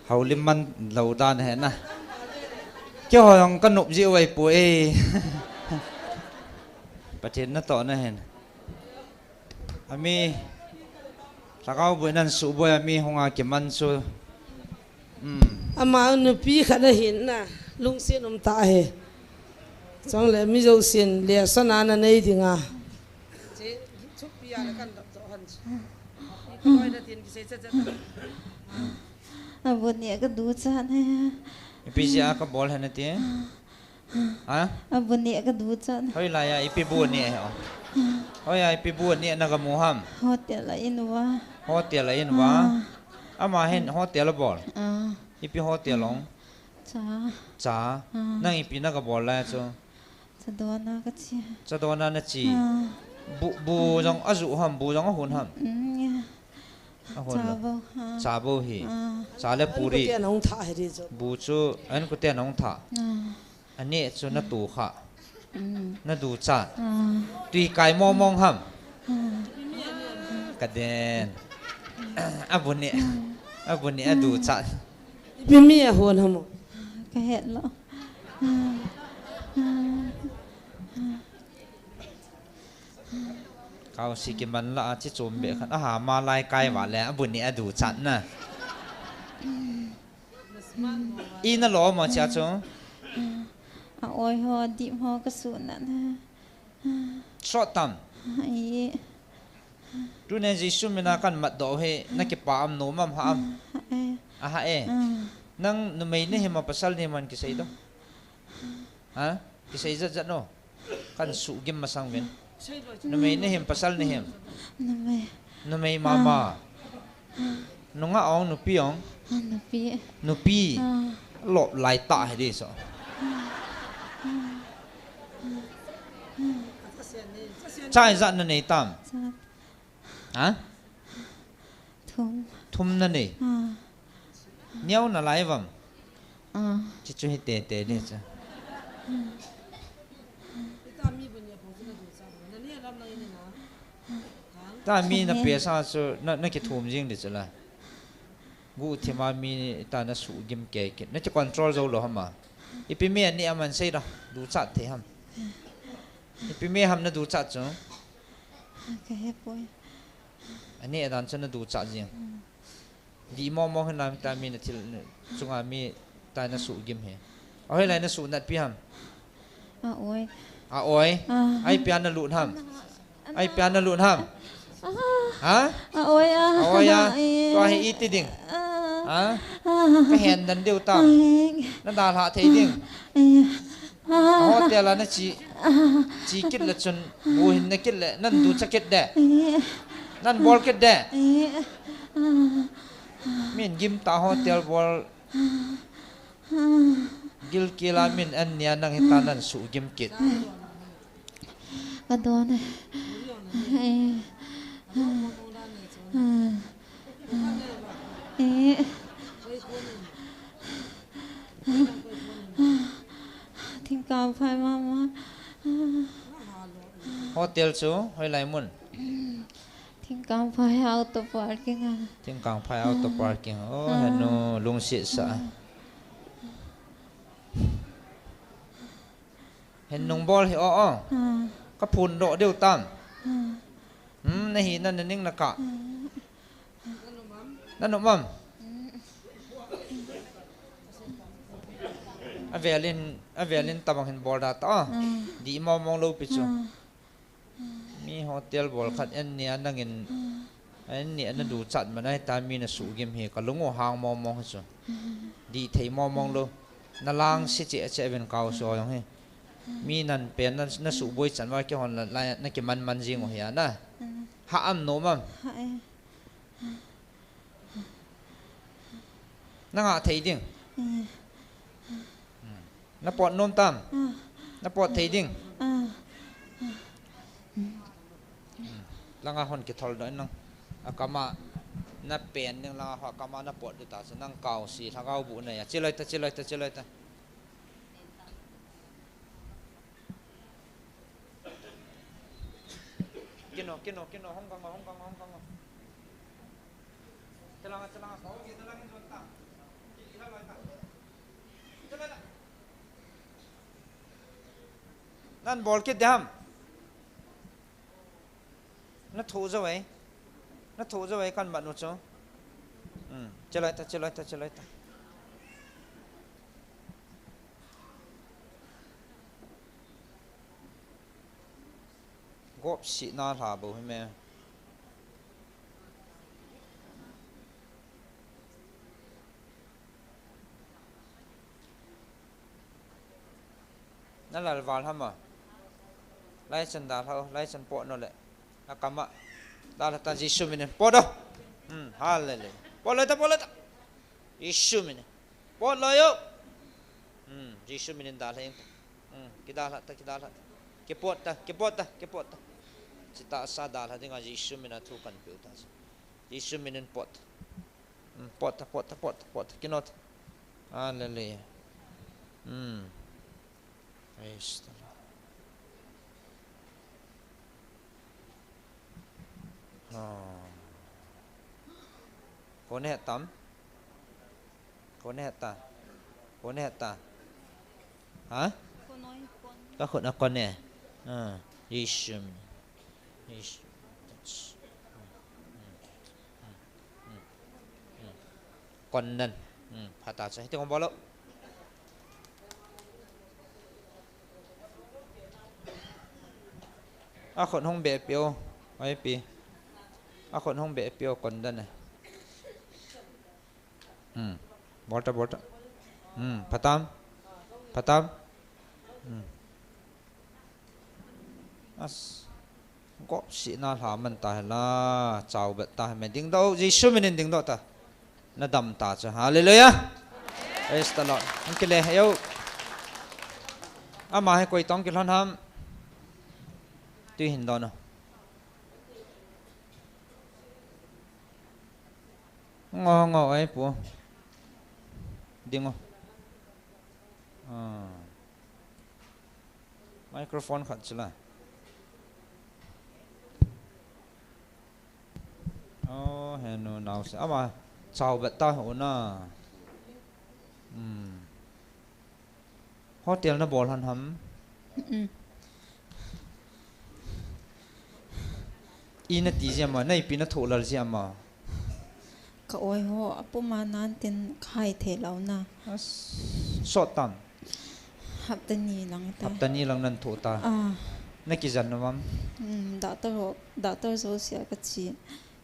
houlim man lou dan ahi na. Keiho jong kanop jiu ahi poi. Pathen natohna hin. Ami, lhagao boinan suboi ami hunga kiman chu. Hmm. Ama nupi khat ahin na, lungset um tah ahi. Chang le mi jousen le sana na nei dinga. Che, thupi a le kan dap to han. Ipi koi na tin kisei cha cha. Abu ni ka du cha ne. Ipi jeh a ka bol han ti. Ha? Abu ni ka du cha ne. Hoilai a ipi bu ni he o. Hoi a ipi bu ni na ka mu ham. Hotel a in va. Hotel a in va. Ah. Ama hin hotel a bol. Ah. Ipi hotel ong. Cha. Cha. Ah. Nang ipi na ka bol lai chu. Cha dona ka chi. Cha dona na chi. Ah. Bu, bu jong a ju ham, bu jong a hun ham. Mm, yeah. A hun. Cha lo. Bo, ah. Cha bo hi. Ah. Cha le puri. An kute nong tha hi di chu. Bu chu an kute nong tha. Ah. Ani chu na tu kha. Mm. Na du cha. Ah. Tui kai mong mong ham. Ah. Ka den. Abu ni. Ah. Abu ni a du cha. Ipi mi a hon ham. Ka het lo. Kau si kiman la a chi chom be khan. Aha, ma lai kai va le, abu ni a du chat na. I na lo mo cha chu. A oi ho, dip ho ka su na na. Sot tam. Ai. Tuni Jesu mina kan mat do hi, na kipa am, nom am, ha am? Ha e. Aha e. Ah. Nang numei na him a pasal na him an kisei do. Ha? Kisei jat jat no. Kan su gim masang vin. Numei na him, pasal na him? Numei. Numei mama. Ah. Nunga ong, nupi ong? Ah, nupi. Nupi. Ah. Lop lai ta hi di so. Cha ijat na nei tam? Cha. Ha? Thum. Thum na nei. Ah. Niau na lai vam. Ah. Chi chu hi te te ni cha. Ta mi na pe sa chu na, na kithum jing di chu la. Gu thima mi ta na su gim ke ke. Na ki control zo lo hama. Ipi mi ani aman sei da. Du chat the ham. Ipi mi ham na du chat chu. Ka he poi. Ani adan chu na du chat jing. Di mo mo hin lam ta mi na thil chunga mi ta na su gim he. A hoi lai na su nat pi ham. A oi. A oi. Ah. Ai pia na lut ham. Ai pia na lut ham. Ah. Ha? A oi a. A oi a. Eh. Tua hi iti ding. Ah. Ha? Ah. Ka hen dan deu ta. Ai. Na dal ha thei ding. Eh. Ah. A hotel a na chi. Ah. Chi kit le chun bu hin na kit le nan du cha kit de. Eh. Nan bol kit de. Eh. Ah. Min gim ta hotel bol. Gilkel a min an nia nang hita nan su gim kit. Ka don e. Eh. Eh. Thingkang phai mama. Hotel chu hoilai mun? Thingkang phai auto parking a. Thingkang phai auto parking. Oh, ah. Henu lungset sa. Ah. Hin nung bol hi o o. Ah. Ka phun doh deu tam. Ah. Hmm, na hi na, na ning na ka. Ah. Na nom am? Hmm. A velin, a velin tabang hin bol da ta. Ah. Di mong mong lo pi chu. Ah. Mi hotel bol khat en nia nangin, en nia na du chat mana hita mi na su gim hi ka lung u hang mong mong hi chu. Di thei mong mong lo. Na lang si che che vin kau so jong hi. Mi nan pen na, na su boi chan va kihon la, la na kiman man jing u hi a na. Ha am nom am? Ha e. Na ngah thei ding. Eh. Hmm. Na pot nom tam? Ah. Na pot thei ding. Ah. Hmm. Langa hon kithol doh in nang. A kama na pen ding langa ho a kama na pot ding ta chu nang kau si lhagao bu na ya. Chiloi ta, chiloi ta, chiloi ta. Kino, kino, kino, hong kang, hong kang, hong kang. Chalanga, chalanga, kau ki, chalanga, jon ta. Ki, ki, la, la, ta. Chalanga. Nan bol kit dam. Na thu jo e. Na thu jo e kan mat nu chu. Hmm. Chaloi ta, chaloi ta, chaloi ta. Bop si na hla bo hi me. Na lal val hama. Lai chan dal hau, lai chan pot no le. A kama. Dal ta Jisu minin pot o. Hmm, hallelujah. Pot le ta, pot le ta. Jisu minin. Pot lo yo. Hmm, Jisu minin dal heng. Hmm, kidal ta, kidal ta. Kipot ta, kipot ta, kipot ta. Chita sa dal ha dinga Jisu mina thu kan piu ta. Jisu minin pot. Hmm, pot ta, pot ta, pot ta, pot ta. Kinot. Hallelujah. Hmm. Praise the Lord. Oh. Kone tam? Kone ta? Kone ta? Ha? Ka khut a kone. Ah, Jisu. Jisu. Kon nan. Hmm, phata cha. Hiti kon bolo. A khut hung be pio. Ai pi. A khut hung be pio kon dan e. Hmm. Bol ta, bol ta. Hmm, phatam. Phatam. Hmm. As. Gop si na hla man ta hela, chau bet ta me ding do, Jisu minin ding do ta. Na dam ta cha. Hallelujah. Praise the Lord. Ang kile yo. Ama he koi tong kilhon ham. Tui hin do no. Ngo, ngo, ai pu. Ding o. Ah. Microphone khat chila. Oh, henu nau se. Ama, chau bet ta ho na. Hmm. Hotel na bol han ham? Mm-mm. I na ti jia ma, na ipi na thoh lal jia ma? Ka oi ho, apuma nan tin khai thei lou na. As, sot tam? Hapta ni lang ta. Hapta ni lang nan thoh ta. Ah. Na kijan na mam? Mm, doctor ho, doctor jo sia ka chi.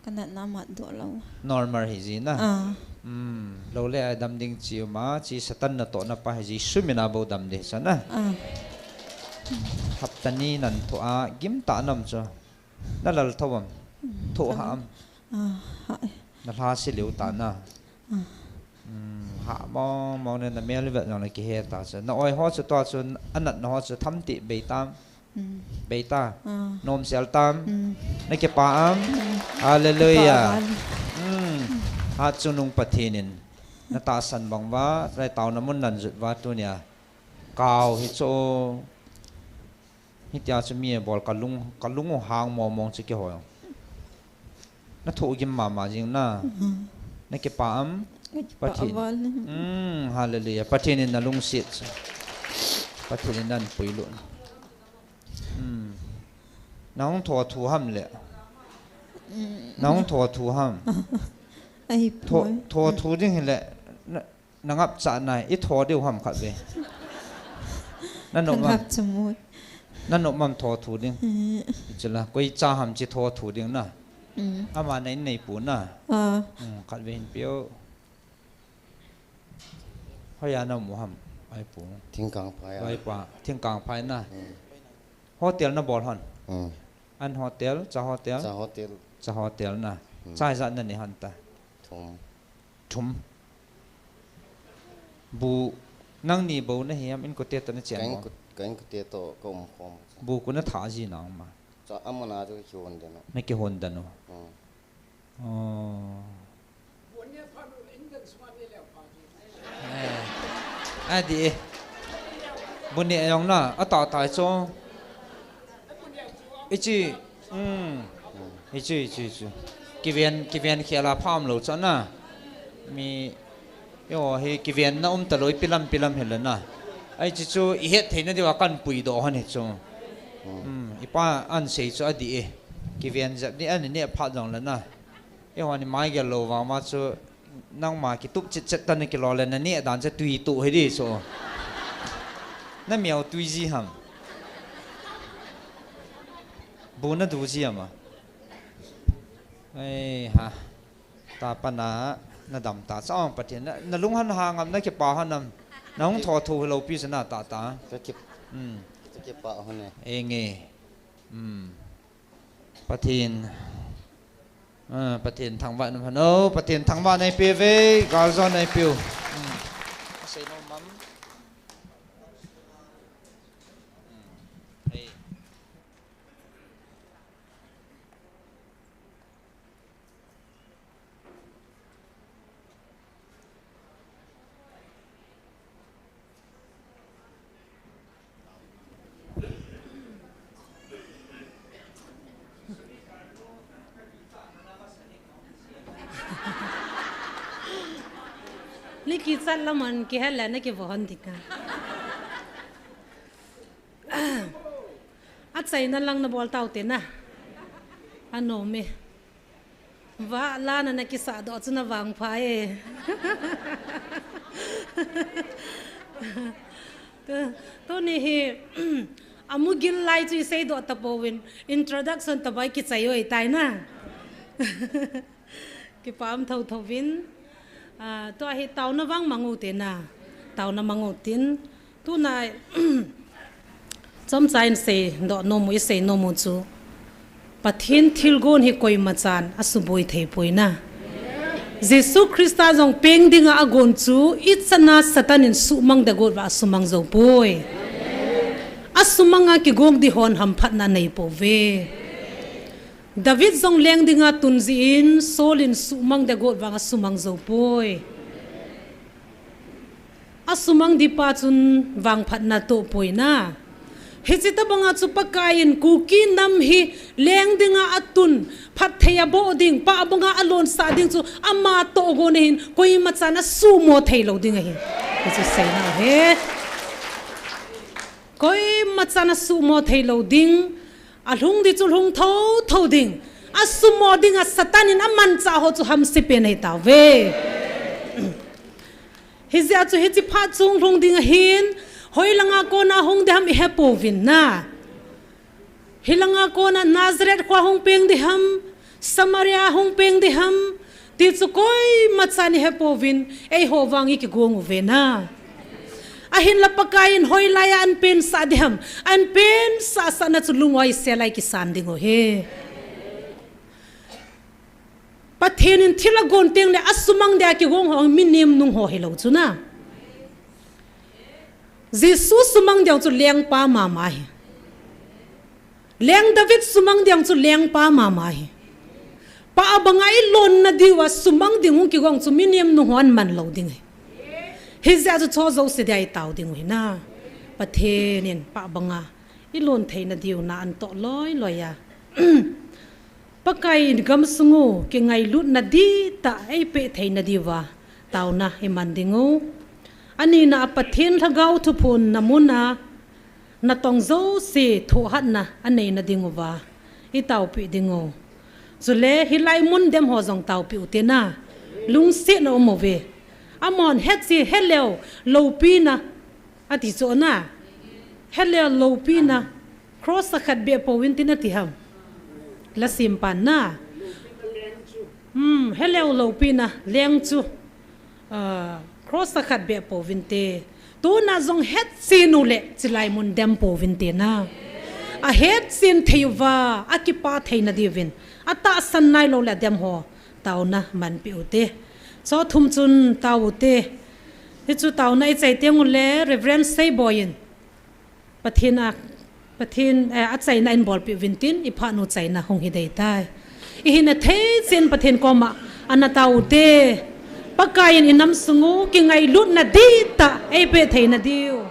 Ka natna mat doh lou. Normal hi ji na. Ah. Hmm. Lou le a dam ding chi ma, chi Satan natohna pa hi ji, Jisu mina bou dam ding sa na. Ah. Hapta ni nan thoh a, gim ta nam chu. Na lal tho am? Hmm. Thoh ha am? Ah, ha. Na lha si liu ta na. Ah. Hmm. Ha mong mong ne na mel vet jong le kihe ta chu. Na oi ho chu tua chu, a natna ho chu tham ti bei tam. Hmm. Bei ta. Ah. Nom sel tam. Hmm. Na kipa am? Hmm. Hallelujah. Kipa am? Hmm. Ha chu nung Pathen in na tahsan bang uva, lai taona mun nan jut uva tunia. Kau hi chu. Hitia chu mi a bol ka lung, ka lung u hang mong mong chu kihoi. Na thoh gim mama jing na. Mhm. Na kipa am? Ka kipa Pathen. Aval. Mm, hallelujah. Pathen in na lungset. Pathen in nan puilut. Mm. Na hung tho thu ham le. Mm. Na hung tho thu ham. Ai tho, poi. Tho thu ding hi le. Na, Na ngap cha nai, i tho diu ham khat ve. Na nom mam. Ngap cha mui. Na nom mam tho thu ding. Mm. Chila, koi cha ham chi tho thu ding na. Mm. Ama nei nei pu na. Ah. Mm, khat ve hin pio. Hoiya na mu ham, ai pu. Thingkang phai a. Ai pa, thingkang phai na. Mm. Hotel na bol hon. Mm. An hotel, cha hotel. Cha hotel. Cha hotel na. Mm. Cha ijat na nei hon ta. Thum. Thum. Bu, nangni bou nahi am, inkote toh nachen bou? Ka in, ka inkote toh ka um khom. Bu koi na tha ji nang ma? Cha, amana chu ka kihon den u. Na kihon den u. Hmm. Oh. Eh. Adi e. Bu ne jong na, ata tai chu. Ichi, um. Ichi, ichi, ichi. Kiven, kiven khel a pham lou cha na. Mi, yo, hi kiven na um ta lou, ipi lam, ipi lam hi le na. Ai chi chu, i het thei na diu a kan pui doh hon hi chu. Um, i pa an sei chu adi e. Kiven jep ni an ni phat jong le na. Eiho ni mai gel lou vang ma chu nangma kitup chet chet ta na kilo le na neh dan chu tui tuh hi di chu. Na miao tui ji ham. Bu na du ji ama. Ei ha. Ta pana na dam ta cha ong Pathen na, na lung han hang am, na kipah han am. Na hung tho thu lo pi sa na ta ta. Ka kip, Hmm. Ka kipah hon e. Enge. Hmm. Pathen. Ah, Pathen thangvah in um hen o, Pathen thangvah na eipe uve, gal jo na eipe u. Hmm. Asei nom am. Hmm. Ei. Ni kichat lam an kihel le na kivon ding a. Achaina lang na bol tau te na. Anom e. Vah la na na kisah doh chu na vangpha e. Tu, tuni hi, amu gil lai chu i sei doh ta pouvin, introduction ta bai kichai oi tai na. Kipah um tho tho vin. Ah, tua hi taona vang mang u te na. Taona mang u tin. Tuna, chomcha in sei doh nom u, i sei nom u chu, Pathen thilgon hi koima chan a suboi thei poi na. Jesu Christa jong peng dinga agon chu, i chan a Satan in sumang ding got uva asumang jou poi. Asumang a kigong ding hon hamphatna nei pouve. David jong leng dinga tun jin, Saul in sumang ding got vang asumang jou poi. Asumang ding pa chun vangphatna toh poi na. Hiche tabanga chu Pakai in Kuki nam hi leng dinga atun, phatthei aboh ding, pah banga alonsah ding chu ama tohgon ahin, koima chan asumo thei lou ding ahi. Hichu seina ahi. Koima chan asumo thei lou ding, alhung ding chu lhung tho tho ding, asumo dinga Satan in amanchah ho chu hamse pen ahi tauve. Hijeh a chu hiche phat chung lhung ding ahin, hoilanga kona hung ding ham i he pouvin na. Hilanga kona Nazareth khoa hung peng ding ham, Samaria hung peng ding ham, ti chu koima chan i he pouvin, eiho vang i kigong uve na. Ahinla Pakai in hoilai a ahin pensah ding ham, ahin pensah sahna chu lungoi sel a i kisan ding u ahi. Pathen in thil agon teng le asumang dia kigong ho mi nemnung ho hilou chu na. Jesu sumang dia chu lengpa mama ahi. Leng David sumang dia chu lengpa mama ahi. Pah banga i lonna diuva sumang ding hung kigong chu mi nemnung ho aman lou ding ahi. Hijeh a chu cho jouse dia i tao ding u ahi na. Pathen in pah banga i lon theina diu na ahin toh loi loi a. Pakai in gamsung u kingailutna dihtah eipeh theina diuva taona i man ding u. Anina a Pathen Lhagao thuphonna mun a natong jouse thohhatna anei na ding uva i taopi ding u. Chule hilai mun dem ho jong taopi u te na. Lungsetna um uve. Amahon heche heleu loupina ati chu na. Heleu loupina. Cross a khat beh pouvin tin ati ham. La simpan na. Hmm, heleu loupina, leng chu. Ah, cross a khat beh pouvin te. Tuna jong hetchen u le, chilai mun dem pouvin te na. Ahetchen thei uva, akipah theina diuvin. Atahsan nailou le dem ho. Taona manpi u te. Cho thum chun tao u te. Hichu taona i chai teng u le Reverend Seiboi in. Pathen a, Pathen, eh, achaina in bolpi uvin tin, i phat u chaina hung hi dei tai. I hina thei chen Pathen koma ana tao u te. Pakai in i nam sung u kingailutna dihtah eipeh theina diu.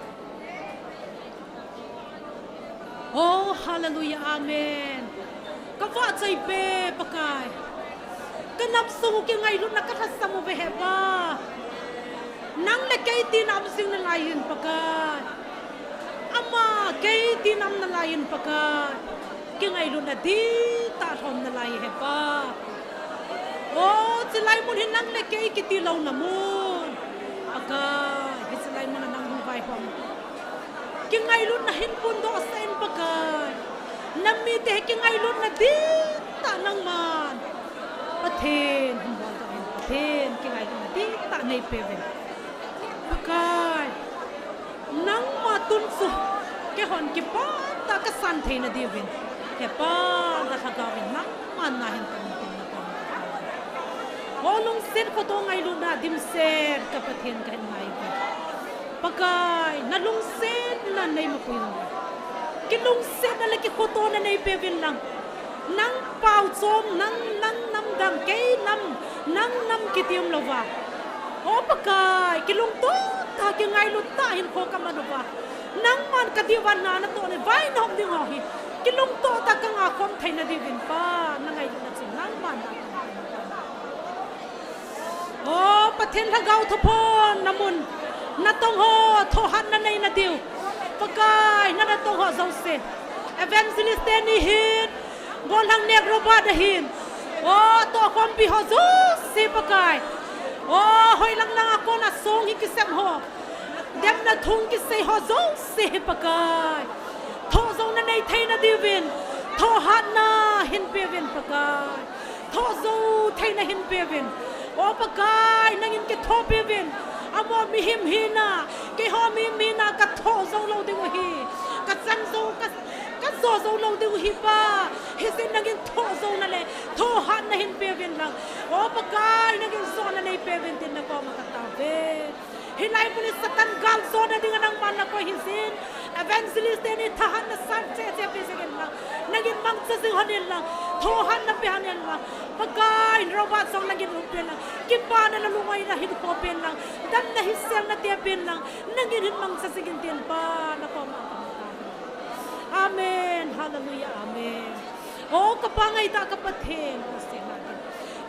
Oh, hallelujah, amen. Ka vahchoi pe Pakai. Ka nam sung u kingailutna ka lhasam uve he Pa. Nang le kei tina um jing nalai in Pakai. Ama kei tina um nalai in Pakai. Kingailutna dihtah lhom nalai he Pa. Oh, chilai mun hi nang le kei kiti louna mun. Pakai, hiche lai mun a nang hung vaihom. Kingailutna hin phondoh sah in Pakai. Na mi Te kingailutna dihtah nangman Pathen hung bol tah in, Pathen kingailutna dihtah neipeuvin. Pakai, nangma tun chu keihon kipah tah kasan theina diuvin, He Pa, na Lhagao in nangman nahin tong tin na tong. O lungset khoto ngailutna dimset ka Pathen kahin ngaiuve. Pakai, na lungsetna neimapui uve. Kilungsetna le kikhotona neipeuvin lang. Nang pao chom, nang, nang nam dang, kei nam, nang nam kiti umlouva. O Pakai, kilungto tah, kingailu tah hinkho kaman uva. Nangman kadiuva na natoh le vai nahop ding ho hi kilungto tah kangah khom theina diuvin Pa, na ngailutna chun nangman na O Pathen Lhagao thuphon na mun, natong ho thohhatna neina diu. Pakai, na natong ho jouse. Evangelist teni hin, Golhang Nek Robert ahin. O tohkhompi ho jouse Pakai. O hoilang langa kona song hi kisem ho, demna thung kisei ho jouse hi Pakai, thohjouna neitheina diuvin thohhatna hinpeuvin Pakai. Thohjou theina hinpeuvin. O Pakai, nangin kithopiuvin. Amaho mihem hina, keiho mihem hina kathoh joulou diu ahi. Kachan jou, ka, kajo joulou diu ahi Pa. Hijeh in nangin thohjouna le thohhatna hinpeuvin lang. O Pakai, nangin jona neipeuvin tin nakoma katao uve. Hilai mun hi Satan galjona dinga nangman nakoi hijeh in, Evangelist teni thahatna sang cheh cheh pe jingin lang, nangin mangcha jing lhonin lang, thohhatna pe lhonin lang. Pakai, Robert jong nangin umpen lang, kipana le lungngaina hinkho pen lang, damna hiselna tepen lang, nangin hin mangcha jingin tin Pa, nakoma katao uve. Amen. Hallelujah. Amen. O ka Pa ngaitah ka Pathen,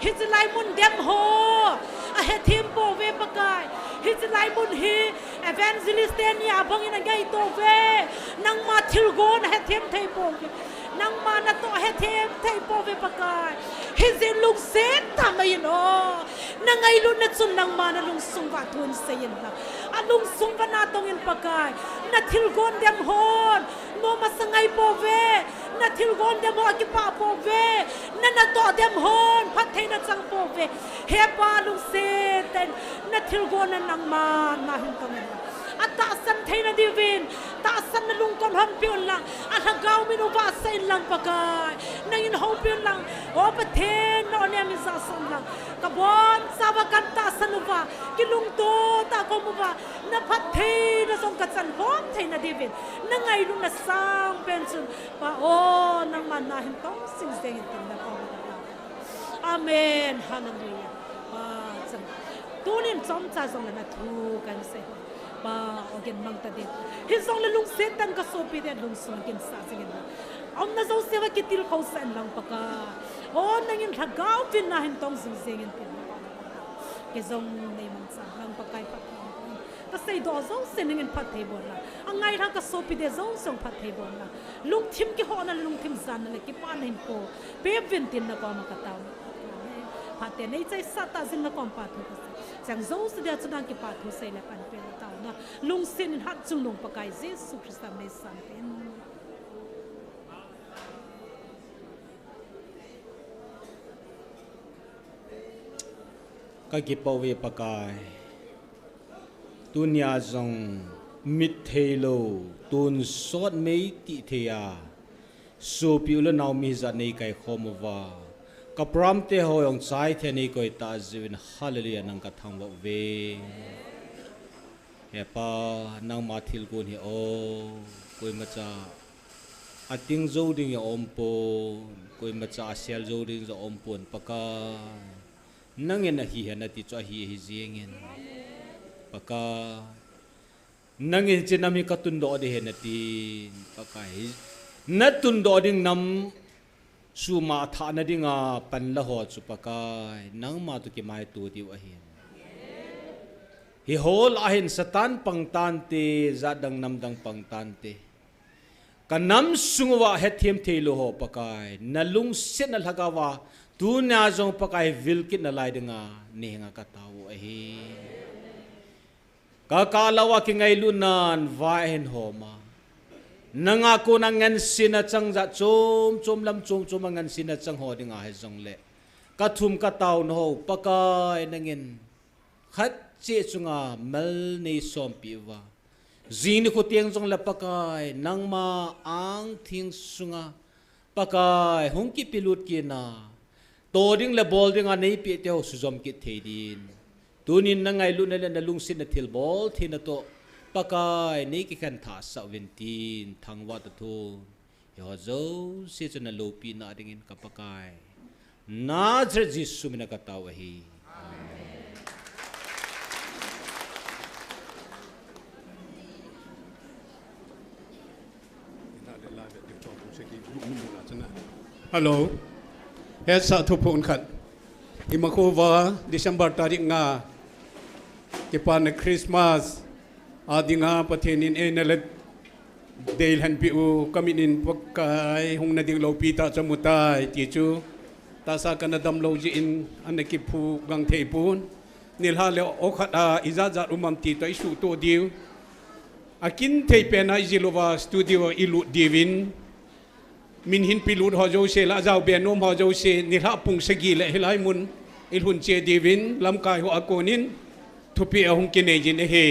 hiche lai mun dem ho ahethem pouve Pakai. Hiche lai mun hi Evangelist teni abangin angaito uve. Nangma thilgon ahethem thei pouve. Nangma natoh ahethem thei pouve Pakai. Hijeh in lungset tah mai in o, na ngailutna chun nangma nalungsung uva thu hin seiyin lang. Alungsung uva natongin Pakai. Na thilgon dem hon nom asa ngai pouve. Na thilgon dem ho akipah pouve. Na natoh dem hon phattheina chang pouve. He Pa, lungset tah in na thilgon a nangma nahin tongin lang. Atahsan theina diuvin tahsanna lungkon honpeh un lang. Alhagao min uva seiyin lang Pakai. Nangin houpi un lang. O Pathen, na onem in jahsan lang. Kabonchauva katahsan uva, kilungto tah kaum uva, na phattheina jong kachan khom theina diuvin, na ngailutna sangpen chun Pa o, nangma nahin tong jing jengin tin nakoma katao. Amen. Hallelujah. Pa chang. Tunin chomcha jongle na thu kahin sei hon, Pa o, gin mang tadin. Hijongle lungset tah in ka sopite lungsung a ginsah jingin lang. Aumna jouse uva kitilkhousah in lang Pakai. O, nangin Lhagao vin nahin tong jing jengin tin. Kei jong neimangcha lang Pakai, phatthei bol in. Kaseidoh jouse nangin phatthei bol lang. Angailha ka sopite jouse jong phatthei bol lang. Lungthim kihona le lungthim janna le kipana hinkho peuvin tin nakoma katao. Phaten neichaisah tah jing nakoma phat thu kasei. Chang jouse dia chu nang kipathu sei le panpi le taona. Lungset in hatchungnung Pakai Jesu Christa min in. Ka kipah uve Pakai. Tunia jong mit theilou, tonsot mei tih thei a, sopi u le nao mi hijat nei kaikhom uva, ka program te ho jong chai thei a nei koi tah jeh uvin, hallelujah, nang ka thangvah uve. He Pa, nangma thilgon hi o, koimacha ating jou ding jong aumpon, koimacha asel jou ding jong aumpon Pakai. Nangin ahi hen nati chu ahi ahi jengin Pakai. Nangin hiche nam hi ka tundoh ding ahi nati Pakai. Hi na tundoh ding nam suma athah na dinga pan la ho chu Pakai, nangma toh kimaito diu ahin. Hiho lah a hin Satan pang tante, jat dang nam dang pang tante. Ka nam sung uva hethem theilou ho Pakai, na lungsetna Lhagao va tunia jong Pakai vil kit nalai dinga, na henga ka tao u ahi. Ka kah louva kingailutnan vai ahin hom a, Nanga kona ngansena chang jat chom chom lam chom chom a ngansena chang ho dinga hijongle, kathum kataona ho Pakai nangin khat cheh chunga mal nei sompi uva, jing nikho teng jongle Pakai nangma angthing sunga Pakai hung kipelut kit na, to ding le bol dinga neipeh te ho sujom kit thei din, tunin nangailutna le nalungsetna thilbol theina toh Pakai nei kikhen thah sah uvin tin thangvah ta thon. Hiho jouse chu naloupina dingin ka Pakai Nazareth Jesu mina katao ahi. Hello. Hetsah thuphon khat. Imakhova December tarik nga, kipana Christmas a dinga Pathen in eina le deilhenpeh u kamit in Pakai hung nading loupi tah chu amutai ti chu tahsa kana damlou jeh in ana kiphu gang thei pon. Nilhah le o khat a ijat jat um am ti toh isuhtoh diu, akin thei pen a ijil uva studio a ilut diuvin, min hin pelut ho jouse le ajaobe nom ho jouse nilhah pung sagi le hilai mun ilhun cheh diuvin lamkai ho a konin thupeh ahung kinei jin ahi.